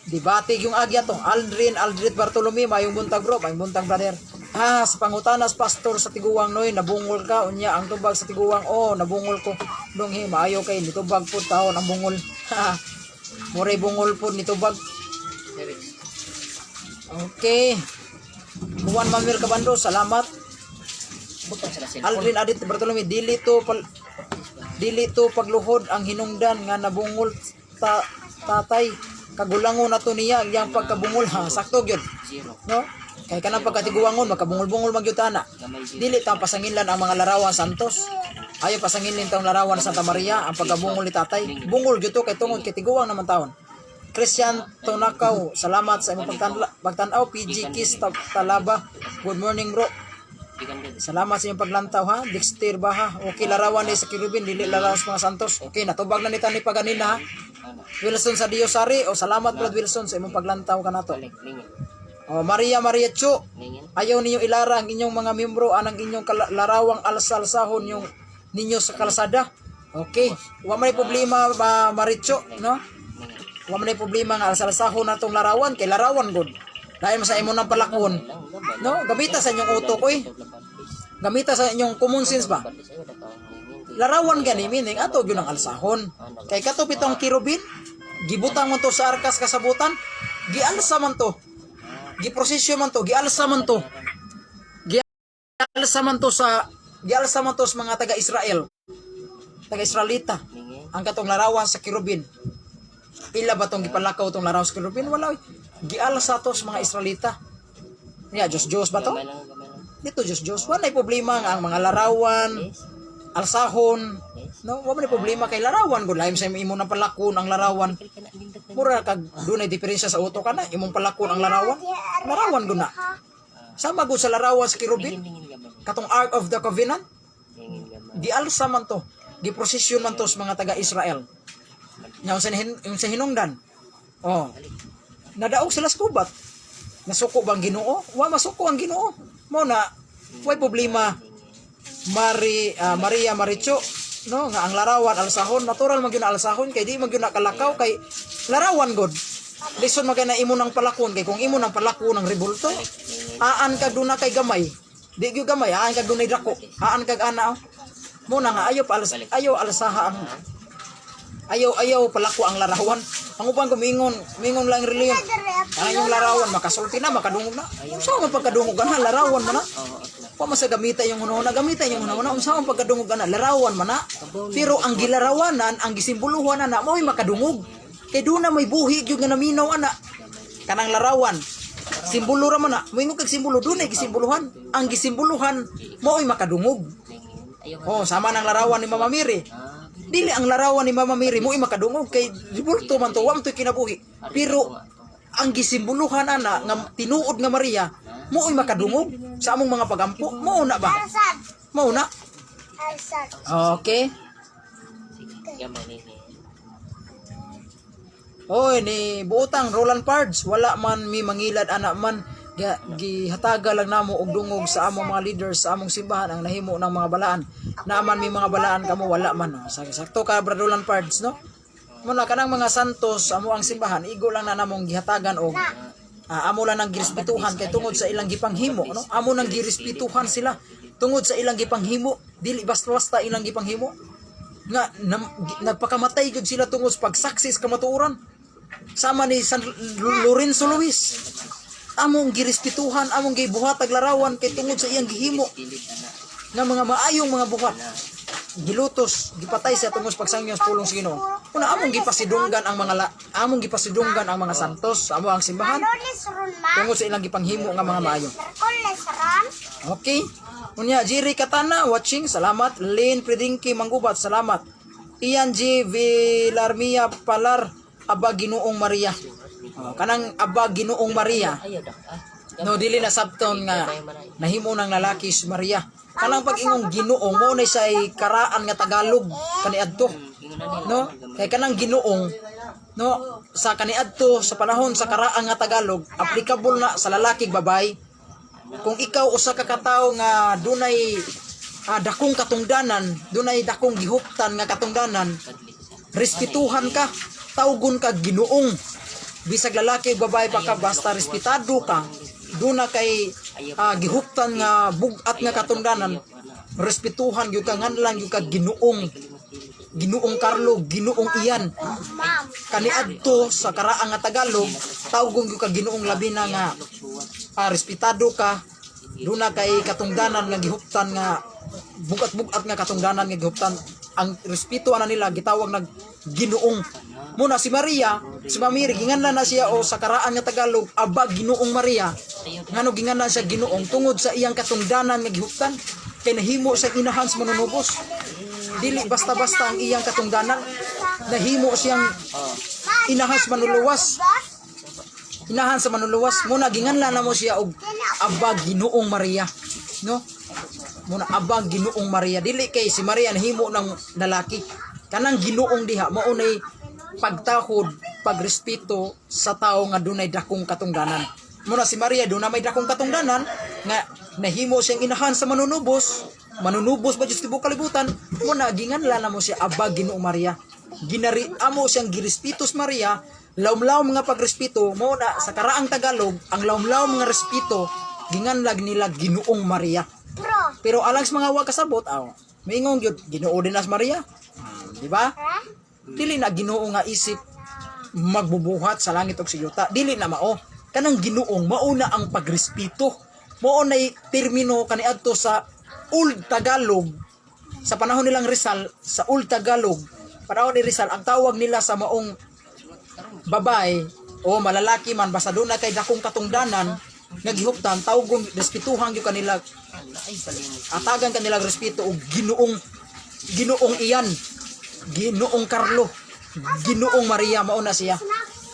Debate yung agya to. Aldrin, Aldrit Bartolome, mayong buntag, bro, mayong buntag, brother. Ah, sa pangutanas pastor sa tiguang noy, nabungol ka, unya ang tubag sa tiguang, oh, nabungol ko. Donghi, maayo kay nitubag po taon ang bungol. Muray bungol po nitubag. Okay. Juan Manuel Cabando, salamat. Aldrin Adit Bartolome, dili to pagluhod ang hinungdan nga nabungol ta, tatay kagulangon na to niya ang iyang pagkabungol ha, sakto gyud, no? Kay kanang pagkatiguangon makabungol-bungol magyud ana. Dili ta pasanginlan ang mga larawan santos. Ayo pasanginlin tong larawan sa Santa Maria ang pagkabungol ni tatay. Bungol gyud to kay tungod kay tiguang naman taon. Christian Tonakaw, salamat sa imong pagtan-aw. PG Kiss Talaba, good morning, bro. Salamat sa inyong paglantaw ha. Dexter Baha. Okay, larawan ni sa Kirubin, dili larawan sa mga Santos. Okay, natubag na ni tani paganina ha. Wilson sa Diosari. O salamat Brad Wilson sa imong paglantaw kanato. O Maria Maria Chu. Ayaw ninyo ilara ang inyong mga miyembro anang inyong larawang alsalsahon yung ninyo sa kalsada. Okay. Wa man problema ba Maricho, no? Wa man problema nga alsalsahon natong larawan kay larawan gud. Dahil sa imo nang palakon. No? Gamita sa inyong utok oy. Gamita sa inyong common sense ba? Larawan gani meaning ato gyud ang alsahon. Kay kato pitong kirubin, gibutang man to sa arkas kasabutan, gialsa man to. Giprosesyo man to, gialsa man to. Gialsa man to sa gialsa man to sa mga taga-Israel. Taga-Israelita. Ang katong larawan sa kirubin. Pila ba tong gipalakaw tong larawan sa kirubin? Wala oy. Gialsa to sa mga Israelita. Niya, Diyos Diyos ba to? Dito Diyos Diyos. Wala problema nga ang mga larawan, alsahon. No, wala may problema kay larawan gud laim sa imo nang palakon ang larawan. Mura kag dunay diferensya sa utok kana imong palakon ang larawan. Larawan gud na. Sama gud sa larawan sa kerubin. Katong Ark of the Covenant, gialsa man to, giprosesyon man to sa mga taga-Israel. Nya unsa yung sa hinungdan. Oh. Nadaog sila sa kubat. Nasuko bang Ginoo? Wa masuko ang Ginoo. Mo na way problema Maria Maricho no nga ang larawan alsahon natural man gyud na alsahon kay di man gyud na kalakaw kay larawan god lison man kay na imo nang palakon kay kung imo nang palakon ang rebulto aan kag duna kay gamay di gyud gamay aan kag dunay dako aan kag ana oh. Mo na nga ayo pa ayo alsaha ang ayaw ayaw palako ang larawan ang uban ko mingon mingon lang reliyon ang inyong larawan makasulti na makadungog na unsa man pagkadungog ana larawan man na. Wa man sa gamita yung hunahuna, gamita yung hunahuna, unsa man pagkadungog ana, larawan man na. Pero ang gilarawanan, ang gisimboluhan ana, mao'y makadungog. Kay doon na may buhi gyud nga naminaw ana. Kanang larawan. Simbolo ra man na. Moingon kag simbolo doon ay gisimboluhan. Ang gisimboluhan mao'y makadungog. Oh, sama ng larawan ni Mama Mary. Dili ang larawan ni Mama Mary mo'y makadungog kay ribulto man to, wa man to'y kinabuhi. Pero ang gisimboluhan ana nga tinuod nga Maria mo'y makadungog sa among mga pagampo. Mao na ba? Mao na. Okay. Oy ni buotang Roland Pards wala man mi mangilad ana man gihataga lang namo og dungog sa among mga leaders sa among simbahan ang nahimo ng mga balaan naaman mi mga balaan kamo wala man no. Sakto ka Brad Roland Pards no. Muna kanang mga santos amo ang simbahan igo lang na namong gihatagan og amo lang nang girespetuhan kay tungod sa ilang gipanghimo no. Amo nang girespetuhan sila tungod sa ilang gipanghimo dili basta-basta ilang gipanghimo nga nagpakamatay gyud sila tungod sa pagsaksis kamatuoran sama ni San Lorenzo Luis among girespetuhan among gibuhat larawan kay tungod sa iyang gihimo nga mga maayong mga buhat gilutos gipatay siya tungod sa pagsangyo sa pulong sa Ginoo. Una among gipasidunggan ang mga among gipasidunggan ang mga santos amo ang simbahan tungod sa ilang gipanghimo nga mga maayo. Okay. Unya, Jerry Katana, watching, salamat. Lynn Pridinki Manggubat, salamat. Ian G. Villarmia Palar, Aba Ginoong Maria. Oh, kanang Aba Ginoong Maria. No, dili na sabton nga nahimo ng lalaki si Maria. Kanang pag-ingong Ginoong mo na siya karaan nga Tagalog kaniadto. No? Kay kanang Ginoong no sa kaniadto sa panahon sa karaan nga Tagalog applicable na sa lalaki ug babae. Kung ikaw usa ka katawo nga dunay dakong katungdanan, dunay dakong gihuptan nga katungdanan, respetuhan ka, tawgon ka Ginoong. Bisag lalaki ug babae pa ka basta respetado ka, duna kay gihuptan nga bug-at nga katungdanan, respetuhan gyud ka nganlan gyud ka Ginoong. Ginoong Carlo, Ginoong Ian. Kaniadto sa karaang nga Tagalog, tawgon gyud ka Ginoong labi na nga respetado ka, duna kay katungdanan nga gihuptan nga bugat-bugat nga katungdanan nga gihuptan ang respeto ana nila gitawag nag Ginoong. Muna si Maria, si Mamiri ginganlan na siya o sa karaan nga Tagalog aba Ginoong Maria. Ngano ginganlan siya Ginoong tungod sa iyang katungdanan nga gihuptan kay nahimo sa inahan sa manunubos. Dili basta-basta ang iyang katungdanan, nahimo siyang inahan sa manluluwas. Inahan sa manluluwas muna ginganlan na mo siya og aba Ginoong Maria, no? Muna aba Ginoong Maria, dili kay si Maria nahimo ng lalaki. Kanang Ginoong diha mao nay pagtahod, pagrespeto sa tao nga dunay dakong katungdanan. Muna si Maria doon na may dakong katungdanan nga nahimo siyang inahan sa manunubos, manunubos ba Diyos tibuok kalibutan, muna ginganla na mo siya aba Ginoong Maria. Ginari amo siyang girespeto si Maria, lawom-lawom nga pagrespeto mo na sa karaang Tagalog, ang lawom-lawom nga respeto ginganlag nila Ginoong Maria. Pero alang sa mga wa kasabot, aw, moingon gyud Ginoo din as Maria. Ah, di ba? Dili na Ginoo nga isip magbubuhat sa langit ug sa yuta. Dili na mao. Kanang Ginoong mao na ang pagrespeto. Mao nay termino kaniadto sa Old Tagalog sa panahon nilang Rizal, sa Old Tagalog, panahon ni Rizal, ang tawag nila sa maong babae o malalaki man basta doon na kay dakong katungdanan nga gihuptan, tawgon respetuhan gyud kanila, atagan kanila respeto og Ginoong, Ginoong Ian, Ginoong Carlo, Ginoong Maria, mao na siya.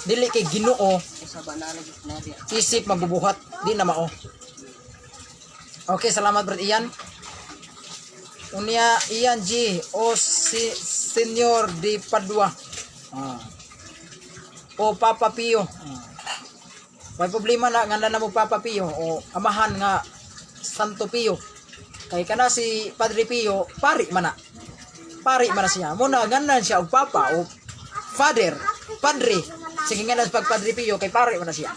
Dili kay Ginoo isip magbubuhat, di na mao. Okay, salamat, Brad Ian. Unya Ian G o si Senyor di Padua. Ah. O Papa Pio. Ah. May problema na nga na mo Papa Pio o amahan nga Santo Pio. Kay kana si Padre Pio, pari man na. Pari man na siya. Muna ganan siya og Papa o Father, Padre. Sige nga na pag Padre Pio kay pari man na siya.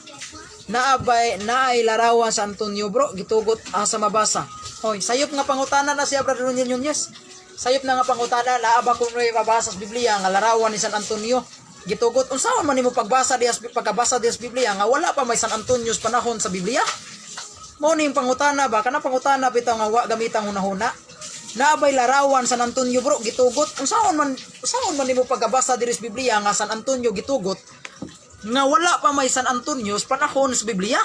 Naabay naay larawan sa Antonio, bro, gitugot, asa mabasa? Hoy, sayop nga pangutana na siya, Brother Nunez Nunez. Sayop na nga pangutana, naa ba kunoy mabasa sa Biblia nga larawan ni San Antonio? Gitugot, unsaon man nimo pagbasa diha pagkabasa diha sa Biblia nga wala pa may San Antonio sa panahon sa Biblia? Mo ni yung pangutana ba, kana pangutana bitaw nga wa gamitang hunahuna. Naabay larawan San Antonio, bro, gitugot, unsaon man nimo pagkabasa diri sa Biblia nga San Antonio gitugot nga wala pa may San Antonio sa panahon sa Biblia?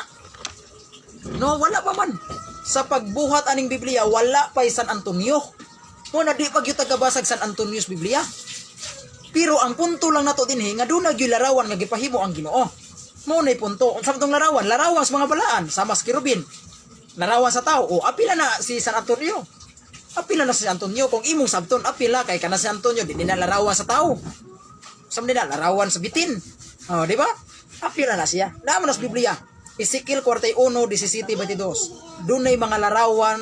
No, wala pa man. Sa pagbuhat aning Biblia, wala pa San Antonio. Mo na di pa gyud tagabasag San Antonio sa Biblia. Pero ang punto lang nato dinhi nga doon gyud larawan nga gipahimo ang Ginoo. Mo na punto. Unsa man tong larawan? Larawan sa mga balaan, sama sa kerubin. Larawan sa tao. O apila na si San Antonio. Apila na si San Antonio kung imong sabton, apila kay kana si Antonio di na larawan sa tao. Sa nila larawan sa bitin. Oh, di ba? Apila na siya. Naa man na sa Biblia. Ezekiel 41:17-22. Dunay mga larawan,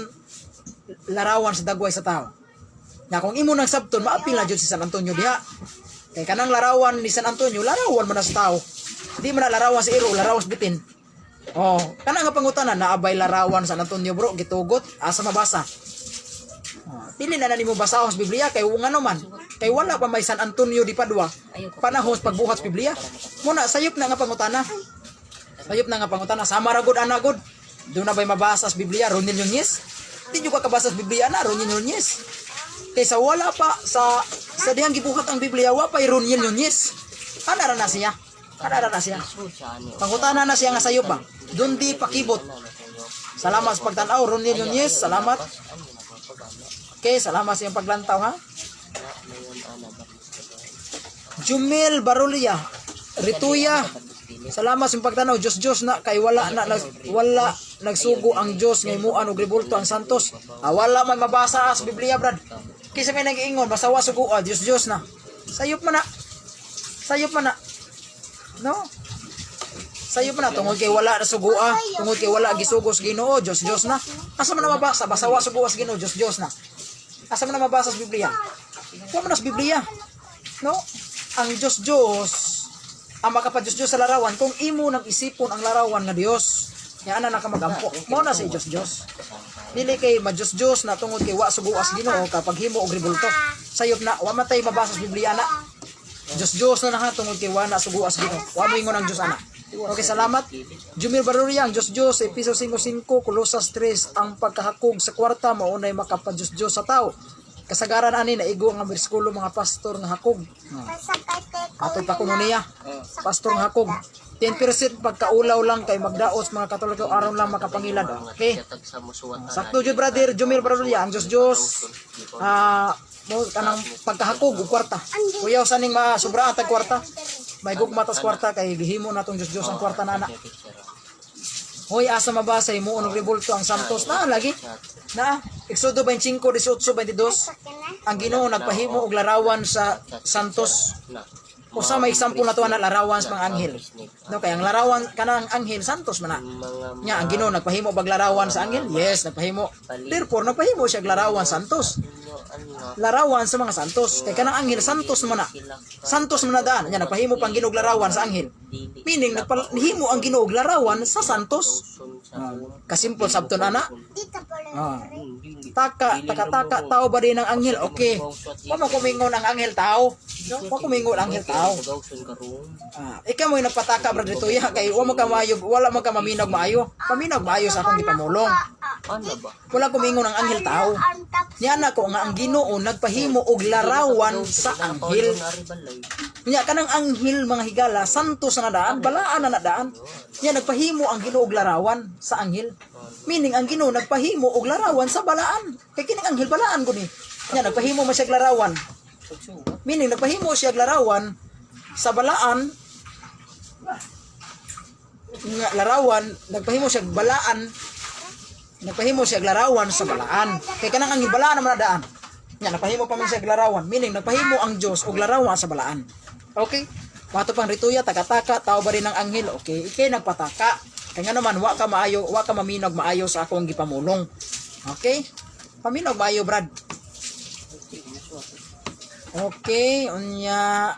larawan sa dagway sa tao. Na kung imo nang sabton, maapil na jud si San Antonio diha. Kay kanang larawan ni San Antonio, larawan man na sa tao. Di man na larawan sa iro, larawan sa bitin. Oh, kana nga pangutana, naabay larawan San Antonio, bro, gitugot, asa mabasa? Oh, dili na na nimo basahon sa Biblia kay ngano man. Kay wala pa may San Antonio di Padua panahon sa pagbuhat sa Biblia. Muna sayop na nga pangutana. Sayop na nga pangutana, sama ra gud ana gud. Doon na ba'y mabasa sa Biblia, Ronel Nunez? Di nyo ka kabasa sa Biblia na, Ronel Nunez. Kaysa wala pa sa dihang gibuhat ang Biblia, wa pa Ronel Nunez. Ana ra na siya. Ana ra na siya. Pangutana na siya nga sayop ba. Dundi pakibot. Salamat sa pagtanaw, Ronel Nunez. Salamat. Okay, salamat sa iyong paglantaw ha. Jumel Barulia, Rituya. Salamat sa iyong pagtanaw. Diyos Diyos na kay wala na wala nagsugo ang Dios nga himuan og rebulto ang Santos. Ah, wala man mabasa sa Biblia, brad. Kaysa may nag-iingon basta wa sugo, ah, Diyos Diyos na. Sayop man na. Sayop man na. No? Sayop man na tungod kay wala na sugoa, tungod kay wala gisugo sa Ginoo, Diyos Diyos na. Asa man na mabasa basta wa sugoa sa Ginoo, Diyos Diyos na. Asa man na mabasa sa Biblia? Wa man na sa Biblia. No? Ang Diyos Diyos, ang makapa-Diyos Diyos sa larawan, kung imo nang isipon ang larawan nga Dios, nga ana na ka magampo. Mao na si Diyos Diyos. Dili kay ma-Diyos Diyos na tungod kay wa sugoa sa Ginoo kapag himo og rebulto. Sayop na wa man tay mabasa sa Biblia na. Diyos Diyos na na tungod kay wa na sugoa sa Ginoo. Wa mo ingon ang Diyos ana. Okay, salamat. Jumil Baruria, ang Diyos Diyos, Episo 5:5, Colosas 3, ang pagkahakog sa kwarta, maunay makapa-Diyos Diyos sa tao. Kasagaran ani naigo ang bersikulo mga pastor nga hakog. Atol pa kuno niya. Pastor nga hakog. 10% pagkaulaw lang kay magdaos mga Katoliko aron lang makapangilad. Okay. Sakto jud, brother Jumil Baruria, ang Diyos Diyos ah mo kanang pagkahakog og kwarta. Kuyaw sa ning masobra ang tag kwarta. May gugma tas kwarta kay gihimo natong Diyos Diyos ang kwarta nana. Hoy, asa mabasa himuon og rebulto ang Santos na lagi? Na. Exodo 25, 18, 22, ang Ginoo nagpahimo og larawan sa santos. Na. Usa may example na to na larawan sa mga anghel. No, kay ang larawan kanang anghel santos man na. Mga Nya ang Ginoo nagpahimo bag larawan sa anghel? Yes, nagpahimo. Therefore nagpahimo siya og larawan santos. inyo anak Larawan sa mga santos. Kay kanang anghel santos man na. sila ka Santos man na daan. Nya nagpahimo pang Ginoo og larawan sa anghel. dili Meaning nagpahimo ang Ginoo og larawan sa santos. son sa Ah, kasimple sabton ana. Ah. Dili. Taka, taka-taka, tao ba din ang anghel? Okay. Wa man kumingon ang anghel tao. No? Wa kumingon ang anghel tao. Pagawson karon. Ah, ikaw mo yung nagpataka, brother Tuya, kay wa mo ka maayo, wala mo ka maminag maayo. Paminag maayo sa akong gipamulong. Ano ba? Wala kumingon ang anghel tao. Niya na ko nga ang Ginoo nagpahimo og larawan sa anghel. Ari balay. Nya kanang anghel, mga higala, santos na daan, balaan na daan. Nya nagpahimo ang Ginoo og larawan sa anghel. Meaning ang Ginoo nagpahimo og larawan sa balaan. Kay kining anghel balaan gud ni. Nya nagpahimo man siya og larawan. Pagsugat. Meaning nagpahimo siya og larawan sa balaan nga larawan, nagpahimo siya og balaan, nagpahimo siya og larawan sa balaan. Kay kanang ang balaan naman na daan. Nya nagpahimo pa man siya og larawan, meaning nagpahimo ang Dios og larawan sa balaan. Okay? Mato pang rituya, takataka, tao ba rin ang anghel? Okay, ikay nagpataka. Kaya nga naman, wa ka maayo, wa ka maminog maayo sa akong gipamulong. Okay? Paminog maayo, Brad. Okay, unya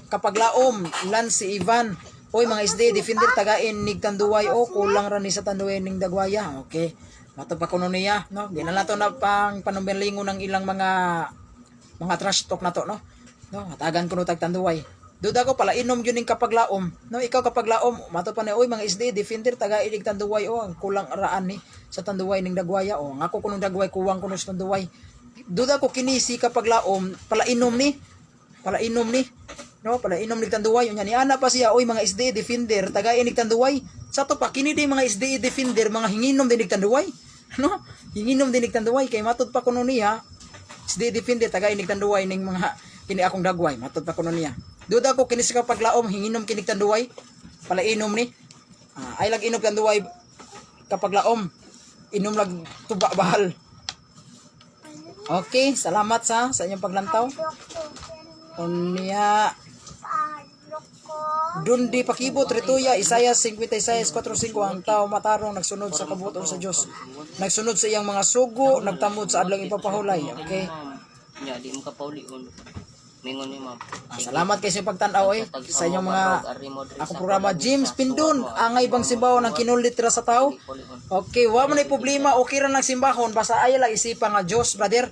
kapaglaom lan si Ivan. Oy mga isdi, defender tagain nig Tanduay o kulang ra ni sa Tanduay ning Dagwaya. Okay. Mato pa kuno niya, no? Di na lang to na pang panumberlingon ng ilang mga trash talk na to, no? No, hatagan kuno tag Tanduay. Duda ko pala inom yun ning kapaglaom. No, ikaw kapaglaom, mato pa ni oy mga isdi, defender taga ilig Tanduay o ang kulang raan ni sa Tanduay ning Dagwaya o. Ang ako kunong Dagway kuwang kuno sa Tanduay. Duda ko kini si kapaglaom pala inom ni pala inom ni no pala inom ni Tanduay unya ni ana pa siya oy mga SDA defender taga inig Tanduay sa to pa kini di mga SDA defender mga hinginom din Tanduay no hinginom din Tanduay kay matud pa kuno niya SDA defender taga inig Tanduay ning mga kini akong dagway matud pa kuno niya. Duda ko kini sa kapaglaom hinginom kinig Tanduay pala inom ni. Ah, ay lag inom Tanduay kapaglaom inom lag tuba bahal. Okay, salamat sa inyong paglantaw. Unya Dundi pakibot rituya Isaiah 56:45 ang tao matarong nagsunod sa kabuton sa Dios. Nagsunod sa iyang mga sugo, nagtamod sa adlang ipapahulay. Okay. Nya di mo ka paulion. Mingon ni ma'am. Ah, salamat kay sa inyong pagtan-aw eh sa inyong mga akong programa. James Pindon, angay bang simbahon ang kinulit ra sa tao? Okay, wa man ay problema, okay ra nang simbahon basta ay lang isipa nga Dios, brother.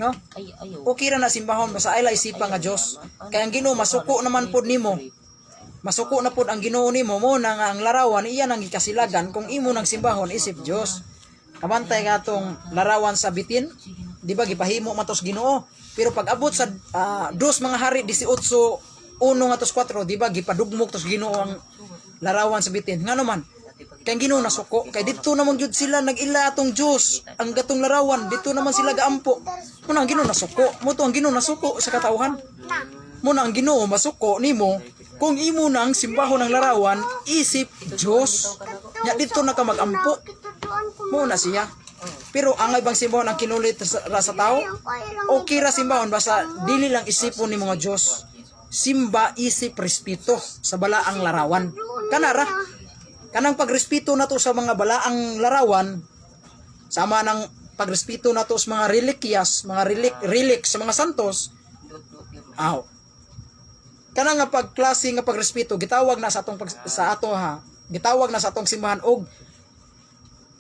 No? Ay ayo. Okay ra na simbahon basta ay lang isipa nga Dios. Kay ang Ginoo masuko naman pod nimo. Masuko na pod ang Ginoo nimo mo na nga ang larawan iya nang gikasilagan kung imo nang simbahon isip Dios. Kabantay nga atong larawan sa bitin, di ba gipahimo man tos Ginoo. Pero pag abot sa dos mga hari 18:1 nga tos 4, di ba gipadugmok tos Ginoo ang larawan sa bitin. Ngano man? Kay ang Ginoo nasuko, kay didto naman gyud sila nag-ila atong Dios, ang gatong larawan didto naman sila gaampo. Muna ang Ginoo nasuko, mo to ang Ginoo nasuko sa katawhan. Muna ang Ginoo masuko nimo kung imo nang simbahon ang larawan isip Dios. Nya didto na ka magampo. Mo na siya. Pero ang ibang simbahon ang kinulit ra sa tao, okay ra simbahon basta dili lang isipon ni mga Dios. Simba isip respeto sa balaang larawan. Kana ra. Kanang pagrespeto nato sa mga balaang larawan sama ng pagrespeto nato sa mga relikyas, mga relic sa mga santos. Aw. Kana nga pagklase nga pagrespeto gitawag na sa atong pag, sa ato ha. Gitawag na sa atong simbahan og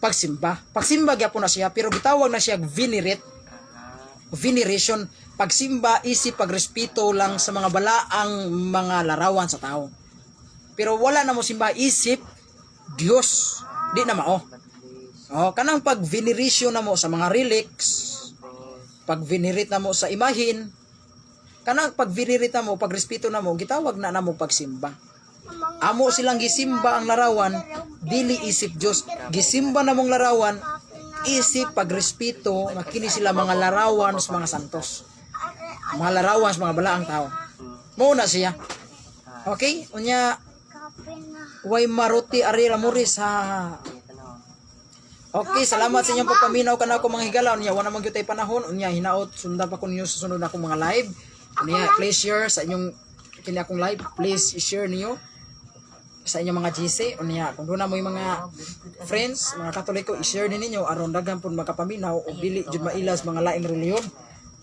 pagsimba. Pagsimba gyapon na siya pero gitawag na siya venerate. Veneration, pagsimba isip pagrespeto lang sa mga balaang mga larawan sa tao. Pero wala na mo simba isip Dios. Di na mao. Oh, kanang pag veneration na mo sa mga relics, pag venerate na mo sa imahin, kanang pag venerate na mo, pagrespeto na mo, gitawag na namo pagsimba. Amo silang gisimba ang larawan, dili isip Dios. Gisimba na mong larawan, isip pagrespeto nga kini sila mga larawan sa mga santos. Mga larawan sa mga balaang tao. Mao na siya. Okay? Unya way maruti Ariel Amoris ha. Okay, salamat sa inyong pagpaminaw kanako, mga higala. Unya, wala man gyud tay panahon. Unya, hinaot sundan pa ko ninyo sa sunod na akong mga live. Unya, please share sa inyong kini akong live. Please share niyo sa inyong mga GC. Unya, kung doon na mo yung mga friends, mga Katoliko, i-share din ninyo aron daghan pud makapaminaw ug dili jud mailas mga laing reliyon.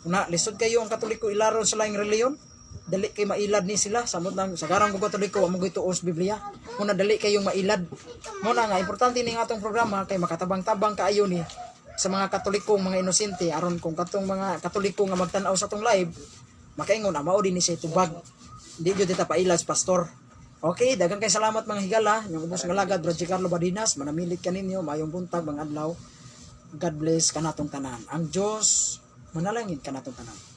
Una, lisod kayo ang Katoliko ilaron sa laing reliyon. Dali kay mailad ni sila samot nang sagarang kong Katoliko wa mo gituos Biblia. Muna dali kayong mailad. Muna nga importante ni nga atong programa kay makatabang-tabang kaayo ni sa mga Katolikong mga inosente aron kung katong mga Katoliko nga magtan-aw sa atong live makaingon, "Ah, mao din ni siya tubag. Di jud ta pailas pastor." Okay, daghang kay salamat, mga higala. Yung ubos nga lagad, Brad Carlo Badinas, manamilit kaninyo, maayong buntag, mga adlaw. God bless kanatong tanan. Ang Diyos manalangin kanatong tanan.